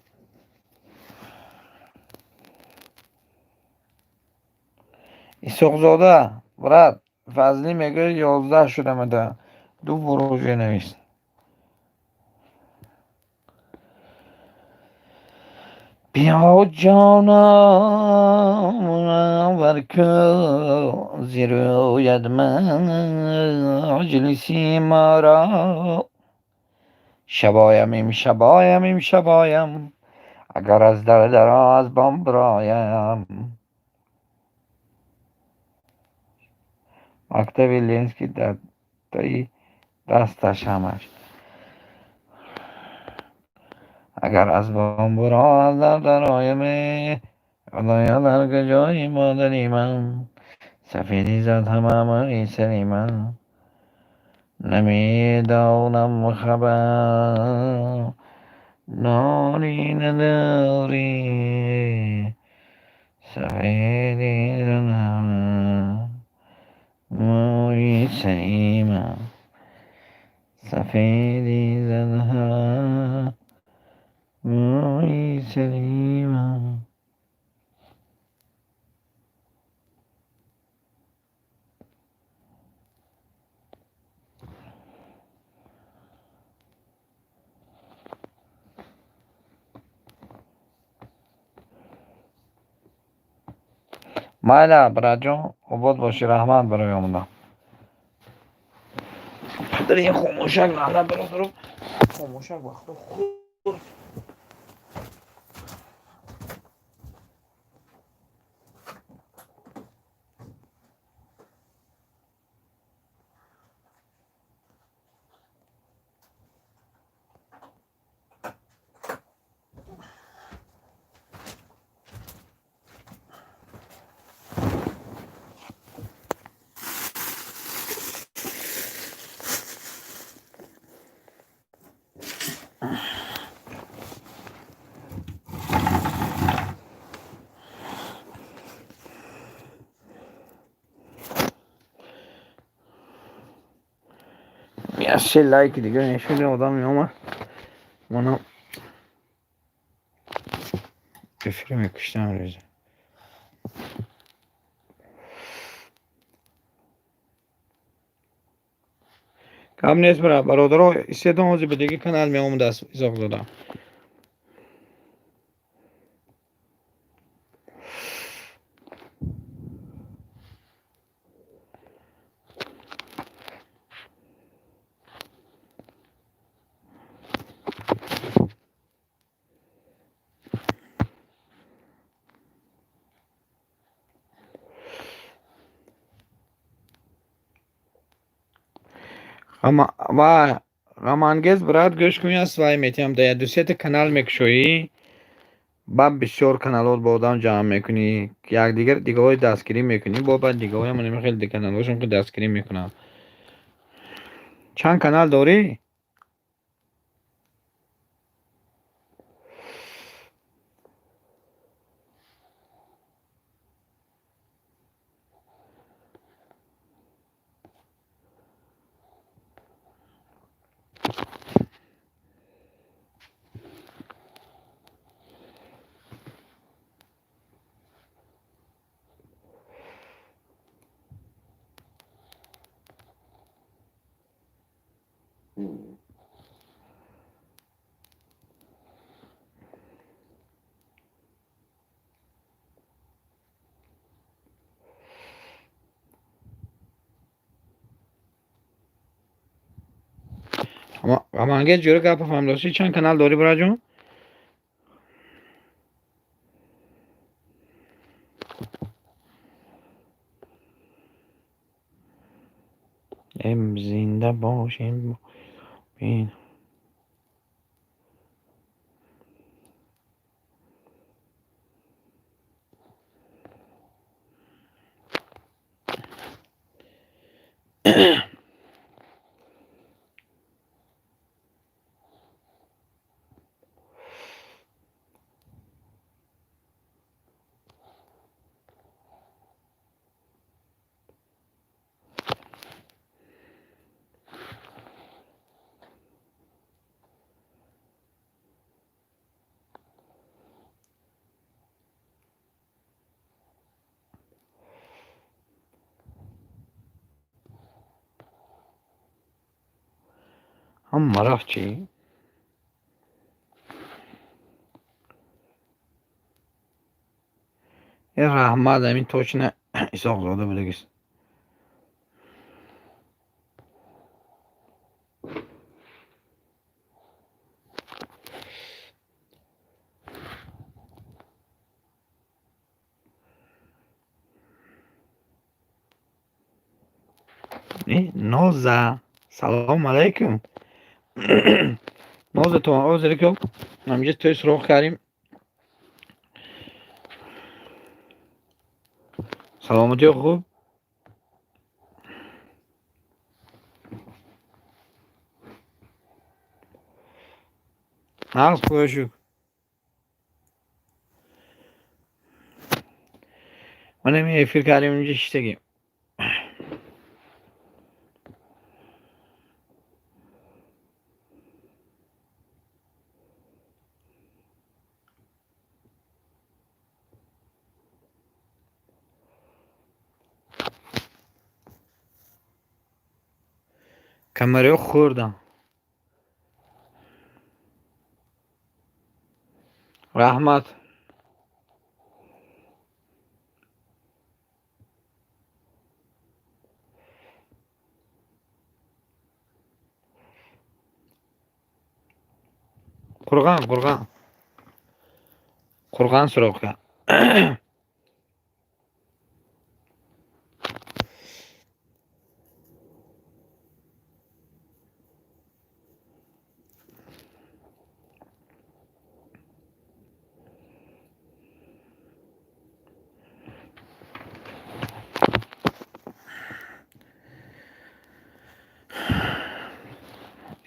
Исоқзода, брат, Фазлӣ мегӯяд, 11 шудамада. Ду буруҷа навист. Биё ҷонам, бар кӯзи рӯяд маҷлиси маро. Шабоям, имшабоям, имшабоям, агар аз дар дароз бом бироям. Мактаби Ленинский дар таи дасташ ҳамаш. Агар аз бом биро, аз дар дароям, худоё, дар куҷои модари ман? Сафедӣ зад ҳама мӯи сари ман, намедонам хабар дорӣ, надорӣ. Сафедӣ зад ҳама мӯи сари ман, сафедӣ зад ҳама мӯи сари ман. Майла, братҷон, обод бошӣ, раҳмат барои омадан. Падари ин хомӯшак лаънат, бародаро, хомӯшак ба худо хӯрд. Се лайки дига нешуди, одам меомад, манам эфир мекуштам рӯза. Кам нест, бародаро, истедон ҳозир ба диги канал меомадааст Изоқзода. Ва Романгез, брат, гӯш кун, аст вай метиҳам да дусета канал мекушоӣ, баъд бисёр каналот бо одам ҷамъ мекунӣ, якдигар дигаҳои дастгирӣ мекунӣ, бо баъд дигаҳоям хеле каналҳошон ки дастгирӣ мекунанд. Чанд канал дорӣ? Романгез, ҷӯра, гапа фаҳмидосӣ? Чанд канал дорӣ, бираҷон? Эм зинда бошем бин. Ҳама рафт чӣ? Э, раҳмат, ҳамин точно Исоқзода будагист. Ноза, салом алайкум. Ноза, то ҳозир ки ҳаминҷа тӯй суроғ кардем. Саломатиё хуб? Нағз, худо шукр. Ман ҳамин эфир кардем, инҷа шиштагем. Камариҳо хӯрдам. Раҳмат. Қурған, қурған. Қурған суроғ.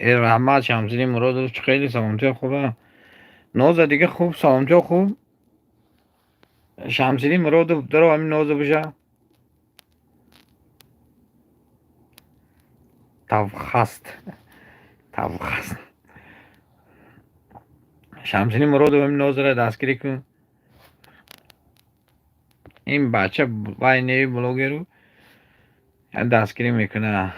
Э, раҳмат, Шамсиддин Муродов, чӣ хеле саломатиё хуба? Ноза дига хуб, саломатиё хуб? Шамсиддин Муродов, даро ҳамин Ноза боша. Тавхаст. Тавхаст. Шамсиддин Муродов, ҳамин Нозаро дастгирӣ кун. Ин бача вай неви блогеру дастгирӣ мекунад.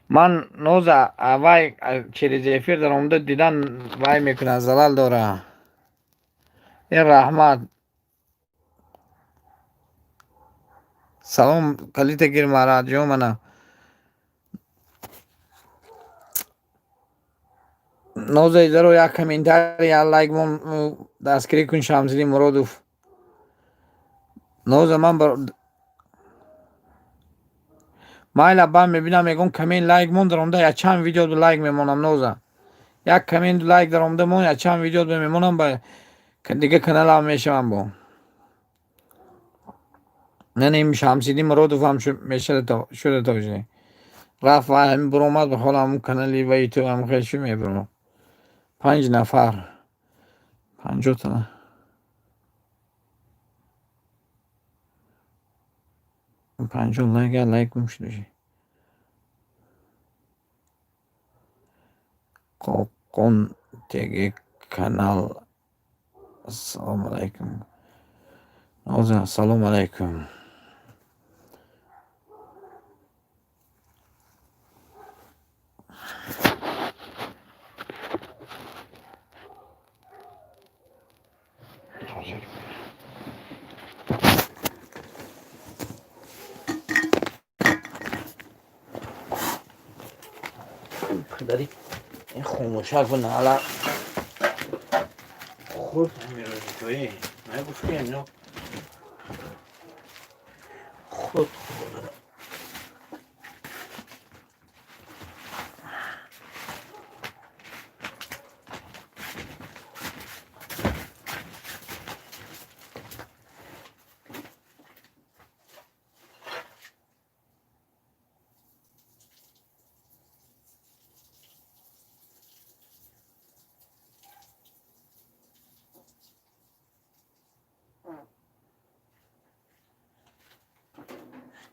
Ман Ноза вай через эфир даромада дидан вай мекунад, залал дора. Э, раҳмат. Салом, калита гир мара, ҷо мана. Ноза, даро як комментарий, як лайк мон, дастгирӣ кун Шамсиддин Муродов. Ноза, ман майла бан мебинам, ягон коммент, лайк мон, даромада якчанд видео лайк мемонам. Ноза, як коммент, лайк даромада мон, якчанд видео мемонам, ба дига каналам мешавам. Бо наним Шамсиддин Муродов ҳам мешуда тожи рафт ва ҳамин буромад, ба ҳола ҳамун канали ва ютуб ҳам хел шу мебурам. Панҷ нафар, 50 та, 50 лайк, лайк гум шуда. Qoqon теги канал. Ассалому алайкум, Ноза, ассалому алайкум. Ҳозир. Падари ин хомӯшак ва наала хурд ҳамирозитои нагуфти ино худ хӯрда.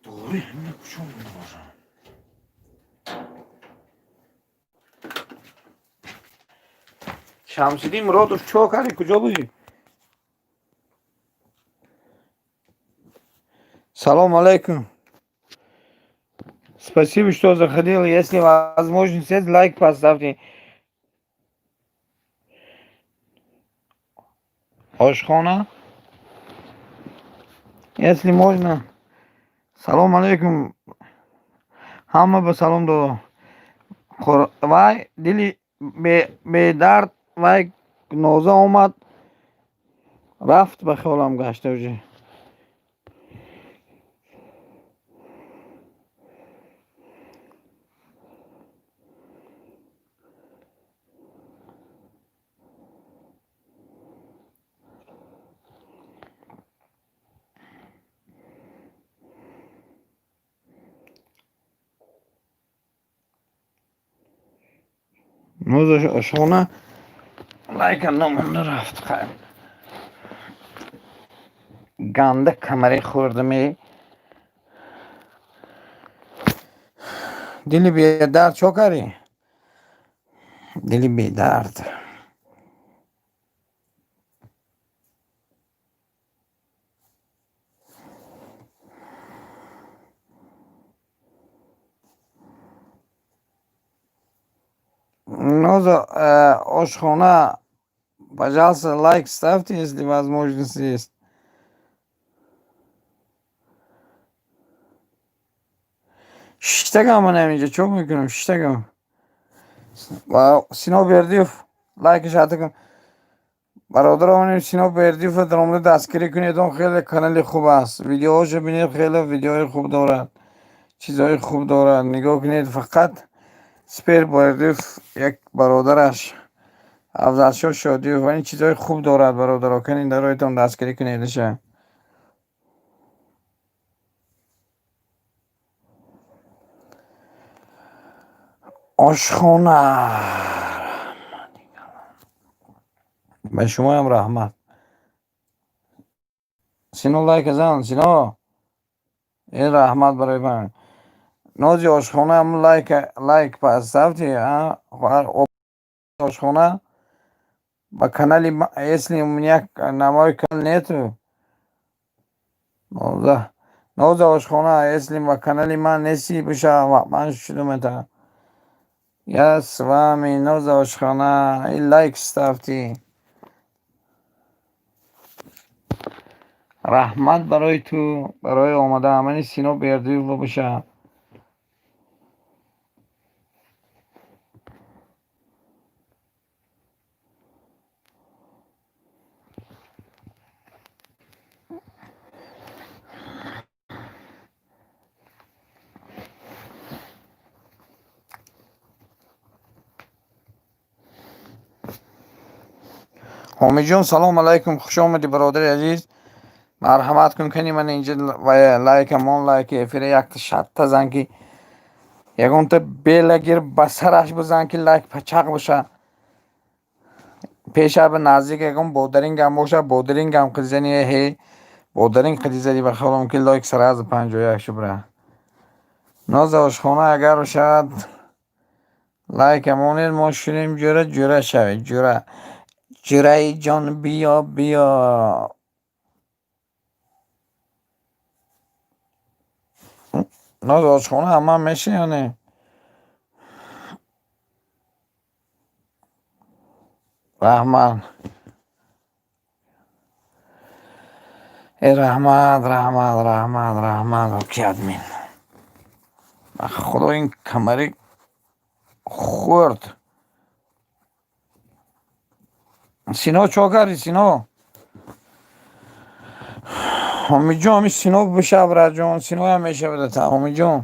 Дори ҳамина куҷо мебошам? Шамсиддин Муродов, чо карди, куҷо будӣ? Салом алейкум. Спасибо, что заходил. Если возможность есть, лайк поставьте. Ошхона, если можно. Салом алейкум, ҳама ба салом додо. Вай дили бедард, вай Ноза омад, рафт, ба хиёлам гашта уже. Ноза ошхона лайка намонда, рафт. Хайр, ганда камаре хӯрдаме. Дили бедард, чо кардӣ, дили бедард? Ноза ошхона, пожалуйста, лайк ставьте, если возможность есть. Шиштагам, ман ҳаминҷа чо мекунам, шиштагам. Сино Бердиев, лайкаш ҳата кун, бародарон. Сино Бердиев даромада дастгирӣ кунед, он хеле канали хуб аст. Видеоҳошо бинед, хеле видеои хуб дорад, чизҳои хуб дорад, нигоҳ кунед. Фақат Спер Бердиев, як бародараш Афзалшоҳ Шодиев ва ин чизҳои хуб дорад. Бародаро, канин дароятон, дастгирӣ кунедаша. Ошхона, ба шумоям раҳмат. Сино, лайка зан, Сино. Э, раҳмат барои ман. Нози ошхона, лайк поставьте. Ошхона, ба канали, если у меня на мой канал нету. Ноза, Ноза ошхона, если ба канали ман нести, биша, ман шудумета. Я с вами, Ноза ошхона, и лайк ставьте. Раҳмат барои ту, барои омада. Мани Сино Бердиев боша. Ҳомиҷон, салом алайкум, хуш омадӣ, бародари азиз. Марҳамат кун, кани ман инҷа лайка мон, лайки эфира якта шатта зан, ки ягонта белагир ба сараш бизан, ки лайк пачақ боша. Пеша ба наздик ягон бодарингам боша, бодарингам қизани. Ҳе, бодаринг қиди ба хиёлам, ки лайк саразу 51 шубра. Ноза ошхона, агар шавад, лайка монед, мо шунем. Ҷура, ҷура шавед, ҷура, ҷураи ҷон, биё, биё. Ноза ошхона, ҳама меша ё не? Раҳмат, э, раҳмат, раҳмат, раҳмат, раҳмат. Ки админ, ба худо, ин камари хӯрд. Сино, чо кардӣ, Сино? Ҳомиҷон, ҳами Сино биша, браҷон, Синоям мешавадата. Ҳомиҷон,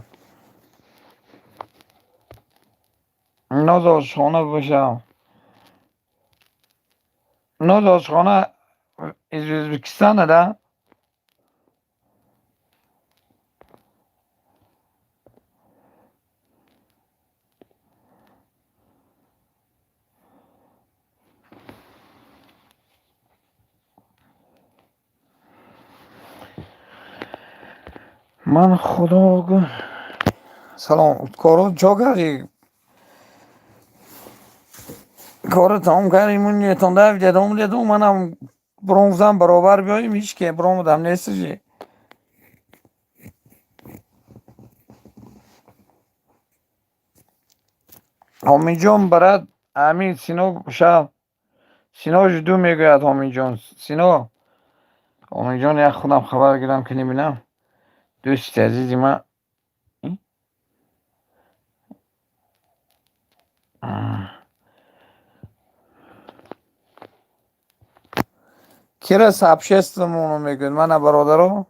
Ноза ошхона биша. Ноза ошхона из Узбекистана, да? Ман худо. Салом, коро чо кардӣ? Корро тамом кардем, етонда дедом, дедум, манам бромзам, баробар биёем, ҳеч ке бромадам нестижи. Ҳомиҷон, брат, амин. Сино, шав. Сино, жду, мегӯяд Ҳомиҷон. Сино, Ҳомиҷон, як худам хабар гирам, ки небинам. Дӯсти азизи ман. Кира сообщество моно мегӯяд, мана, бародаро.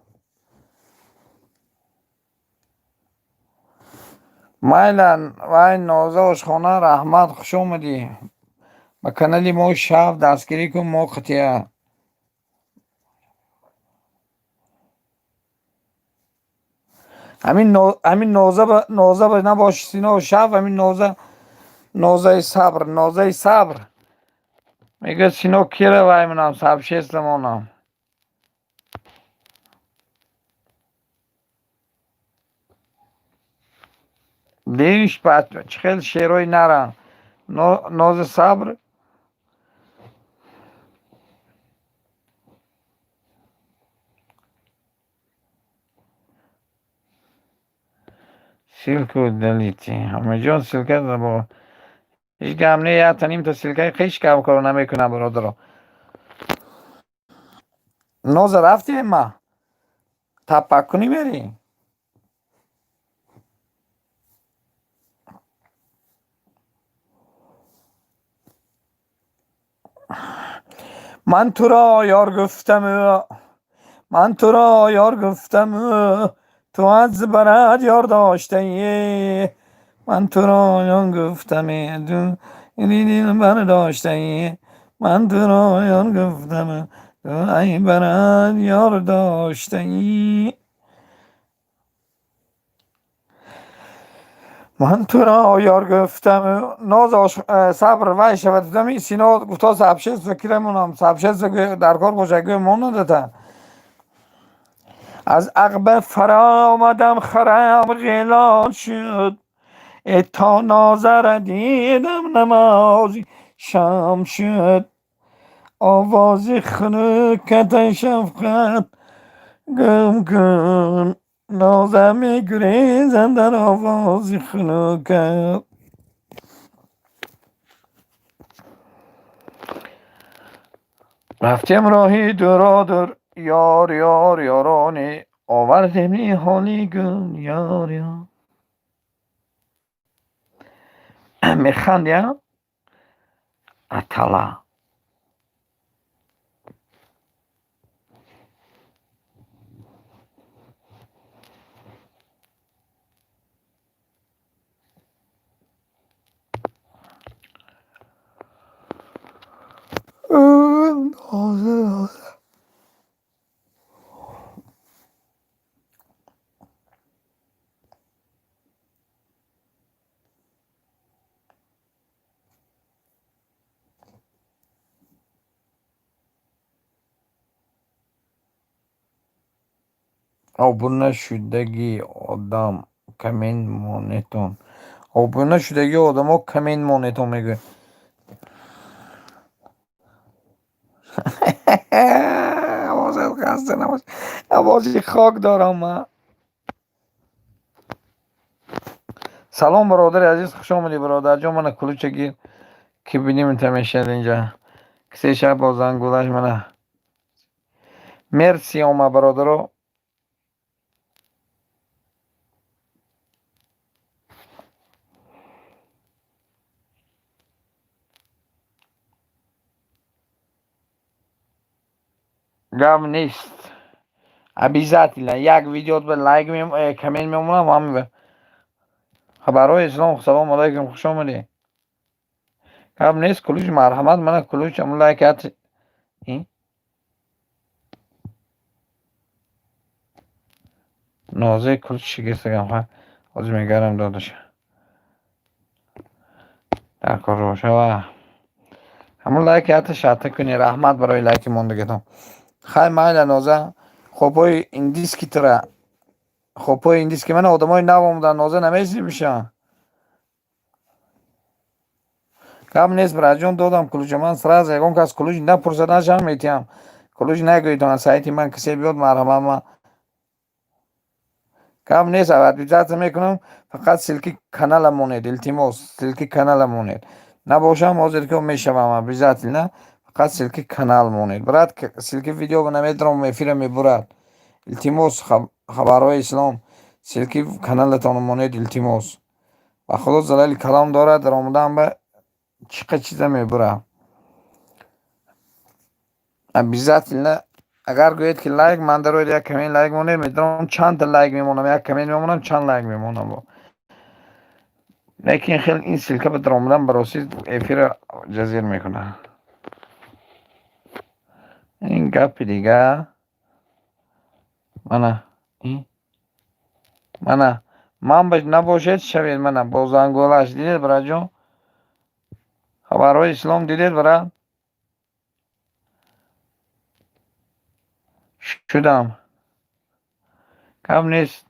Майла, вай, Ноза ошхона, раҳмат, хуш омадӣ ба канали мо. Шав, дастгирӣ кун мо қатия. Ҳамин Ноза набоши, Сино, шав, ҳамин Ноза, Нозаи сабр, Нозаи сабр мегӯяд. Сино, кира вай манам сообщество монам. Диш чӣ хел шерои нара. Нози сабр. Ссылку удалите. Ҳамаҷон, ссылка ҳеҷ гап не, якта нимта ссылка и ҳеҷ гап кор намекунам, бародаро. Ноза, рафтем, ма таппаккунӣ мерӣ? Ман туро ёр гуфтаму, ман туро ёр гуфтаму, ту аз барад ёр доштаӣ. Ман туро ёр гуфтаме, дил бардоштаӣ. Ман туро ёр гуфтаму, ту ай барад ёр доштаӣ. Ман туро ёр гуфтаму. Ноз сабр вай шавад, гуфтами Сино гуфто сообщество кирамонам, сообщество дар кор боша, гӯ монадата. Аз ақба фаромадам, харам ғилон шуд, э то нозара дидам, намози шом шуд. Овози хунуката, шафқат гум кун, Ноза мегурезам дар овози хунукат. Рафтем роҳи дуродур, ёр, ёр, ёроне, овардем ниҳоли гул, ёр, ёр. Механдия атала. Ноза, Ноза. Обуна шудагии одам коммент монетон. Обуна шудагии одамо коммент монетон, мегӯяд. Овозат хаста набош, овози хок дорам ман. Салом, бародари азиз, хуш омадӣ, бародарҷон. Мана, ключа гир, ки бинем мешавад инҷа. Кисе шаб бо зангулаш, мана. Мерси ома, бародаро. Гап нест. Обязательно як видео ба лайк, коммент мемонам ҳам. Хабарҳои ислом, салому алайкум, хуш омадӣ. Гап нест, ключ, марҳамат, мана ключ, ам лайк ат. Нозе ключ шикастагам, ҳозир мегарам додаша. Дар кор бошава. Ҳамон лайк ята шарта кунӣ, раҳмат барои лайки мондагитон. Хай, майла, Ноза, хобҳои индиски тура, хобҳои индиски. Мана, одамои нав омадан, Ноза, намесибиша. Гап нест, браҷон, додам ключа ман сразу, ягон кас ключ напурсад, нашам метиҳам. Ключ нагӯедон, сайти ман кисе биёд, марҳамат, ман гап нест, обязательно мекунам, фақат ссылки канала монед, илтимос, ссылки канала монед. Набошам, ҳозир ки мешавам обязательно. Фақат ссылки канал монед, брат. Ссылки видео наметавонам, эфира мебурад. Илтимос, Хабарҳои Ислом, ссылки каналатон монед, илтимос. Ба Худо, залали калом дорад, даромадан ба чӣ қа чиза мебурад. Обязательно, агар гӯед, ки лайк ман дароед, як коммент, лайк монед, медонам, чандта лайк мемонам, як коммент мемонам, чанд лайк мемонам. Лекин хел ин ссылка ба даромадан ба ростӣ эфира ҷазир мекунад. Ин гапи дига. Мана, мана, ман ба набошед, шавед. Мана, бо занголаш дидед, братҷон? Хабарҳои Ислом, дидед, брат? Шудам, гап нест.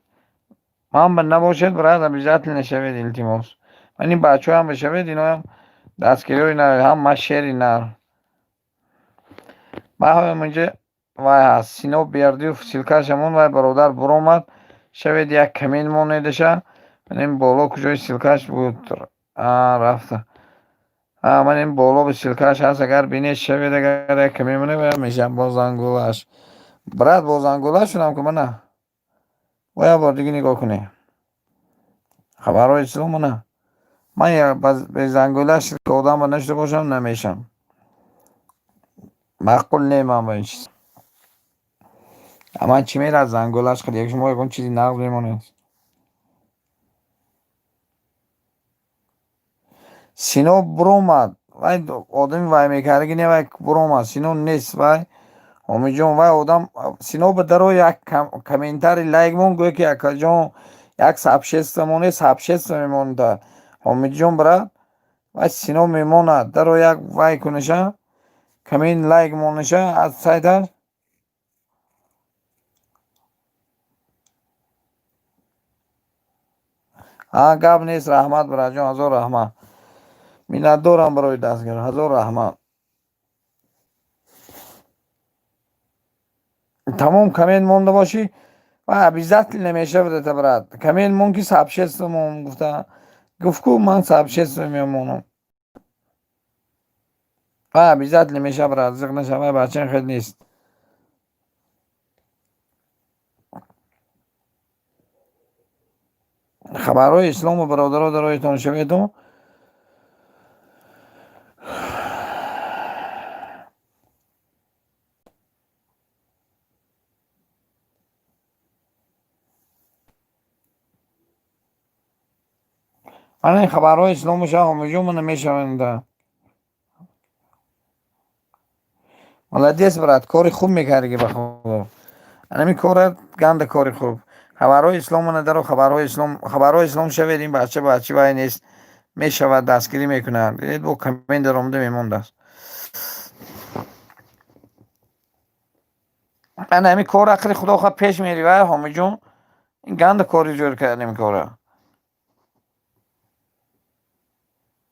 Ман ба набошед, брат, обязательно шавед, илтимос. Ман ин бачаҳоям бишавед, иноям дастгириҳои ҳама шери нар. Баҳоям инҷа вай ҳаст, Сино Бердиев, ссылкашамон. Вай бародар буромад, шавед, як коммент монедаша. Ман ин боло куҷои ссылкаш буд, рафта. Ман ин боло ссылкаш ҳаст, агар бинед, шавед, агар як коммент монед, вай мешавад бо зангулаш, брат, бо зангула шудам ку. Мана, бо як бор дига нигоҳ кунед, Хабарҳои Ислом. Мана, ман безангулаш одамба нашуда бошам, намешам, маъқул не ман ба ин чиз. Ман чӣ мерад зангулаш қад, як шумо ягон чизи нағз мемонед. Сино буромад, вай одами вай мекардаги не, вай буромад. Сино нест, вай Ҳомиҷон, вай одам. Сино ба даро як комментарий, лайк мон, гӯё ки акаҷон, як сообщество моне, сообщество мемонда. Ҳомиҷон, брат, вай Сино мемонад, даро як вай кунаша, коммент, лайк монаша аз сайташ. Гап нест, раҳмат, братҷон, ҳазор раҳмат, миннатдорам барои дастгир, ҳазор раҳмат. Тамом, коммент монда бошӣ ва обязательно мешавад это, брат. Коммент мон, ки сообщество мон гуфта, гуфт ку, ман сообщество мемонам ва обязательно мешавад, брат, зиқ нашава, бачаи хел нест. Хабарҳои Ислому бародаро, дароятон шаведу. Ана, ин Хабарҳои Ислому ша, ҳомиҷон, мана мешаванда. Молодец, брат, кори хуб мекардӣ, ба Худо. Анами кора ганда, кори хуб. Хабарҳои Ислом, мана даро, Хабарҳои Ислом, Хабарҳои Ислом шавед. Ин бача бачи вай нест, мешавад, дастгирӣ мекунад. Дидед, бо коммент даромада мемондааст. Ана ҳами кор ақли Худо хоҳад пеш мери, вай Ҳомиҷон. Ин ганда кори ҷӯр кардем кора.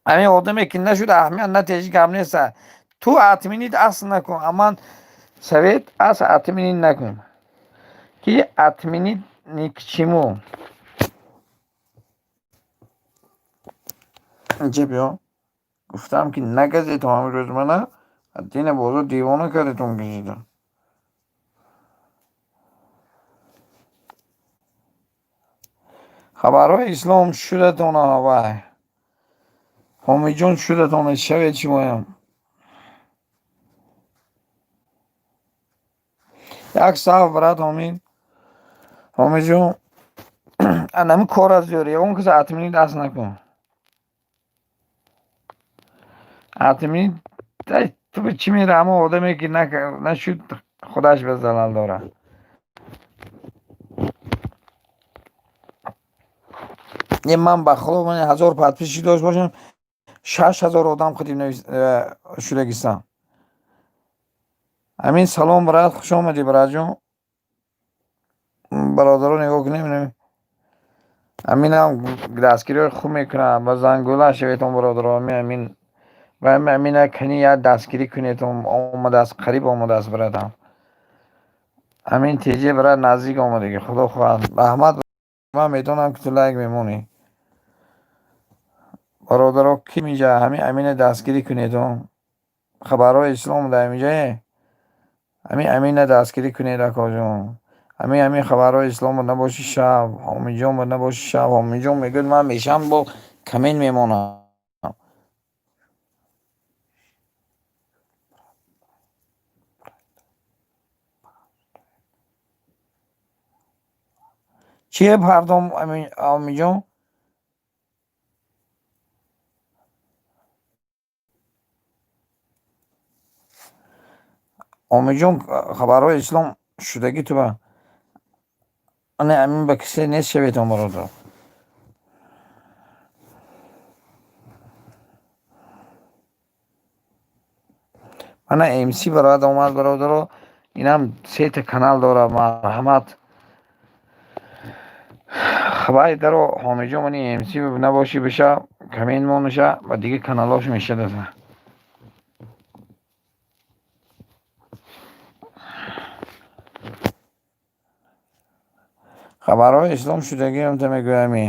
Ҳамин одаме ки нашуд, аҳамият натеҳ, ҳеҷ гап неста. Ту отменить асл накун, аман совет асл отменить накун. Ки отменить ни к чему. Инҷа биё. Гуфтам, ки нагазетон ҳамин рӯз мана, дина бозор девона кардетон газида. Хабарҳои Ислом шудатона, вай. Ҳомиҷон, шудатона, шавед шумоям. Як саф, брат Ҳомид. Ҳомиҷон, анами кор аз зиёд, ягон каса отменить даст накун. Отменить ту ба чӣ мера, ҳамон одаме ки нашуд, худаш ба залал дорад. Не, ман ба Худо, ман 1000 подписчик дошта бошам, 6000 одам худим шудагистам. Амин, салом, брат, хуш омадӣ, братҷон. Бародаро, нигоҳ кунем. Аминам дастгириҳои хуб мекунад, ба зангула шаветон, бародаро. Амин, амин. Ва амина кани як дастгирӣ кунедон, омадааст, қариб омадааст, братам. Амин теҷе, брат, наздик омадагӣ, Худо хоҳад. Раҳмат, ман медонам, ки ту лайк мемонӣ. Бародаро, ки инҷа ҳамин Амина дастгирӣ кунедон. Хабарҳои ислом дар инҷае. Ҳамин Амина дастгирӣ кунед, акоҷон. Ҳамин хабарҳои ислом набоши шав, Ҳомиҷон набоши шав. Ҳомиҷон мегӯяд, ман мешам, бо камин мемонам. Чие пардом, Ҳомиҷон? Ҳомиҷон, хабарҳои ислом шудагӣ ту ба ана Амин ба кисе нест шаветон, бародар. Мана МС барояд омад, бародаро. Инам сета канал дорад, марҳамат. Хабари даро, Ҳомиҷон, мани МС набошӣ биша, камин монаша ва дига каналош мешадаса. Хабарҳои ислом шудагиам та мегӯями.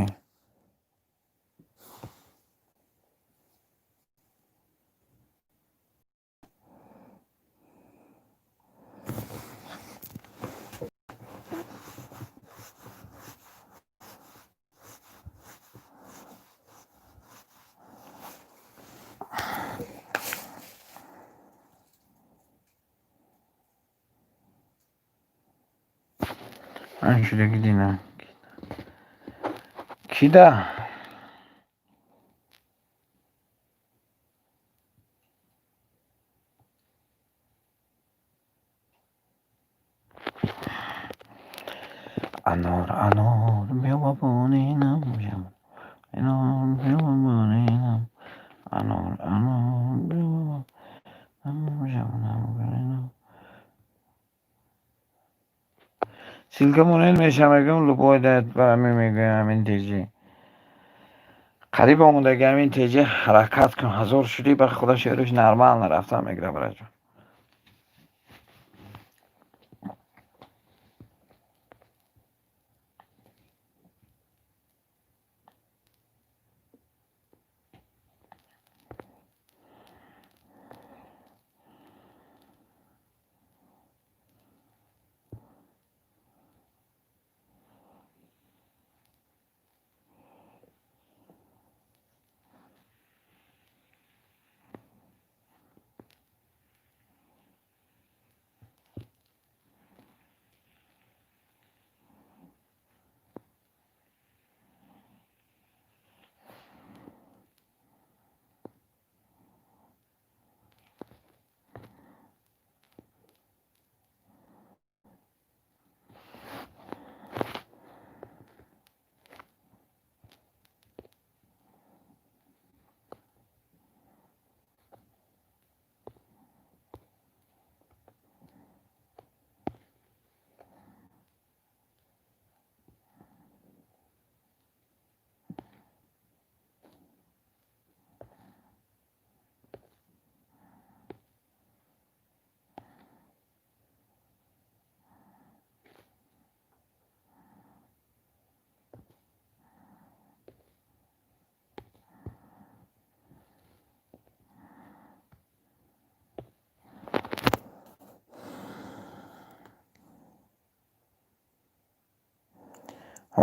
Ман шудагӣ динам. Кида? Анор, анор, биёбонинам, анор, биёбонинам, анор, анор, биёбонинам. Ссылка монед мешам, мегӯям, любой дат ба ҳамин мегӯям, ҳамин теҷи. Қариб омодаги ҳамин теҷи, ҳаракат кун, 1000 шудӣ, ба худо шеруш нормал нарафта мегира, бараҷон.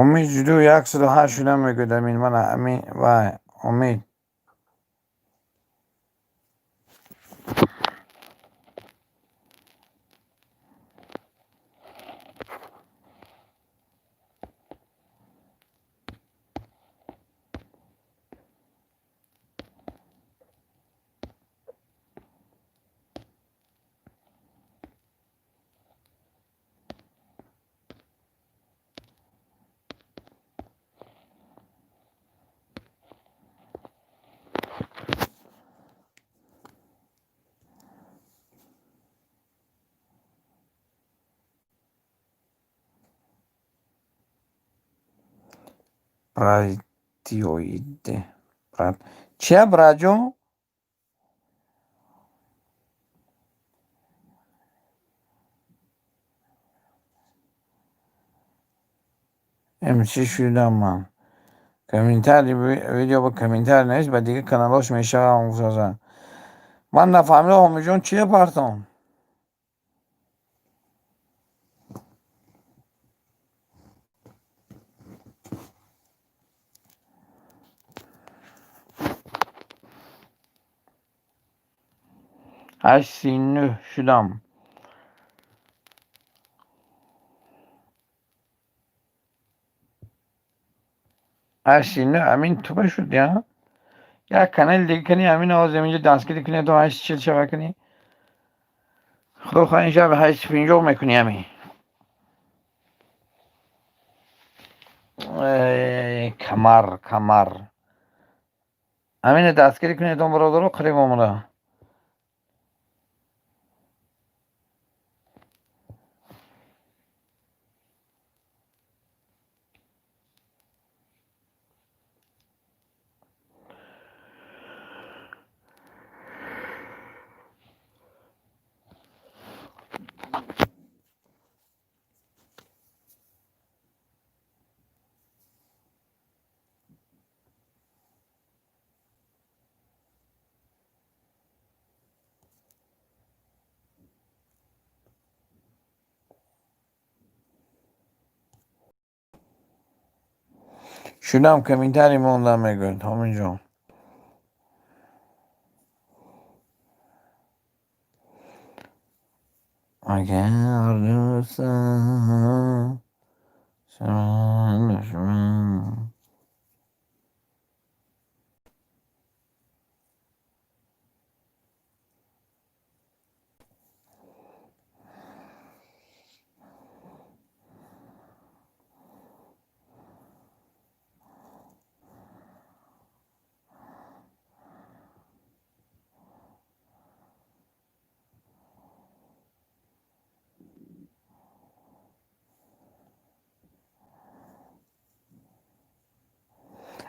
Умид ҷудо 108 шуда мегӯяд амин, мана амин вай Умид. Братиоиде. Чия, браҷон? МС шудам ман. Комментарий видео ба комментарий навис, ба дигар каналош мешавам гуфтаса. Ман нафаҳмидам, Ҳомиҷон, чие партом? Ҳашт 39 шудам. Ҳашт 39 амин туба шуд я? Як канали дига кани, амин ҳозир инҷо дастгирӣ кунед, то ҳашт 40 шава кунӣ. Худо хоҳ, ин шаб ҳашт 50 мекунӣ амин. Камар, камар. Амина дастгирӣ кунед, он бародаро қариб омада. Шудам, комментарий мондам, мегӯяд Ҳомиҷон. Агар дӯстам шавад душман.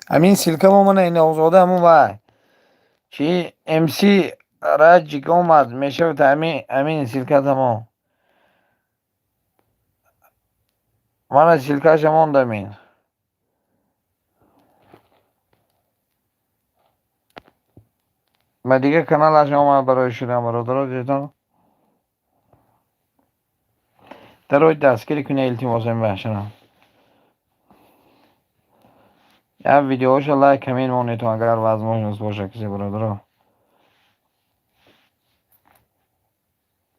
Амин ссылка момона Иноғзода ҳамун вай. Чи МС Раҷик омад, мешавад амин ссылка тамом. Мана ссылкаша мондам ин. Ма дига каналаш омад барои шудам, бародаро, дидон. Дарои дастгирӣ кунед, илтимос, мебахшам. Як видеоша лайк ҳамин монед, агар возможность боша кисе, бародаро.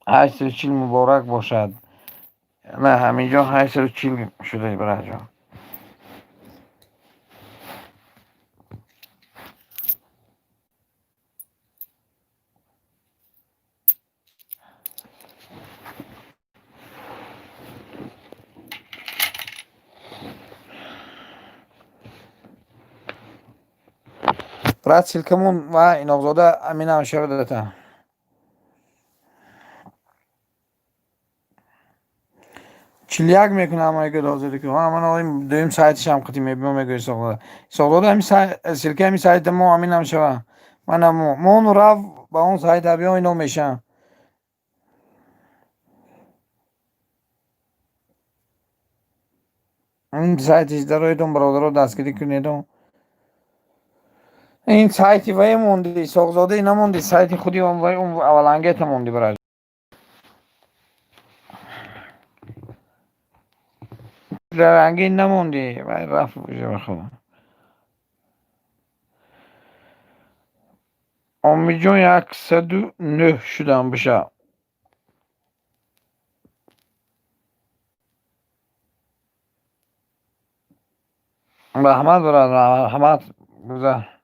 840 муборак бошад. На ҳаминҷо 840 шуда, бараҷон. Брат, ссылкамон ва Иноғзода аминам шавадата. 41 мекунам, мегӯяд ҳозир ки ман дуюм сайтишам қити мебиём, мегӯяд Исоқзода. Исоқзода ҳамин ссылка ҳамин сайта мо аминам шава. Мана мо он рав ба он сайта биё, ино мешавам. Ин сайтиш дароедон, бародаро, дастгирӣ кунедон. Ин сайти вай монди, Исоқзода намонди, сайти худи он вай он аввалангета монди, брат. Рангин намонди, вай рафт уже ба худо. Омиҷон 109 шудам биша. Раҳмат, брат, раҳмат, гузар.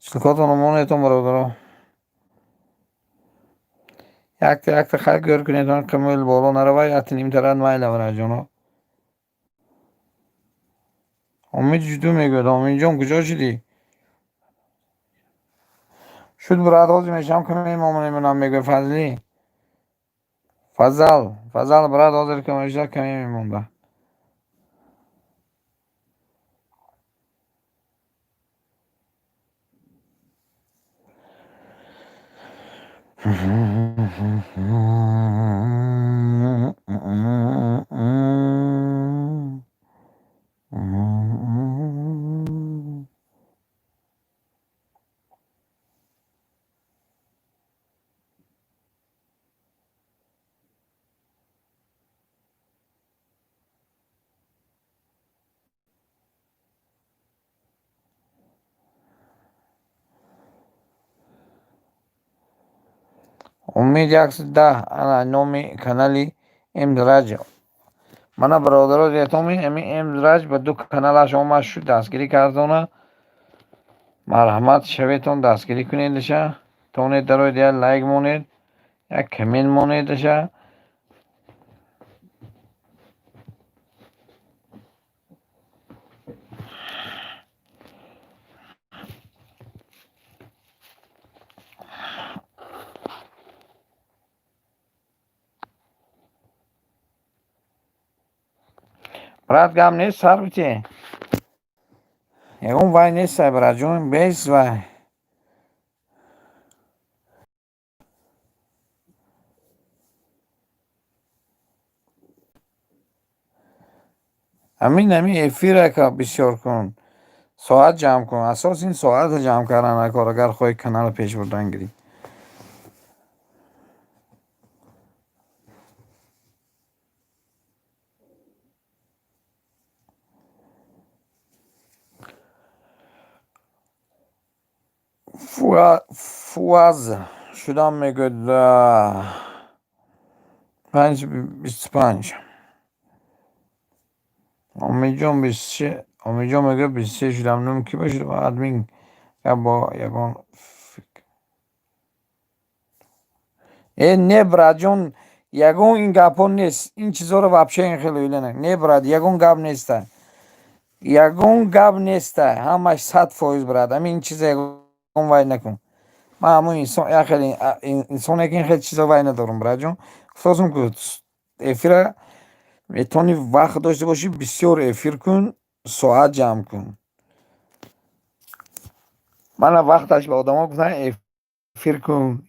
Ссылкотонро монедон, бародаро. Якта якта хай гӯр кунедон, қимил боло наравад, якта нимтарад майла, бараҷоно. Омид ҷуду мегӯяд, Омидҷон, куҷо шудӣ? Шуд, брат, ҳозир мешавам, ки мемонам, мегӯяд Фазлӣ. Фазал, Фазал, брат, ҳозир ки мешавад, каме мемонда. Умид 110, ана номи канали Эмраҷ. Мана, бародаро, диятоми ами Эмраҷ ба ду каналаш омад шуд, дастгирӣ кардона. Марҳамат шаветон, дастгирӣ кунедаша. Тонед дароед, як лайк монед, як коммент монедаша. Брат, гап нест, сар бите. Ягон вай нестай, братҷон, бес вай. Ҳамин ҳамин эфира ка бисёр кун. Соат ҷамъ кун. Асос ин соата ҷамъ кардан накор, агар хоҳӣ каналро пеш бурдан гирӣ. Фуаз шудам, мегӯяд, 5:25. Омидҷон 23, Омидҷон мегӯяд, 23 шудам. Ном кӣ бошад? Админ гап бо ягон. Э, не, братҷон, ягон ин гапҳо нест. Ин чизҳоро вообще ин хеле оила не, брат, ягон гап неста. Ягон гап неста. Ҳамаш 100%, брат. Ҳамин ин чиза ягон вай накун. Ман ҳамон инсон, як хеле инсоне ки ин хеле чизо вай надорам, братҷон. Гуфтосум ку, эфира метавонӣ вақт дошта бошӣ, бисёр эфир кун, соат ҷамъ кун. Мана вақташ ба одамо гуфтам, эфир кун.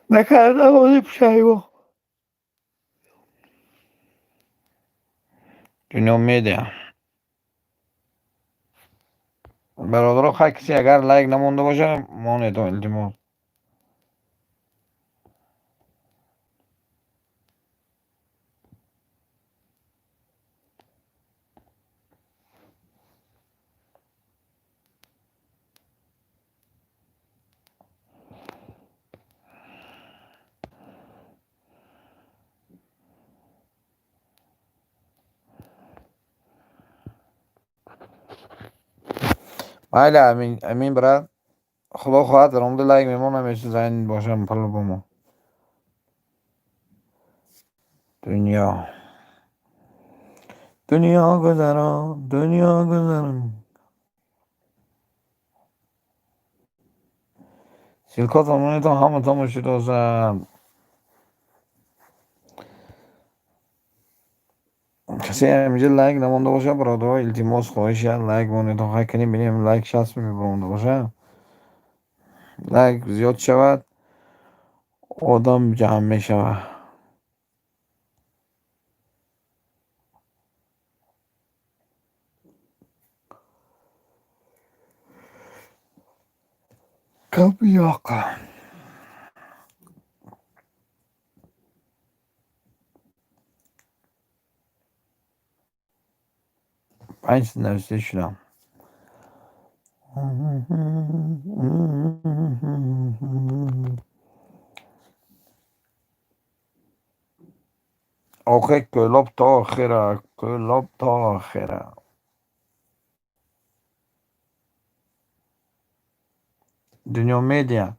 Накардам, ози пушаймо. Дунё Медиа. Бародаро, хай, касе агар лайк намонда боша, монед, илтимос. Майли, амин, амин, брат. Худо хоҳад, даромада лайк мемонам, зайн бошам по-любому. Дунё. Дунё гузарон, дунё гузарон. Ссылкатон монетон, ҳаматон шудозад. Касе ҳаминҷа лайк намонда бошад, бародаро, илтимос, хоҳиш, як лайк монед. Хай, кунем, бинем, лайк 60 мебаромада бошад. Лайк зиёд шавад, одам ҷамъ мешавад. Гап yo'q. 5:03 шудам. Охе, Кӯлоб то охира, Кӯлоб то охира. Дунё Медиа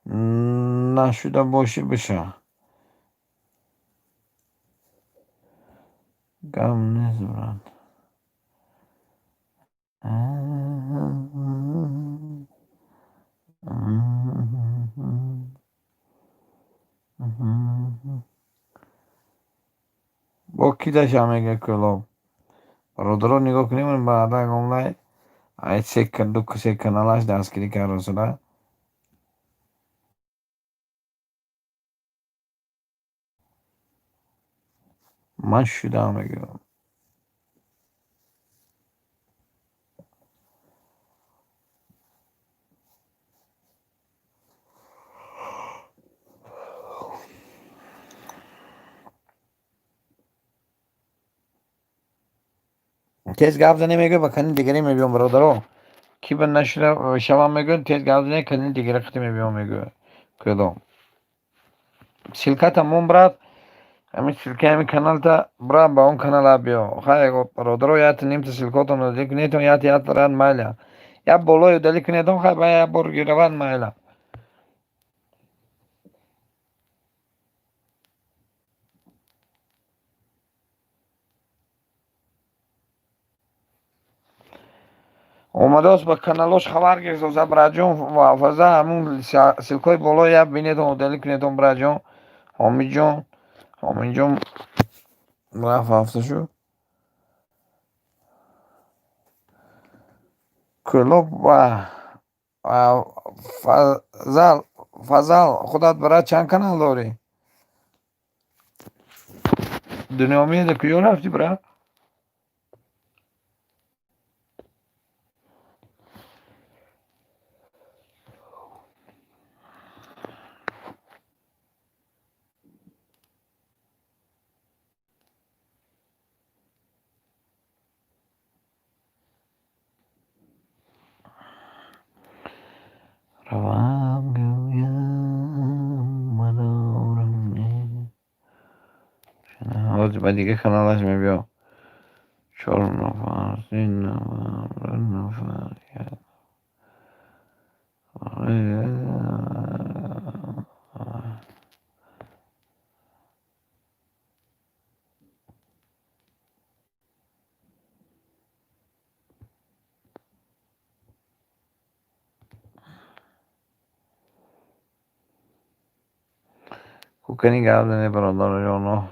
нашуда бошӣ, биша. Гап нест, брат. Бо кӣ даша, мега Кӯлоб. Бародаро, нигоҳ кунем, баъдан онлайн ай се ду се каналаш дастгирӣ карда шуда. Ман шудам, мегӯям. Тез гап занем, мегӯ, ба канали дигаре мебиём, бародаро. Ки ба нашуда шавам, мегӯ, тез гап занем, канали дигаре қити мебиём, мегӯ Кӯлоб. Ссылката мон, брат. Ҳамин ссылкаи ҳамин каналта брат, ба он канала биё. Хай, бародаро, яти нимта ссылкотон удалить кунедон, яти ят рад майла. Я болои удалить кунедон, хай, ба як бор гиравад майла. Омадааст, ба каналош хабар гирифтоса, братҷон. Фаза ҳамун ссылкаи боло я бинедон, удалить кунедон, братҷон. Ҳомиҷон, Ҳомиҷон рафт, ҳафта шуд. Кӯлоб ва Фазал, Фазал, худат, брат, чанд канал дорӣ? Дунёмеда куҷо рафтӣ, брат? Равам, гӯям, мадорам. Ҳозир ба дига каналаш мебиём. Чор нафар, се нафар, ду нафар, як. Кукани гап зане, бародароҷоно.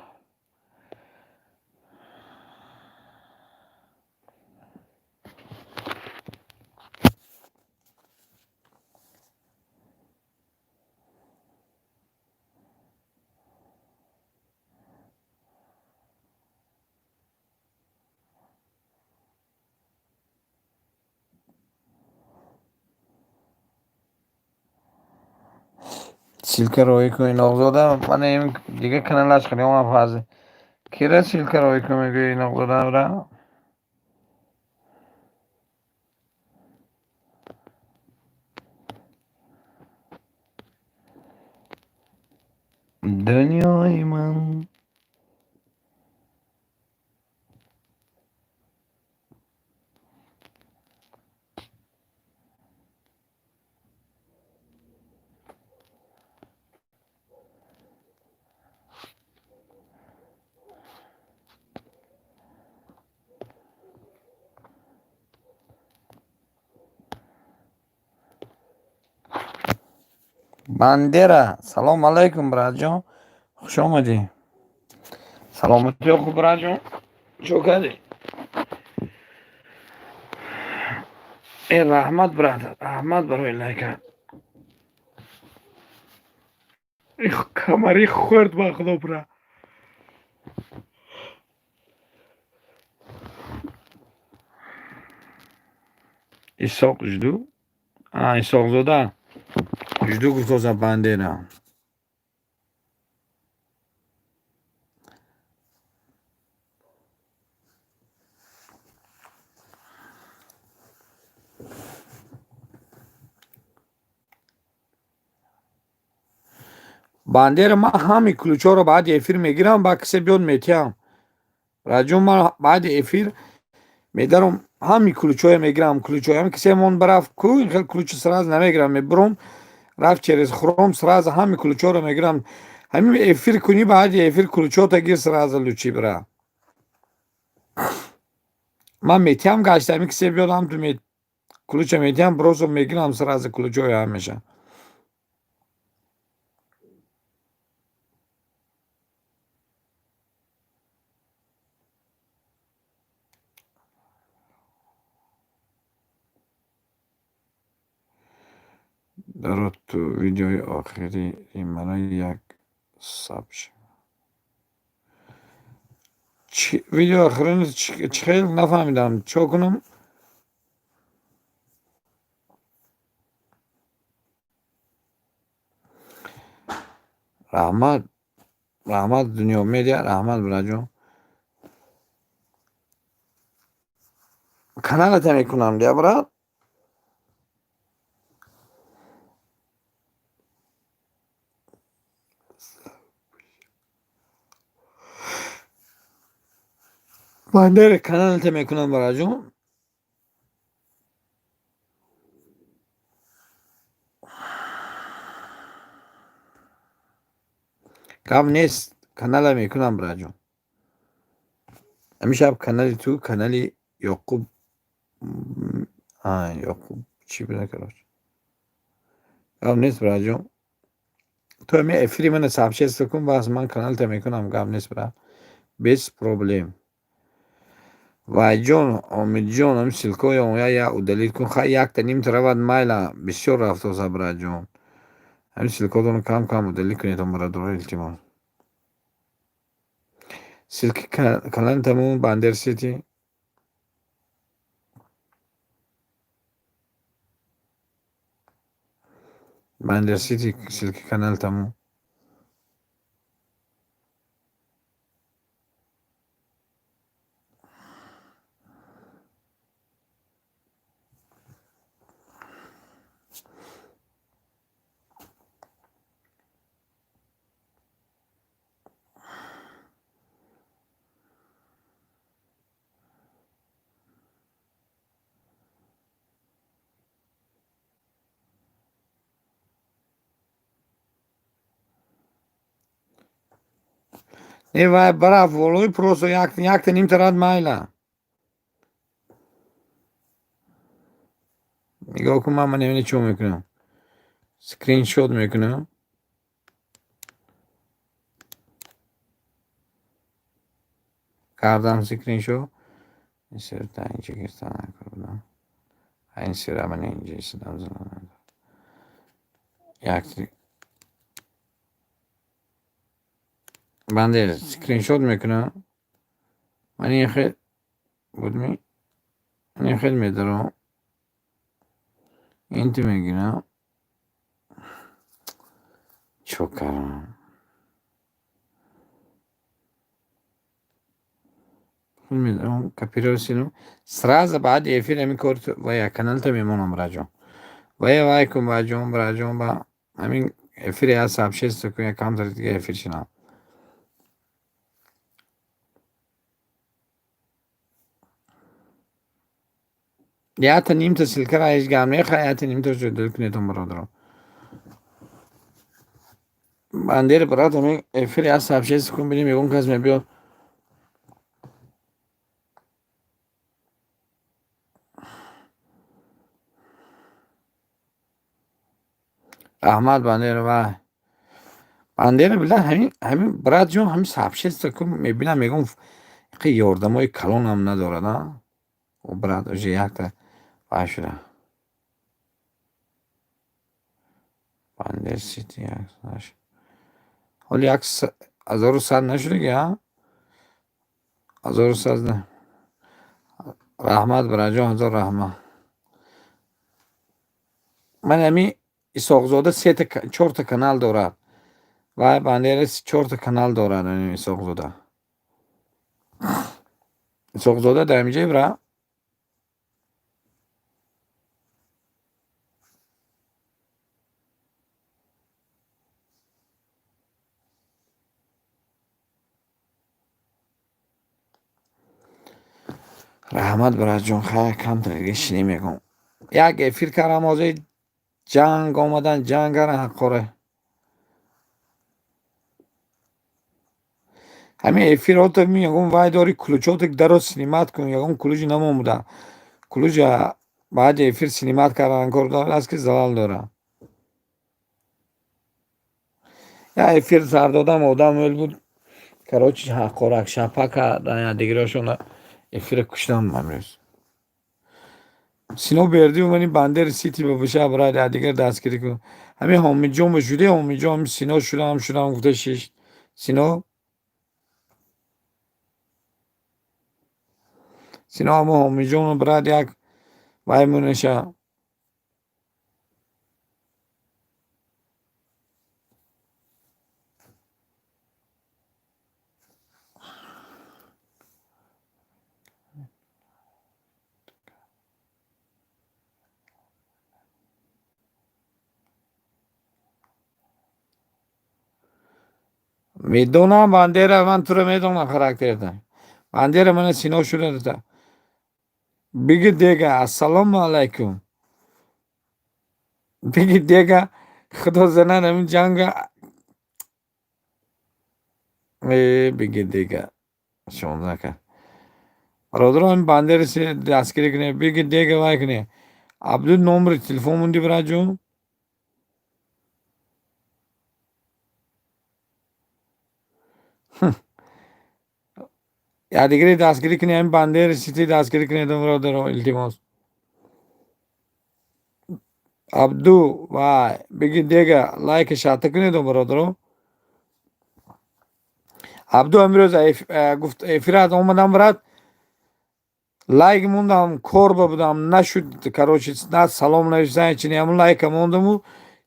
Ссылка роҳӣ кун, Иноқзода. Мана дига каналаш хеле фаз. Кира ссылка роҳӣ кун мегӯи, Иноқзода, бра? Дунёи ман. Бандера, салом алайкум, братҷон, хуш омадӣ. Саломатиё хуб, братҷон, чо кардӣ? Э, раҳмат, брат, раҳмат барои лайка. Камари хӯрд, ба худо, бра. Исоқ жду, Исоқзода жду, гуфтоса Бандера. Бандера, ман ҳами ключҳоро баъди эфир мегирам, ба касе биёд метиҳам. Раҷон, ман баъди эфир медарам, ҳами ключҳое мегирам, ключҳое ҳами касе мон барафт ку, ин хел ключи сразу намегирам, мебурам, рафт через хром, сразу ҳами ключҳоро мегирам. Ҳамин эфир кунӣ, баъди эфир ключҳота гир сразу, лучи, бира. Ман метиҳам гашта, ҳамин касе биёд, ҳамту ключа метиҳам, просто мегирам сразу ключҳои ҳамеша. Даро, ту видеои охири мана як саб. Видеои охирини чӣ хел нафаҳмидам, чо кунам? Раҳмат, раҳмат, Дунё Медиа, раҳмат, бираҷон. Каналата мекунам дия, брат. Бандери, каналта мекунам, бараҷон. Гап нест, канала мекунам, бараҷон. Ҳамин шаб канали ту, канали Ёқуб, Ёқуб чӣ буда, короче. Гап нест, бараҷон. Ту ҳамин эфири мана сообщество кун, бас, ман каналта мекунам, гап нест, бра. Без проблем. Вайҷон, Омидҷон, ҳамин ссылкаҳои оя я удалить кун. Хай, якта нимта равад, майла, бисёр рафтоса, браҷон. Ҳамин ссылкаҳотонро кам кам удалить кунед, бародаро, илтимос. Ссылки каналтамон, Бандер Сити. Бандер Сити, ссылки каналтамон. Не, вай бараф волои, просто якта нимта рад, майла. Нигоҳ кун, ман намедонам чӣ мекунам. Скриншот мекунам. Кардам скриншот. Ин сирта инҷа гирифта накардам. Ин сира ман инҷа истодам занам. Як банде скриншот мекунам. Ман ин хел будми? Ин хел медарам. Инти мегирам. Чо кардам? Медарам, копировать. Сразу баъди эфир ҳамин кор ва каналта мемонам, браҷон. Вай вай кун, баҷон, браҷон, ба ҳамин эфири я сообщество кун, я камтар дига эфир шинам. Якта нимта ссылкара ҳеҷ гап нехоҳ, якта нимташо удалить кунедон, бародарон. Бандери, брат, ҳамин эфир я сообщество кун, бинем, ягон кас мебиёд. Раҳмат, Бандера, вай. Бандера, била, ҳамин братҷон, ҳамин сообщество кун, мебинам, мегӯям, иқа ёрдамои калонам надорад, а? О, брат, уже якта вай шуда. Бандер Сити як. Ҳоли як 1100 нашудаги, а? 1100. Раҳмат, браҷон, ҳазор раҳмат. Ман ҳамин Исоқзода сета чорта канал дорад. Вай Бандера чорта канал дорад, Исоқзода. Исоқзода дар инҷа, бра? Раҳмат, браҷон, хайр, камтар дига шинӣ мекунам. Як эфир кардам, ҳозир ҷанг омадан, ҷанг кардан, ҳаққоре. Ҳамин эфирҳото ягон вай дори, ключото даро снимать кун, ягон ключ намомуда. Ключа баъди эфир снимать кардан кор дорад, аст ки залал дорад. Я эфир сар додам, одам ӯл буд. Короче, ҳаққорак шапа кардан, якдигарошона эфира куштам амрӯз. Сино Бердиев, мани Бандери Сити ба боша, брат, якдигар дастгирӣ кун. Ҳамин Ҳомиҷон ба шуде, Ҳомиҷон, Сино шудам, шудам гуфта шишт. Сино Сино ҳамо Ҳомиҷону, брат, як вай мунаша. Медонам, Бандера, ман туро медонам, характерта. Бандера мана Сино шуда. Биги дега, ассалому алайкум. Биги дега, худо занад ҳамин ҷанга. Э, биги дега. 16 ка. Бародаро, ҳамин Бандера дастгирӣ кунед, биги дега вай кунед. Абду, номери телефон монди, бираҷон? Якдигаре дастгирӣ кунед, ҳамин Бандера Сити дастгирӣ кунед, бародаро, илтимос. Абду, вай, биги дега, лайка шарта кунед, бародаро. Абду ҳамин рӯз гуфт, эфират омадам, брат, лайк мондам, корба будам, нашуд, короче, на салом навиштан, чини ҳамун лайка мондаму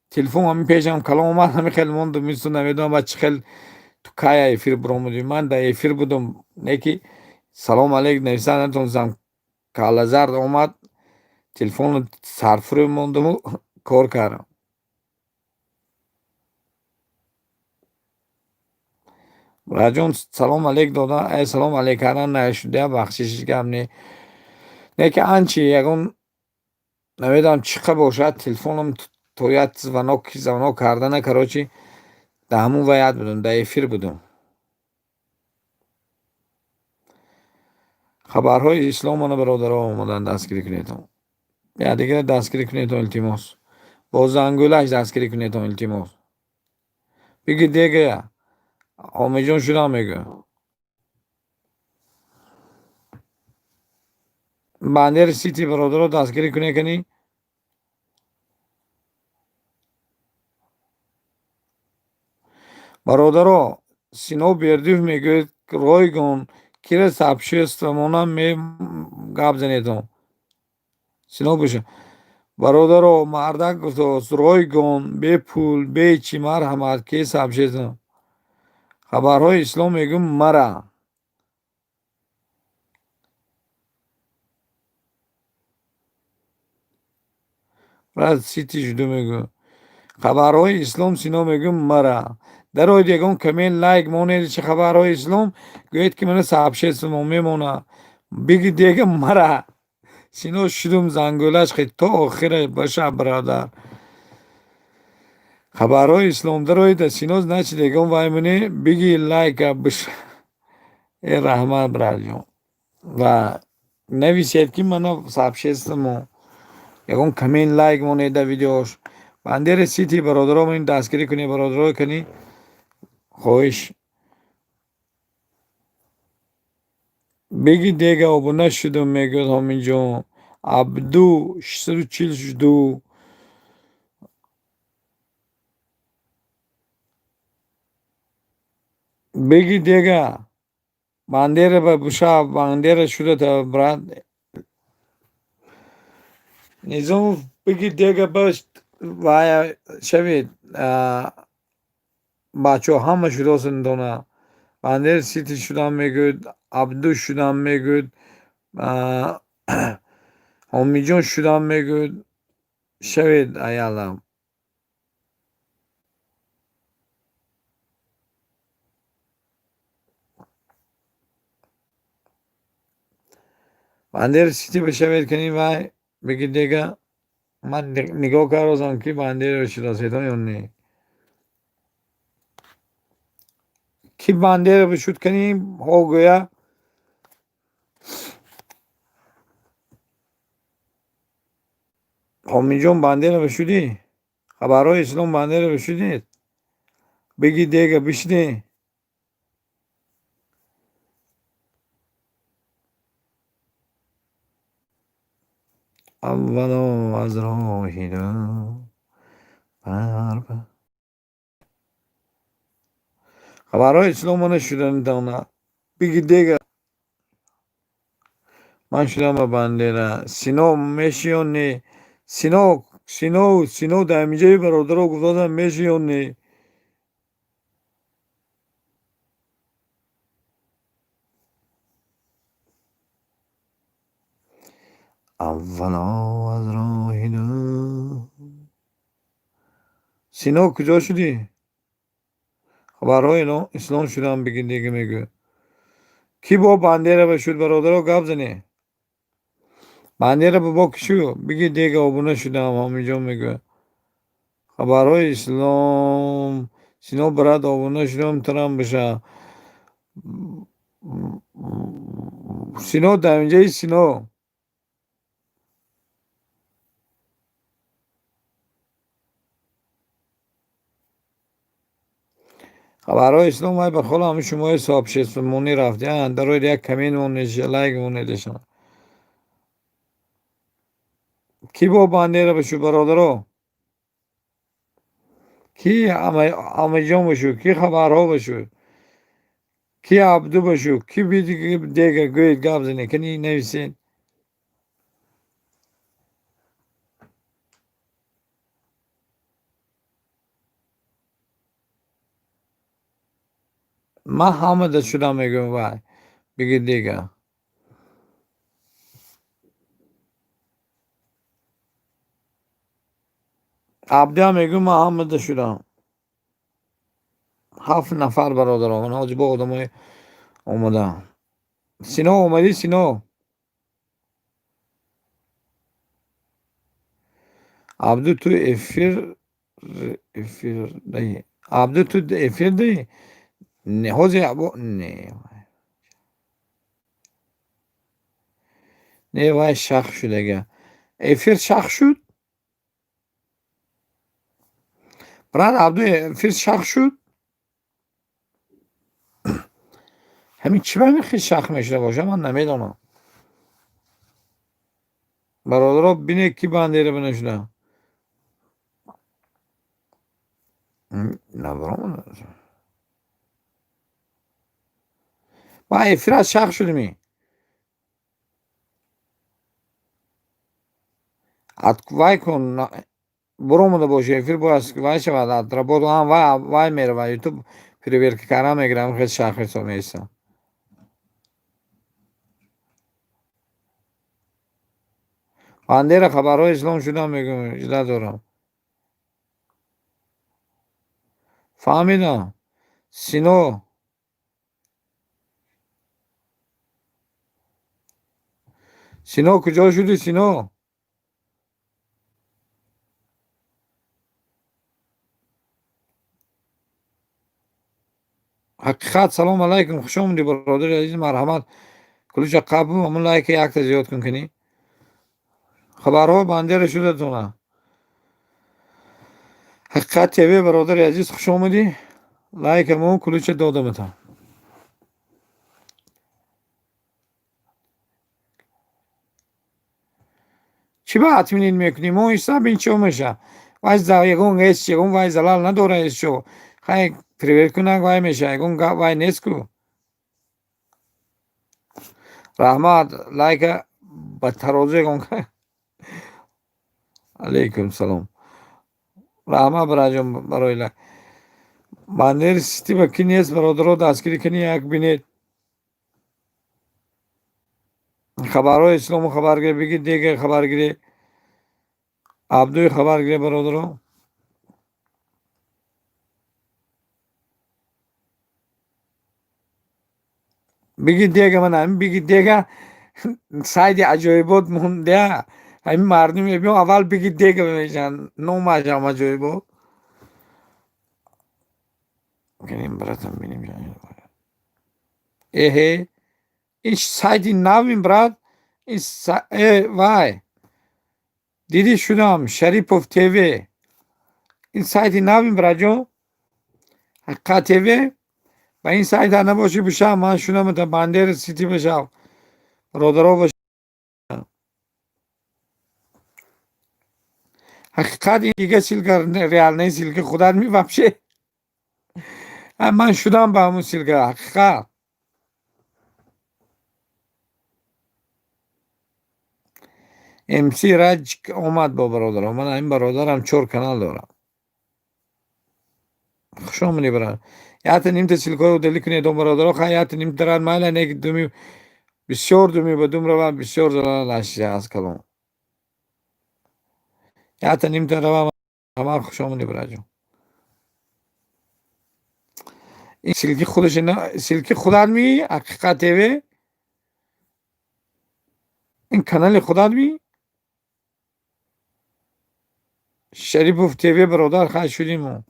телефон ҳамин пешам калом омад, ҳамин хел мондум, мису намедонам ба чӣ хел ту кая эфир биромадӣ. Ман дар эфир будум, не ки салом алейк навиштан натонистам, каллазард омад, телефону сарфурӯ мондуму кор кардам. Бираҷон, салом алейк дода, салом алейк кардан нашуда, бахшишиш гап не. Не ки анчи ягон намедонам чӣ қа бошад, телефоном то як звонок звонок кардана, короче, дар ҳамун ваят будум, дар эфир будум. Хабарҳои исломона, бародаро, омадан дастгирӣ кунедон. Якдигаро дастгирӣ кунедон, илтимос. Бо зангӯлаш дастгирӣ кунедон, илтимос. Биги дега, Омиҷон шудам мегӯ. Бандери Сити, бародаро, дастгирӣ кунед кани. Бародаро, Сино Бердиев мегӯяд, ройгон кира сообщество монам ме гап занедон. Сино боша. Бародаро, мардак гуфтааст, ройгон, бепул, бечи, марҳамат, ки сообщество. Хабарҳои ислом мегӯм мара. Брат, Сити жду мегӯ. Хабарҳои ислом, Сино мегӯм мара. Дароид, ягон коммент, лайк монед, чи хабарҳои ислом гӯед, ки мана сообщество мемона. Биги дега мара. Сино шудум, зангӯлаш хед то охира баша, бародар. Хабарҳои ислом дароида, Сино, значит, ягон вай муне, биги лайка биш. Э, раҳмат, братҷон. Ва нависед, ки мана сообщество мо. Ягон коммент, лайк монед дар видеош. Бандери Сити, бародаро, ин дастгирӣ кунед, бародаро, кани хоҳиш. Биги дега, обуна шудум, мегӯяд Ҳомиҷон. Абду 642. Биги дега. Бандера ба буша, Бандера шуда та, брат. Низомов, биги дега баш вая шавед. Бачаҳо ҳама шудосанд дона. Бандери Сити шудам мегӯяд, Абду шудам мегӯяд, Ҳомиҷон шудам мегӯяд. Шавед аялам. Бандери Сити бишавед кани вай биги дега, ман нигоҳ кардам, ки Бандеро шиноседон ё не. Ки Бандера бишуд кани ҳо гӯя. Ҳомиҷон, Бандера бишудӣ? Хабарҳои ислом, Бандера бишудед? Биги дега бишудӣ? Аввало аз роҳи бар хабарҳои исломона шуданитона. Биги дега, ман шудам ба Бандера. Сино меши ё не? Сино, Сино, Сино дар ҳаминҷои, бародаро, гуфтодам, меши ё не? Аввало аз роҳи Сино, куҷо шудӣ? Хабарҳои ислом шудам, биги дега мегӯяд. Кӣ бо Бандера шуд, бародаро, гап занед. Бандера бо кӣ шуд? Биги дега обуна шудам, ҳаминҷо мегӯяд. Хабарҳои ислом. Сино, брат, обуна шудам, турам биша. Сино дар инҷаи Сино. Хабарҳои ислом вай ба хола ҳами шумои сообществомонӣ рафт. Дарои як коммент монед, лайк монедашон. Кӣ бо Бандера бишуд, бародаро? Кӣ Амиҷон бишуд? Кӣ хабарҳо бишуд? Кӣ Абду бишуд? Кӣ дега гӯед, гап занед, кани нависед. Ман ҳамада шудам мегӯям, вай. Биги дега. Абдиам мегӯям, ман ҳамада шудам. Ҳафт нафар, бародаро. Ман ҳозир бо одамои омадаам. Сино, омадӣ, Сино? Абду, ту эфир даҳӣ? Абду, ту эфир даҳӣ? Не, ҳозир не. Не, вай шах шудага. Эфир шах шуд? Брат Абду, эфир шах шуд? Ҳамин чӣ ба ҳамин хел шах мешуда бошад, ман намедонам. Бародаро, бинед, кӣ Бандера бинашуда. Набаромад. Ва эфир аз шах шудими? Вай кун, буромада боши, эфир бояд вай шавад, отработал, вай вай мерава, ютуб проверка кардан мегирам, хел шах ҳисоб меистам. Бандера, хабарҳои ислом шудам мегӯям, иҷозат дорам. Фаҳмидам. Сино. Сино, куҷо шудӣ, Сино? Ҳақиқат, салом алайкум, хуш омадӣ, бародари азиз, марҳамат. Кулуча қабу, ҳамун лайка якта зиёд кун кунӣ. Хабарҳо Бандера шудатона. Ҳақиқат ТВ, бародари азиз, хуш омадӣ. Лайкамон кулуча додаматон. Чӣ ба отменить мекунӣ? Мо ҳисоб ин чо меша? Вай ягон ҳеч ягон вай залал надора ҳеч чо. Хай привет кунак, вай меша, ягон гап вай нест ку. Раҳмат, лайка ба тарозу ягон. Алейкум салом. Раҳмат, бараҷон, барои лайк. Бандери сити ба ки нест, бародаро, дастгирӣ кунӣ, як бинед. Хабарҳои ислому хабаргирӣ биги дега хабаргирӣ. Абдуи хабаргирӣ, бародаро. Биги дега, ман ҳамин биги дега сайди аҷоибот мондя. Ҳамин мардум мебиён, аввал биги дега мешан, номашам аҷоибот. Кунем, братам, бинем. Эҳе, ин сайти навин, брат, ин вай дидӣ шудам, Шарипов ТВ. Ин сайти навин, братҷон, Ҳақиқат ТВ. Ба ин сайта набошӣ, бишав, ман шудам Бандера сити бишав, бародаро. Ҳақиқат, ин дига ссылка реальный ссылка худат ми вообще. Ман шудам ба ҳамун ссылка, ҳақиқат. МС Раҷ омад бо бародаро. Ман ин бародарам чор канал дорам. Хуш омадӣ, бародар. Якта нимта ссылка ҳои удалить кунед, бародаро. Хай, якта нимта дарад, майла, не думи бисёр, думи ба дум рава, бисёр залал аз калом. Якта нимта рава, ҳама. Хуш омадӣ, бараҷон. Ин ссылки худаш, ссылки худат ми, Ҳақиқат ТВ, ин канали худат ми, Шарипов ТВ. Бародар, хай шудиму.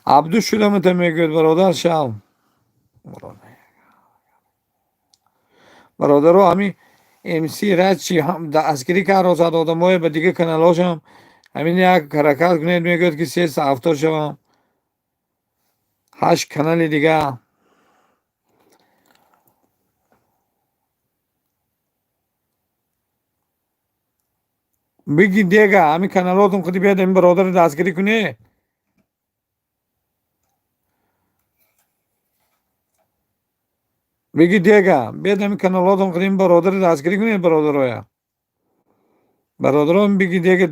Абду шудамата мегӯяд, бародар, шав. Бародаро, ҳами МС рачи дастгирӣ кард, одамое ба дига каналҳошам ҳамин як ҳаракат кунед. Мегӯяд, ки 370 шавам, ҳашт канали дига. Биги дега, ҳамин каналотон худи биёд, ҳамин бародарро дастгирӣ кунед. Биги дега, биёд, ҳамин каналотон худи ин бародарро дастгирӣ кунед. Бародароя, бародарон, биги дега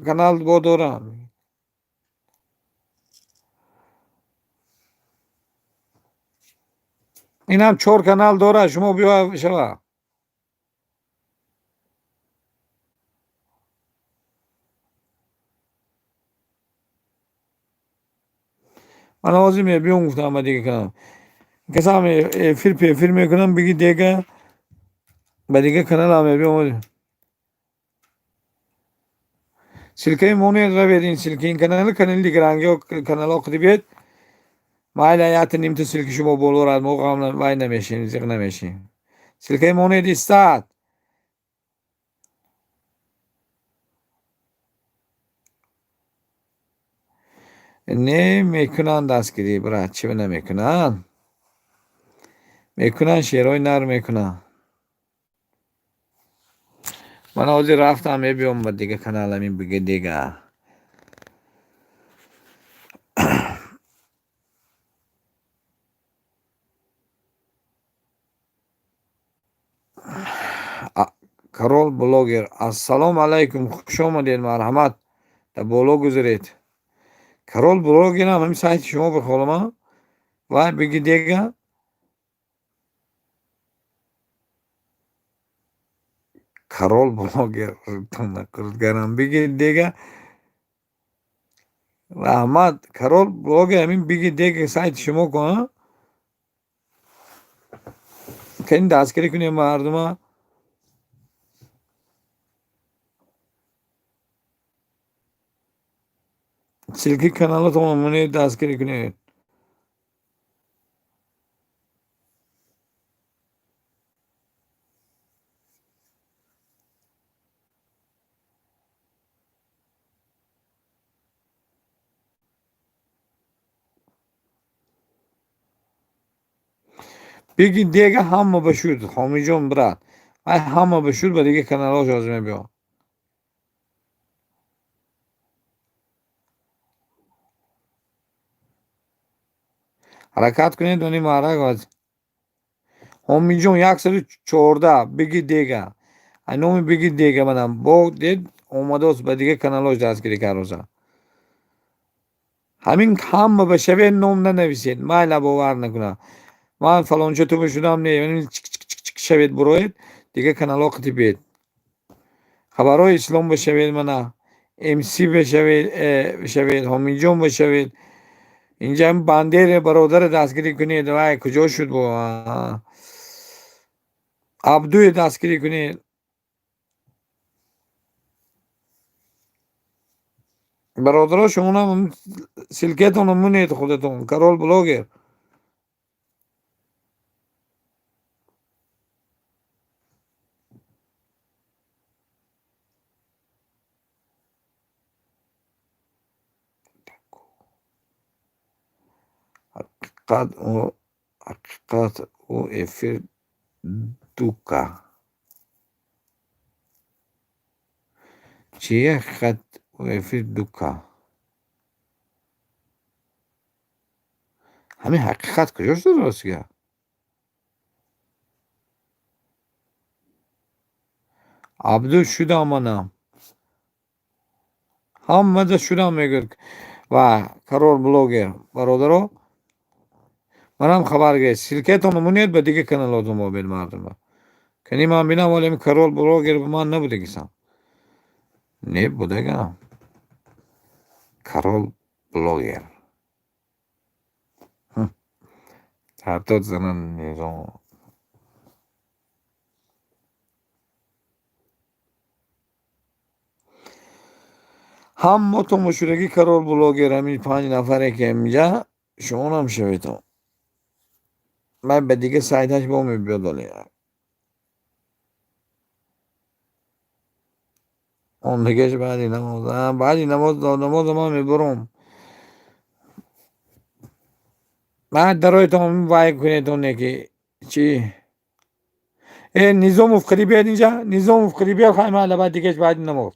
канал бо дорам. Инам чор канал дорад, шумо биё шава. Ман ҳозир мебиём, гуфтам, ба дига канал касам эфир пефир мекунам. Биги дега, ба дига каналам мебиём. Ссылкаи монед, равед, ин ссылки ин канали, канали дигарангиё, каналҳо худи биёед. Майла, якта нимта ссылки шумо боло рад, мо ғам вай намешем, зиқ намешем. Ссылкаи монед истад. Не мекунанд дастгирӣ, брат, чӣ намекунанд? Мекунанд, шеърҳои нар мекунанд. Ман ҳозир рафтам, мебиём ба дига канал, ҳамин биги дега. Корол блогер, ассалому алайкум, хуш омадед, марҳамат, дар боло гузаред. Корол блогерам ҳамин сайти шумо бихолама. Вай, биги дега. Корол блогер гарам, биги дега, раҳмат. Корол блогер, ҳамин биги дега сайти шумо кун, кани дастгирӣ кунем мардума. Ссылки каналатон монед, дастгирӣ кунед. Биги дега ҳама ба шуд, ҳомиҷон, брат, вай ҳама ба шуд, ба дига каналҳош ҳозир мебиём. Ҳаракат кунед, дони маърак. Ҳомиҷон, 114, биги дега, ай номи биги дега манам бо дед омадост, ба дига каналҳош дастгирӣ кард. Ҳамин ҳама ба шавед, ном нанависед, майла, бовар накунам, ман фалонча туба шудам, не чик шавед, буроед, дига каналҳо қити биед. Хабарҳои ислом бошавед, мана МС бошавед, бошавед, ҳомиҷон бошавед. Инҷа бандере бародаре дастгирӣ кунед. Вай куҷо шуд? Бо Абдуе дастгирӣ кунед. Бародаро, шумонам ссылкетонро монед худатон. Корол блогер. Ҳақиқат ҳақиқат ӯ эфир дука чи? Ҳақиқат ӯ эфир дука. Ҳамин ҳақиқат куҷо шуда, ростига? Абду шудам, манам ҳамада шудам, мегӯяд. Ва Корол блогер, бародаро, манам хабар гиред, ссылкетонро монед, ба дига каналотон мобед мардума. Кани ман бинам, вале Корол блогер ба ман набудагисам, не будагам. Король блогер. Ҳафтод занан низом. Ҳаммотон мушудагӣ король блогер, ҳамин панҷ нафаре ки инҷа шумонам шаведон. Ман ба дига сайташ бо мебиёд оле. Он дигаш баъди намоз. Баъди намоз намоза ман мебурам. Баъд дароятон вай кунедон неки чӣ? Э Низомов қиди биёд инҷа, Низомов қиди биёд, хай ман баъд дигаш баъди намоз.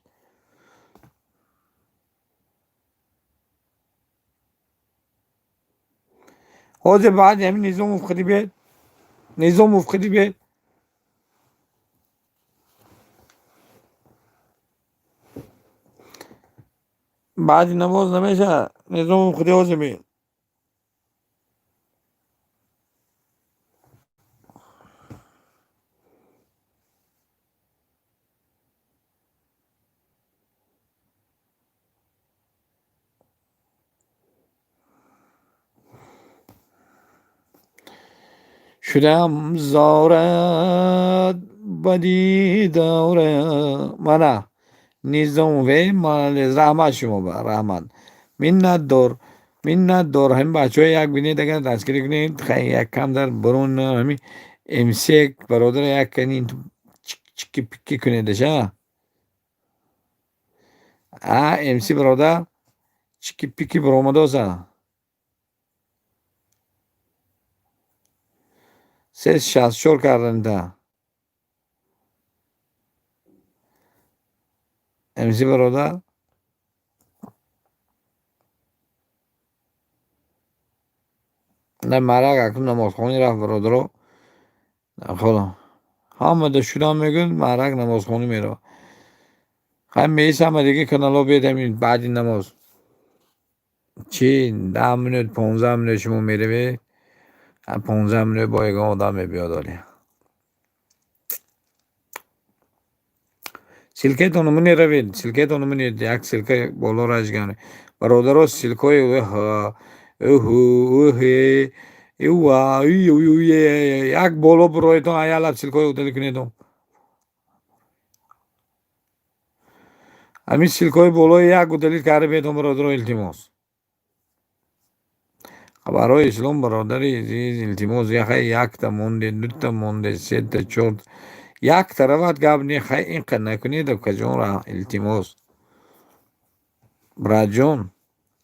Ҳозир баъди ҳамин Низомов қиди биёд. Низомов қиди биёд. Баъди намоз намешавад. Низомов қиди ҳозир биёд. Шудам зорат ба дидора. Мана Низомове, раҳмат шумо ба раҳмат. Миннатдор, миннатдор. Ҳамин бачаҳо як бинед, агар дастгирӣ кунед, хай як кам дар бурун ҳамин МС бародар як кани чики пики кунедаш, а? А МС бародар чики пики баромадоса. 364 карданта. МС бародар на марак акун намозхонӣ рафт бародаро. Худо. Ҳамада шудам мегӯяд марак намозхонӣ меравад. Хай меис ҳама дига канало биёд ҳамин баъди намоз. Чӣ 10 минут 15 минут шумо меравед? 15 минут бо ягон одам мебиёд оле. Ссылкаетонро меравед, ссылкаетонро менед, як ссылка боло ражгане. Бародаро ссылкаи як боло бироедон, аялаб ссылкаи удалить кунедон. Ҳамин ссылкаи болои як удалить карда биедон бародаро, илтимос. Хабарҳои ислом бародари азиз, илтимос, яхай якта монде, дута монде, сета, чорта. Якта равад гап не, хай инқа накунед, акаҷон, илтимос. Братҷон,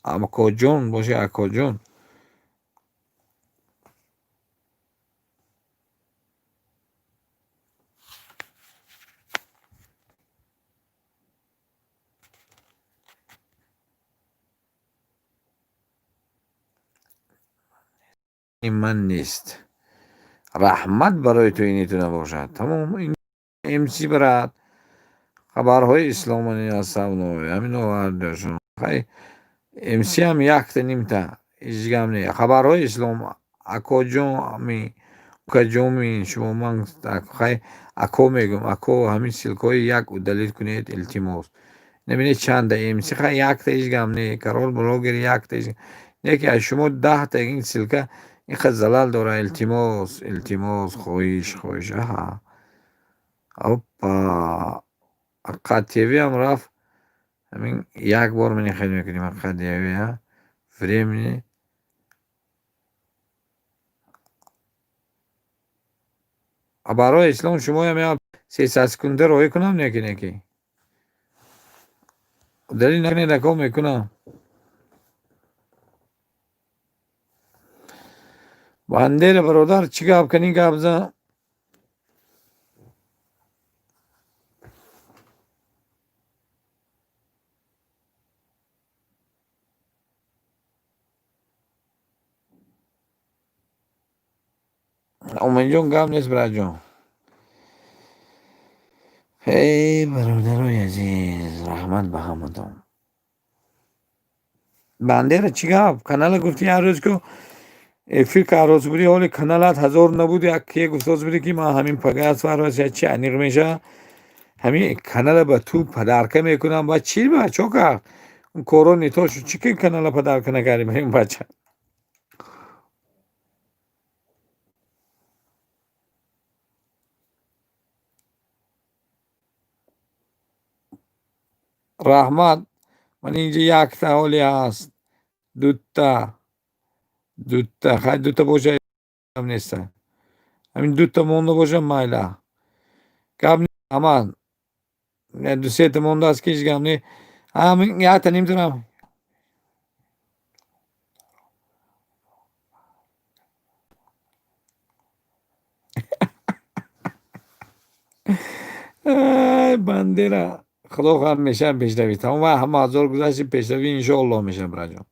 акоҷон боши, акоҷон. Ман нест. Раҳмат барои ту иниту набошад. Тамом ин МС брат. Хабарҳои исломани аз савнои ҳамин овардашон. Хай МС ҳам якта нимта ҳеҷ гап не. Хабарҳои ислом акоҷон ами укаҷоми шумо ман хай ако мегӯям, ако ҳамин ссылкаҳои як удалить кунед илтимос. Набинед чанда МС хай якта ҳеҷ гап не. Король блогер якта ҳеҷ не ки аз шумо 10та ин ссылка инқадр залал дора, илтимос, илтимос, хоҳиш, хоҳиш. Аҳа. Опа. Аққад ТВ ҳам рафт. Ҳамин як бор ман хел мекунем Аққад ТВ, а? Времени. Барои ислом шумоям я 300 секунда роҳӣ кунам неки неки. Далил накунед ако мекунам. Бандера бародар чӣ гап кунӣ гап зан? Оминҷон гап нест братҷон. Эй бародарои азиз, раҳмат ба ҳаматон. Бандера чӣ гап? Канала гуфти ҳар рӯз ку эфир кароз будӣ, ҳоли каналат ҳазор набуд, як кие гуфтоз будӣ ки ман ҳамин пага фарвас як чи аниқ мешавад. Ҳамин канала ба ту падарка мекунам, ба чӣ ба чо кард? Коро не то шуд. Чӣ ки канала подарка накардӣ ба ин бача? Раҳмат. Ман инҷа якта ҳоле ҳаст. Дута. Дута. Хай, дута боша, неста. Ҳамин дута монда боша, майла. Гап аман. Ду сета мондааст, ки ҳеҷ гап не. Ҳамин якта нимтонам. Ай Бандера. Худо хоҳад, мешавад пешравӣ. Тамом, вай ҳама ҳазор гузашти, пешравӣ иншоаллоҳ мешавад, бираҷон.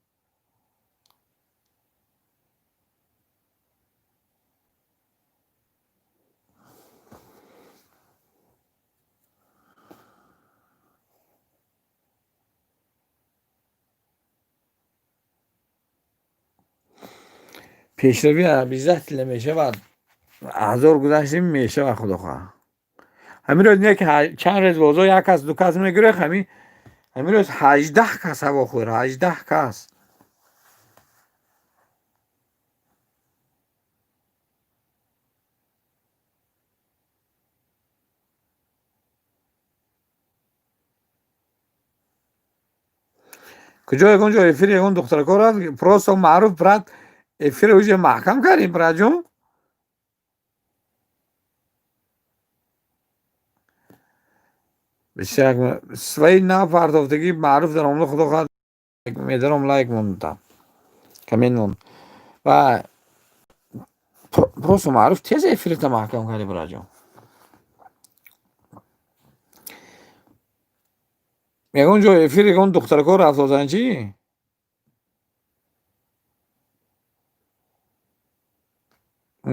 Пешравӣ обязательно мешавад. Ҳазор гузаштем, мешавад, худо хоҳад. Ҳамин рӯз не ки чанд рӯз бозор як кас, ду кас мегирёх, ҳамин рӯз 18 кас ҳаво хӯр, 18 кас. Куҷо ягон ҷо эфир ягон духтаракҳо рафт, просто маъруф, брат, эфира уже маҳкам кардем, братҷон. Бисёр свои напартофтагӣ маъруф дар омада, худо хоҳад, медаром, лайк мондам. Коммент монд. Ва просто маъруф, тез эфирата маҳкам кардӣ, братҷон. Ягон ҷо эфир ягон духтаракҳо рафтозанд чӣ?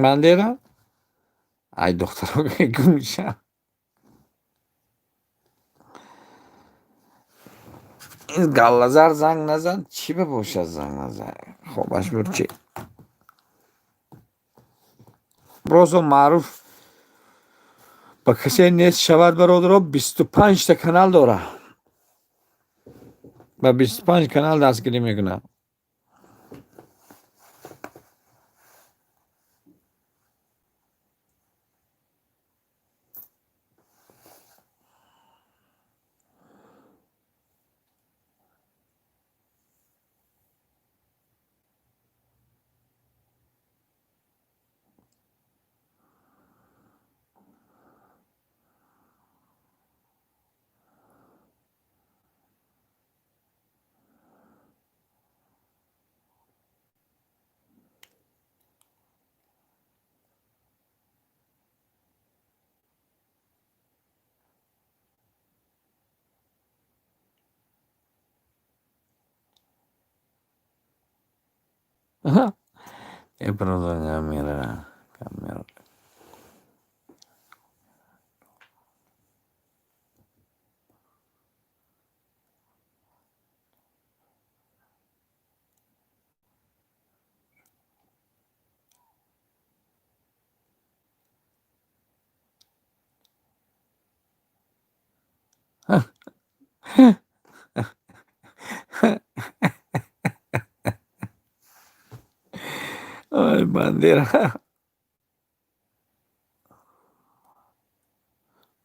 Бандера? Ай духтаро гум мешаванд. Ин галлазар занг назад, чӣ бабошад занг назад? Хобаш буд чӣ? Просто маъруф ба касе нест шавад, бародаро, 25-та канал дорад. Ба 25 канал дастгирӣ мекунад. Э камера, камера. Ай Бандера.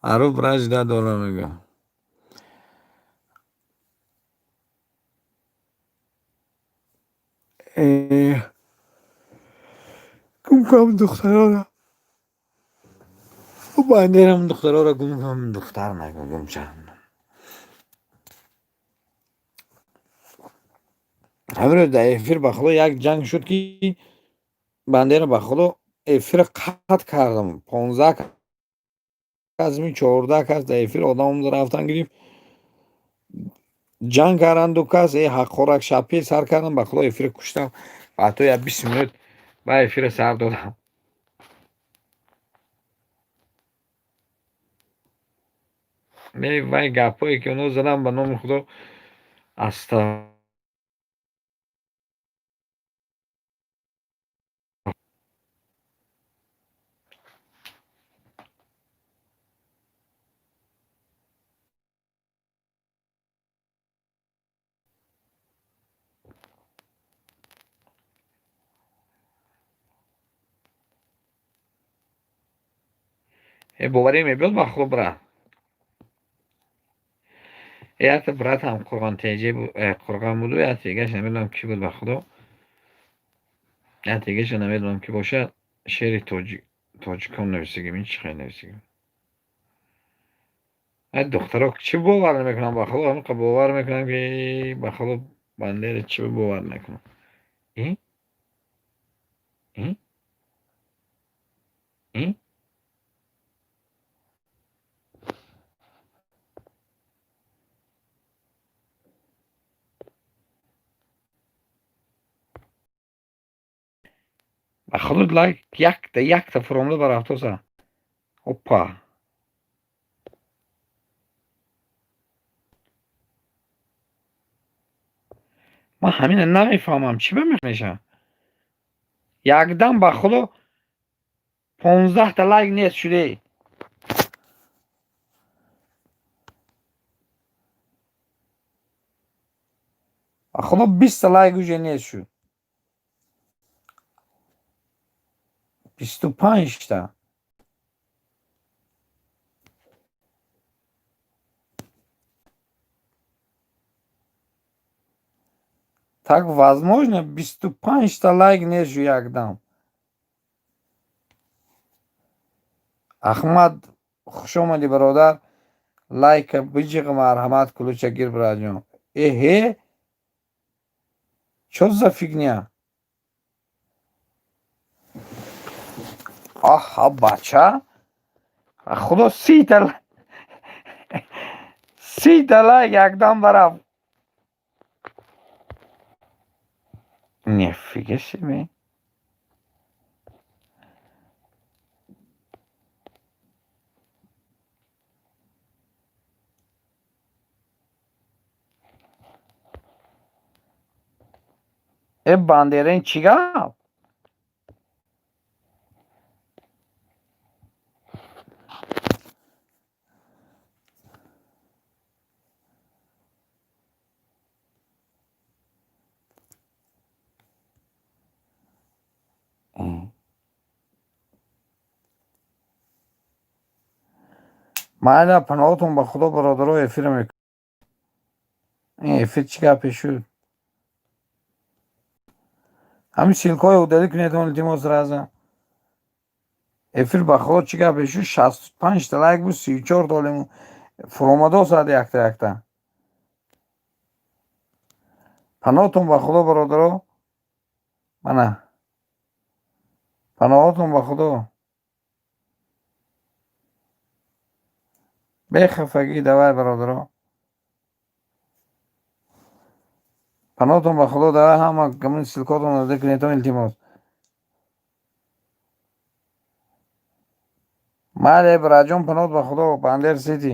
Маъруф ражда дорам, мегӯям. Э гум кунам духтарора. Бандерам духтарора гум кунам, духтар нагӯ, гум шаванд. Ҳамин рӯз дар эфир, ба худо, як ҷанг шуд, ки Бандера, ба худо, эфира қатъ кардам. 15 кас ми 14 кас дар эфир одам омада рафтан гирифт. Ҷанг карданд ду кас, э ҳаққорак шапир сар кардам, ба худо, эфира куштам. Ҳатто як 20 минут ба эфира сар додам. Не, вай гапҳое ки онҳо заданд, ба номи худо, аста. Боварӣ мебиёд ба худо, брат. Якта братам Қурғон теҷе, Қурғон буду, як дигаш намедонам кӣ буд, ба худо. Як дигаша намедонам кӣ бошад. Шеъри тоҷикон нависагим, ин чӣ хел нависагим? Ай духтаро чӣ бовар намекунам, ба худо, ҳаминқа бовар мекунам ки ба худо Бандера чӣ бовар накунам. И? И? И? Ба худо лайк якта якта фуромада ба рафтоса. Опа. Ман ҳамина намефаҳмам, чӣ ба мешавад? Якдам ба худо 15та лайк нест шуде. Ба худо 20та лайк уже нест шуд. 25та. Так возможно, 25та лайк нест шуд якдам. Аҳмад, хушомадӣ, бародар. Лайка биҷиқ, марҳамат, ключа гир, братҷон. Эҳе, чё за фигня? Аҳа, бача, худо, 30та лайк якдам барафт. Нифига себе. Э, Бандера, ин чӣ гап? Майла, паноҳатон ба худо, бародаро, эфира мекунам. Ин эфир чӣ гапе шуд? Ҳамин ссылкаҳои удалить кунед, илтимос, раза. Эфир ба худо чӣ гапе шуд? 65та лайк буд, 34 толему фуромадо сад якта якта. Паноҳатон ба худо, бародаро. Мана. Паноҳатон ба худо. Бехафагӣ, давай, бародаро. Паноҳатон ба худо, давай, ҳама гамин ссылкаҳотон удалить кунед, илтимос. Майли, братҷон, паноҳат ба худо, Бандер Сити.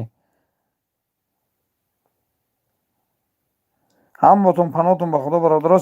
Ҳаматон паноҳатон ба худо, бародаро.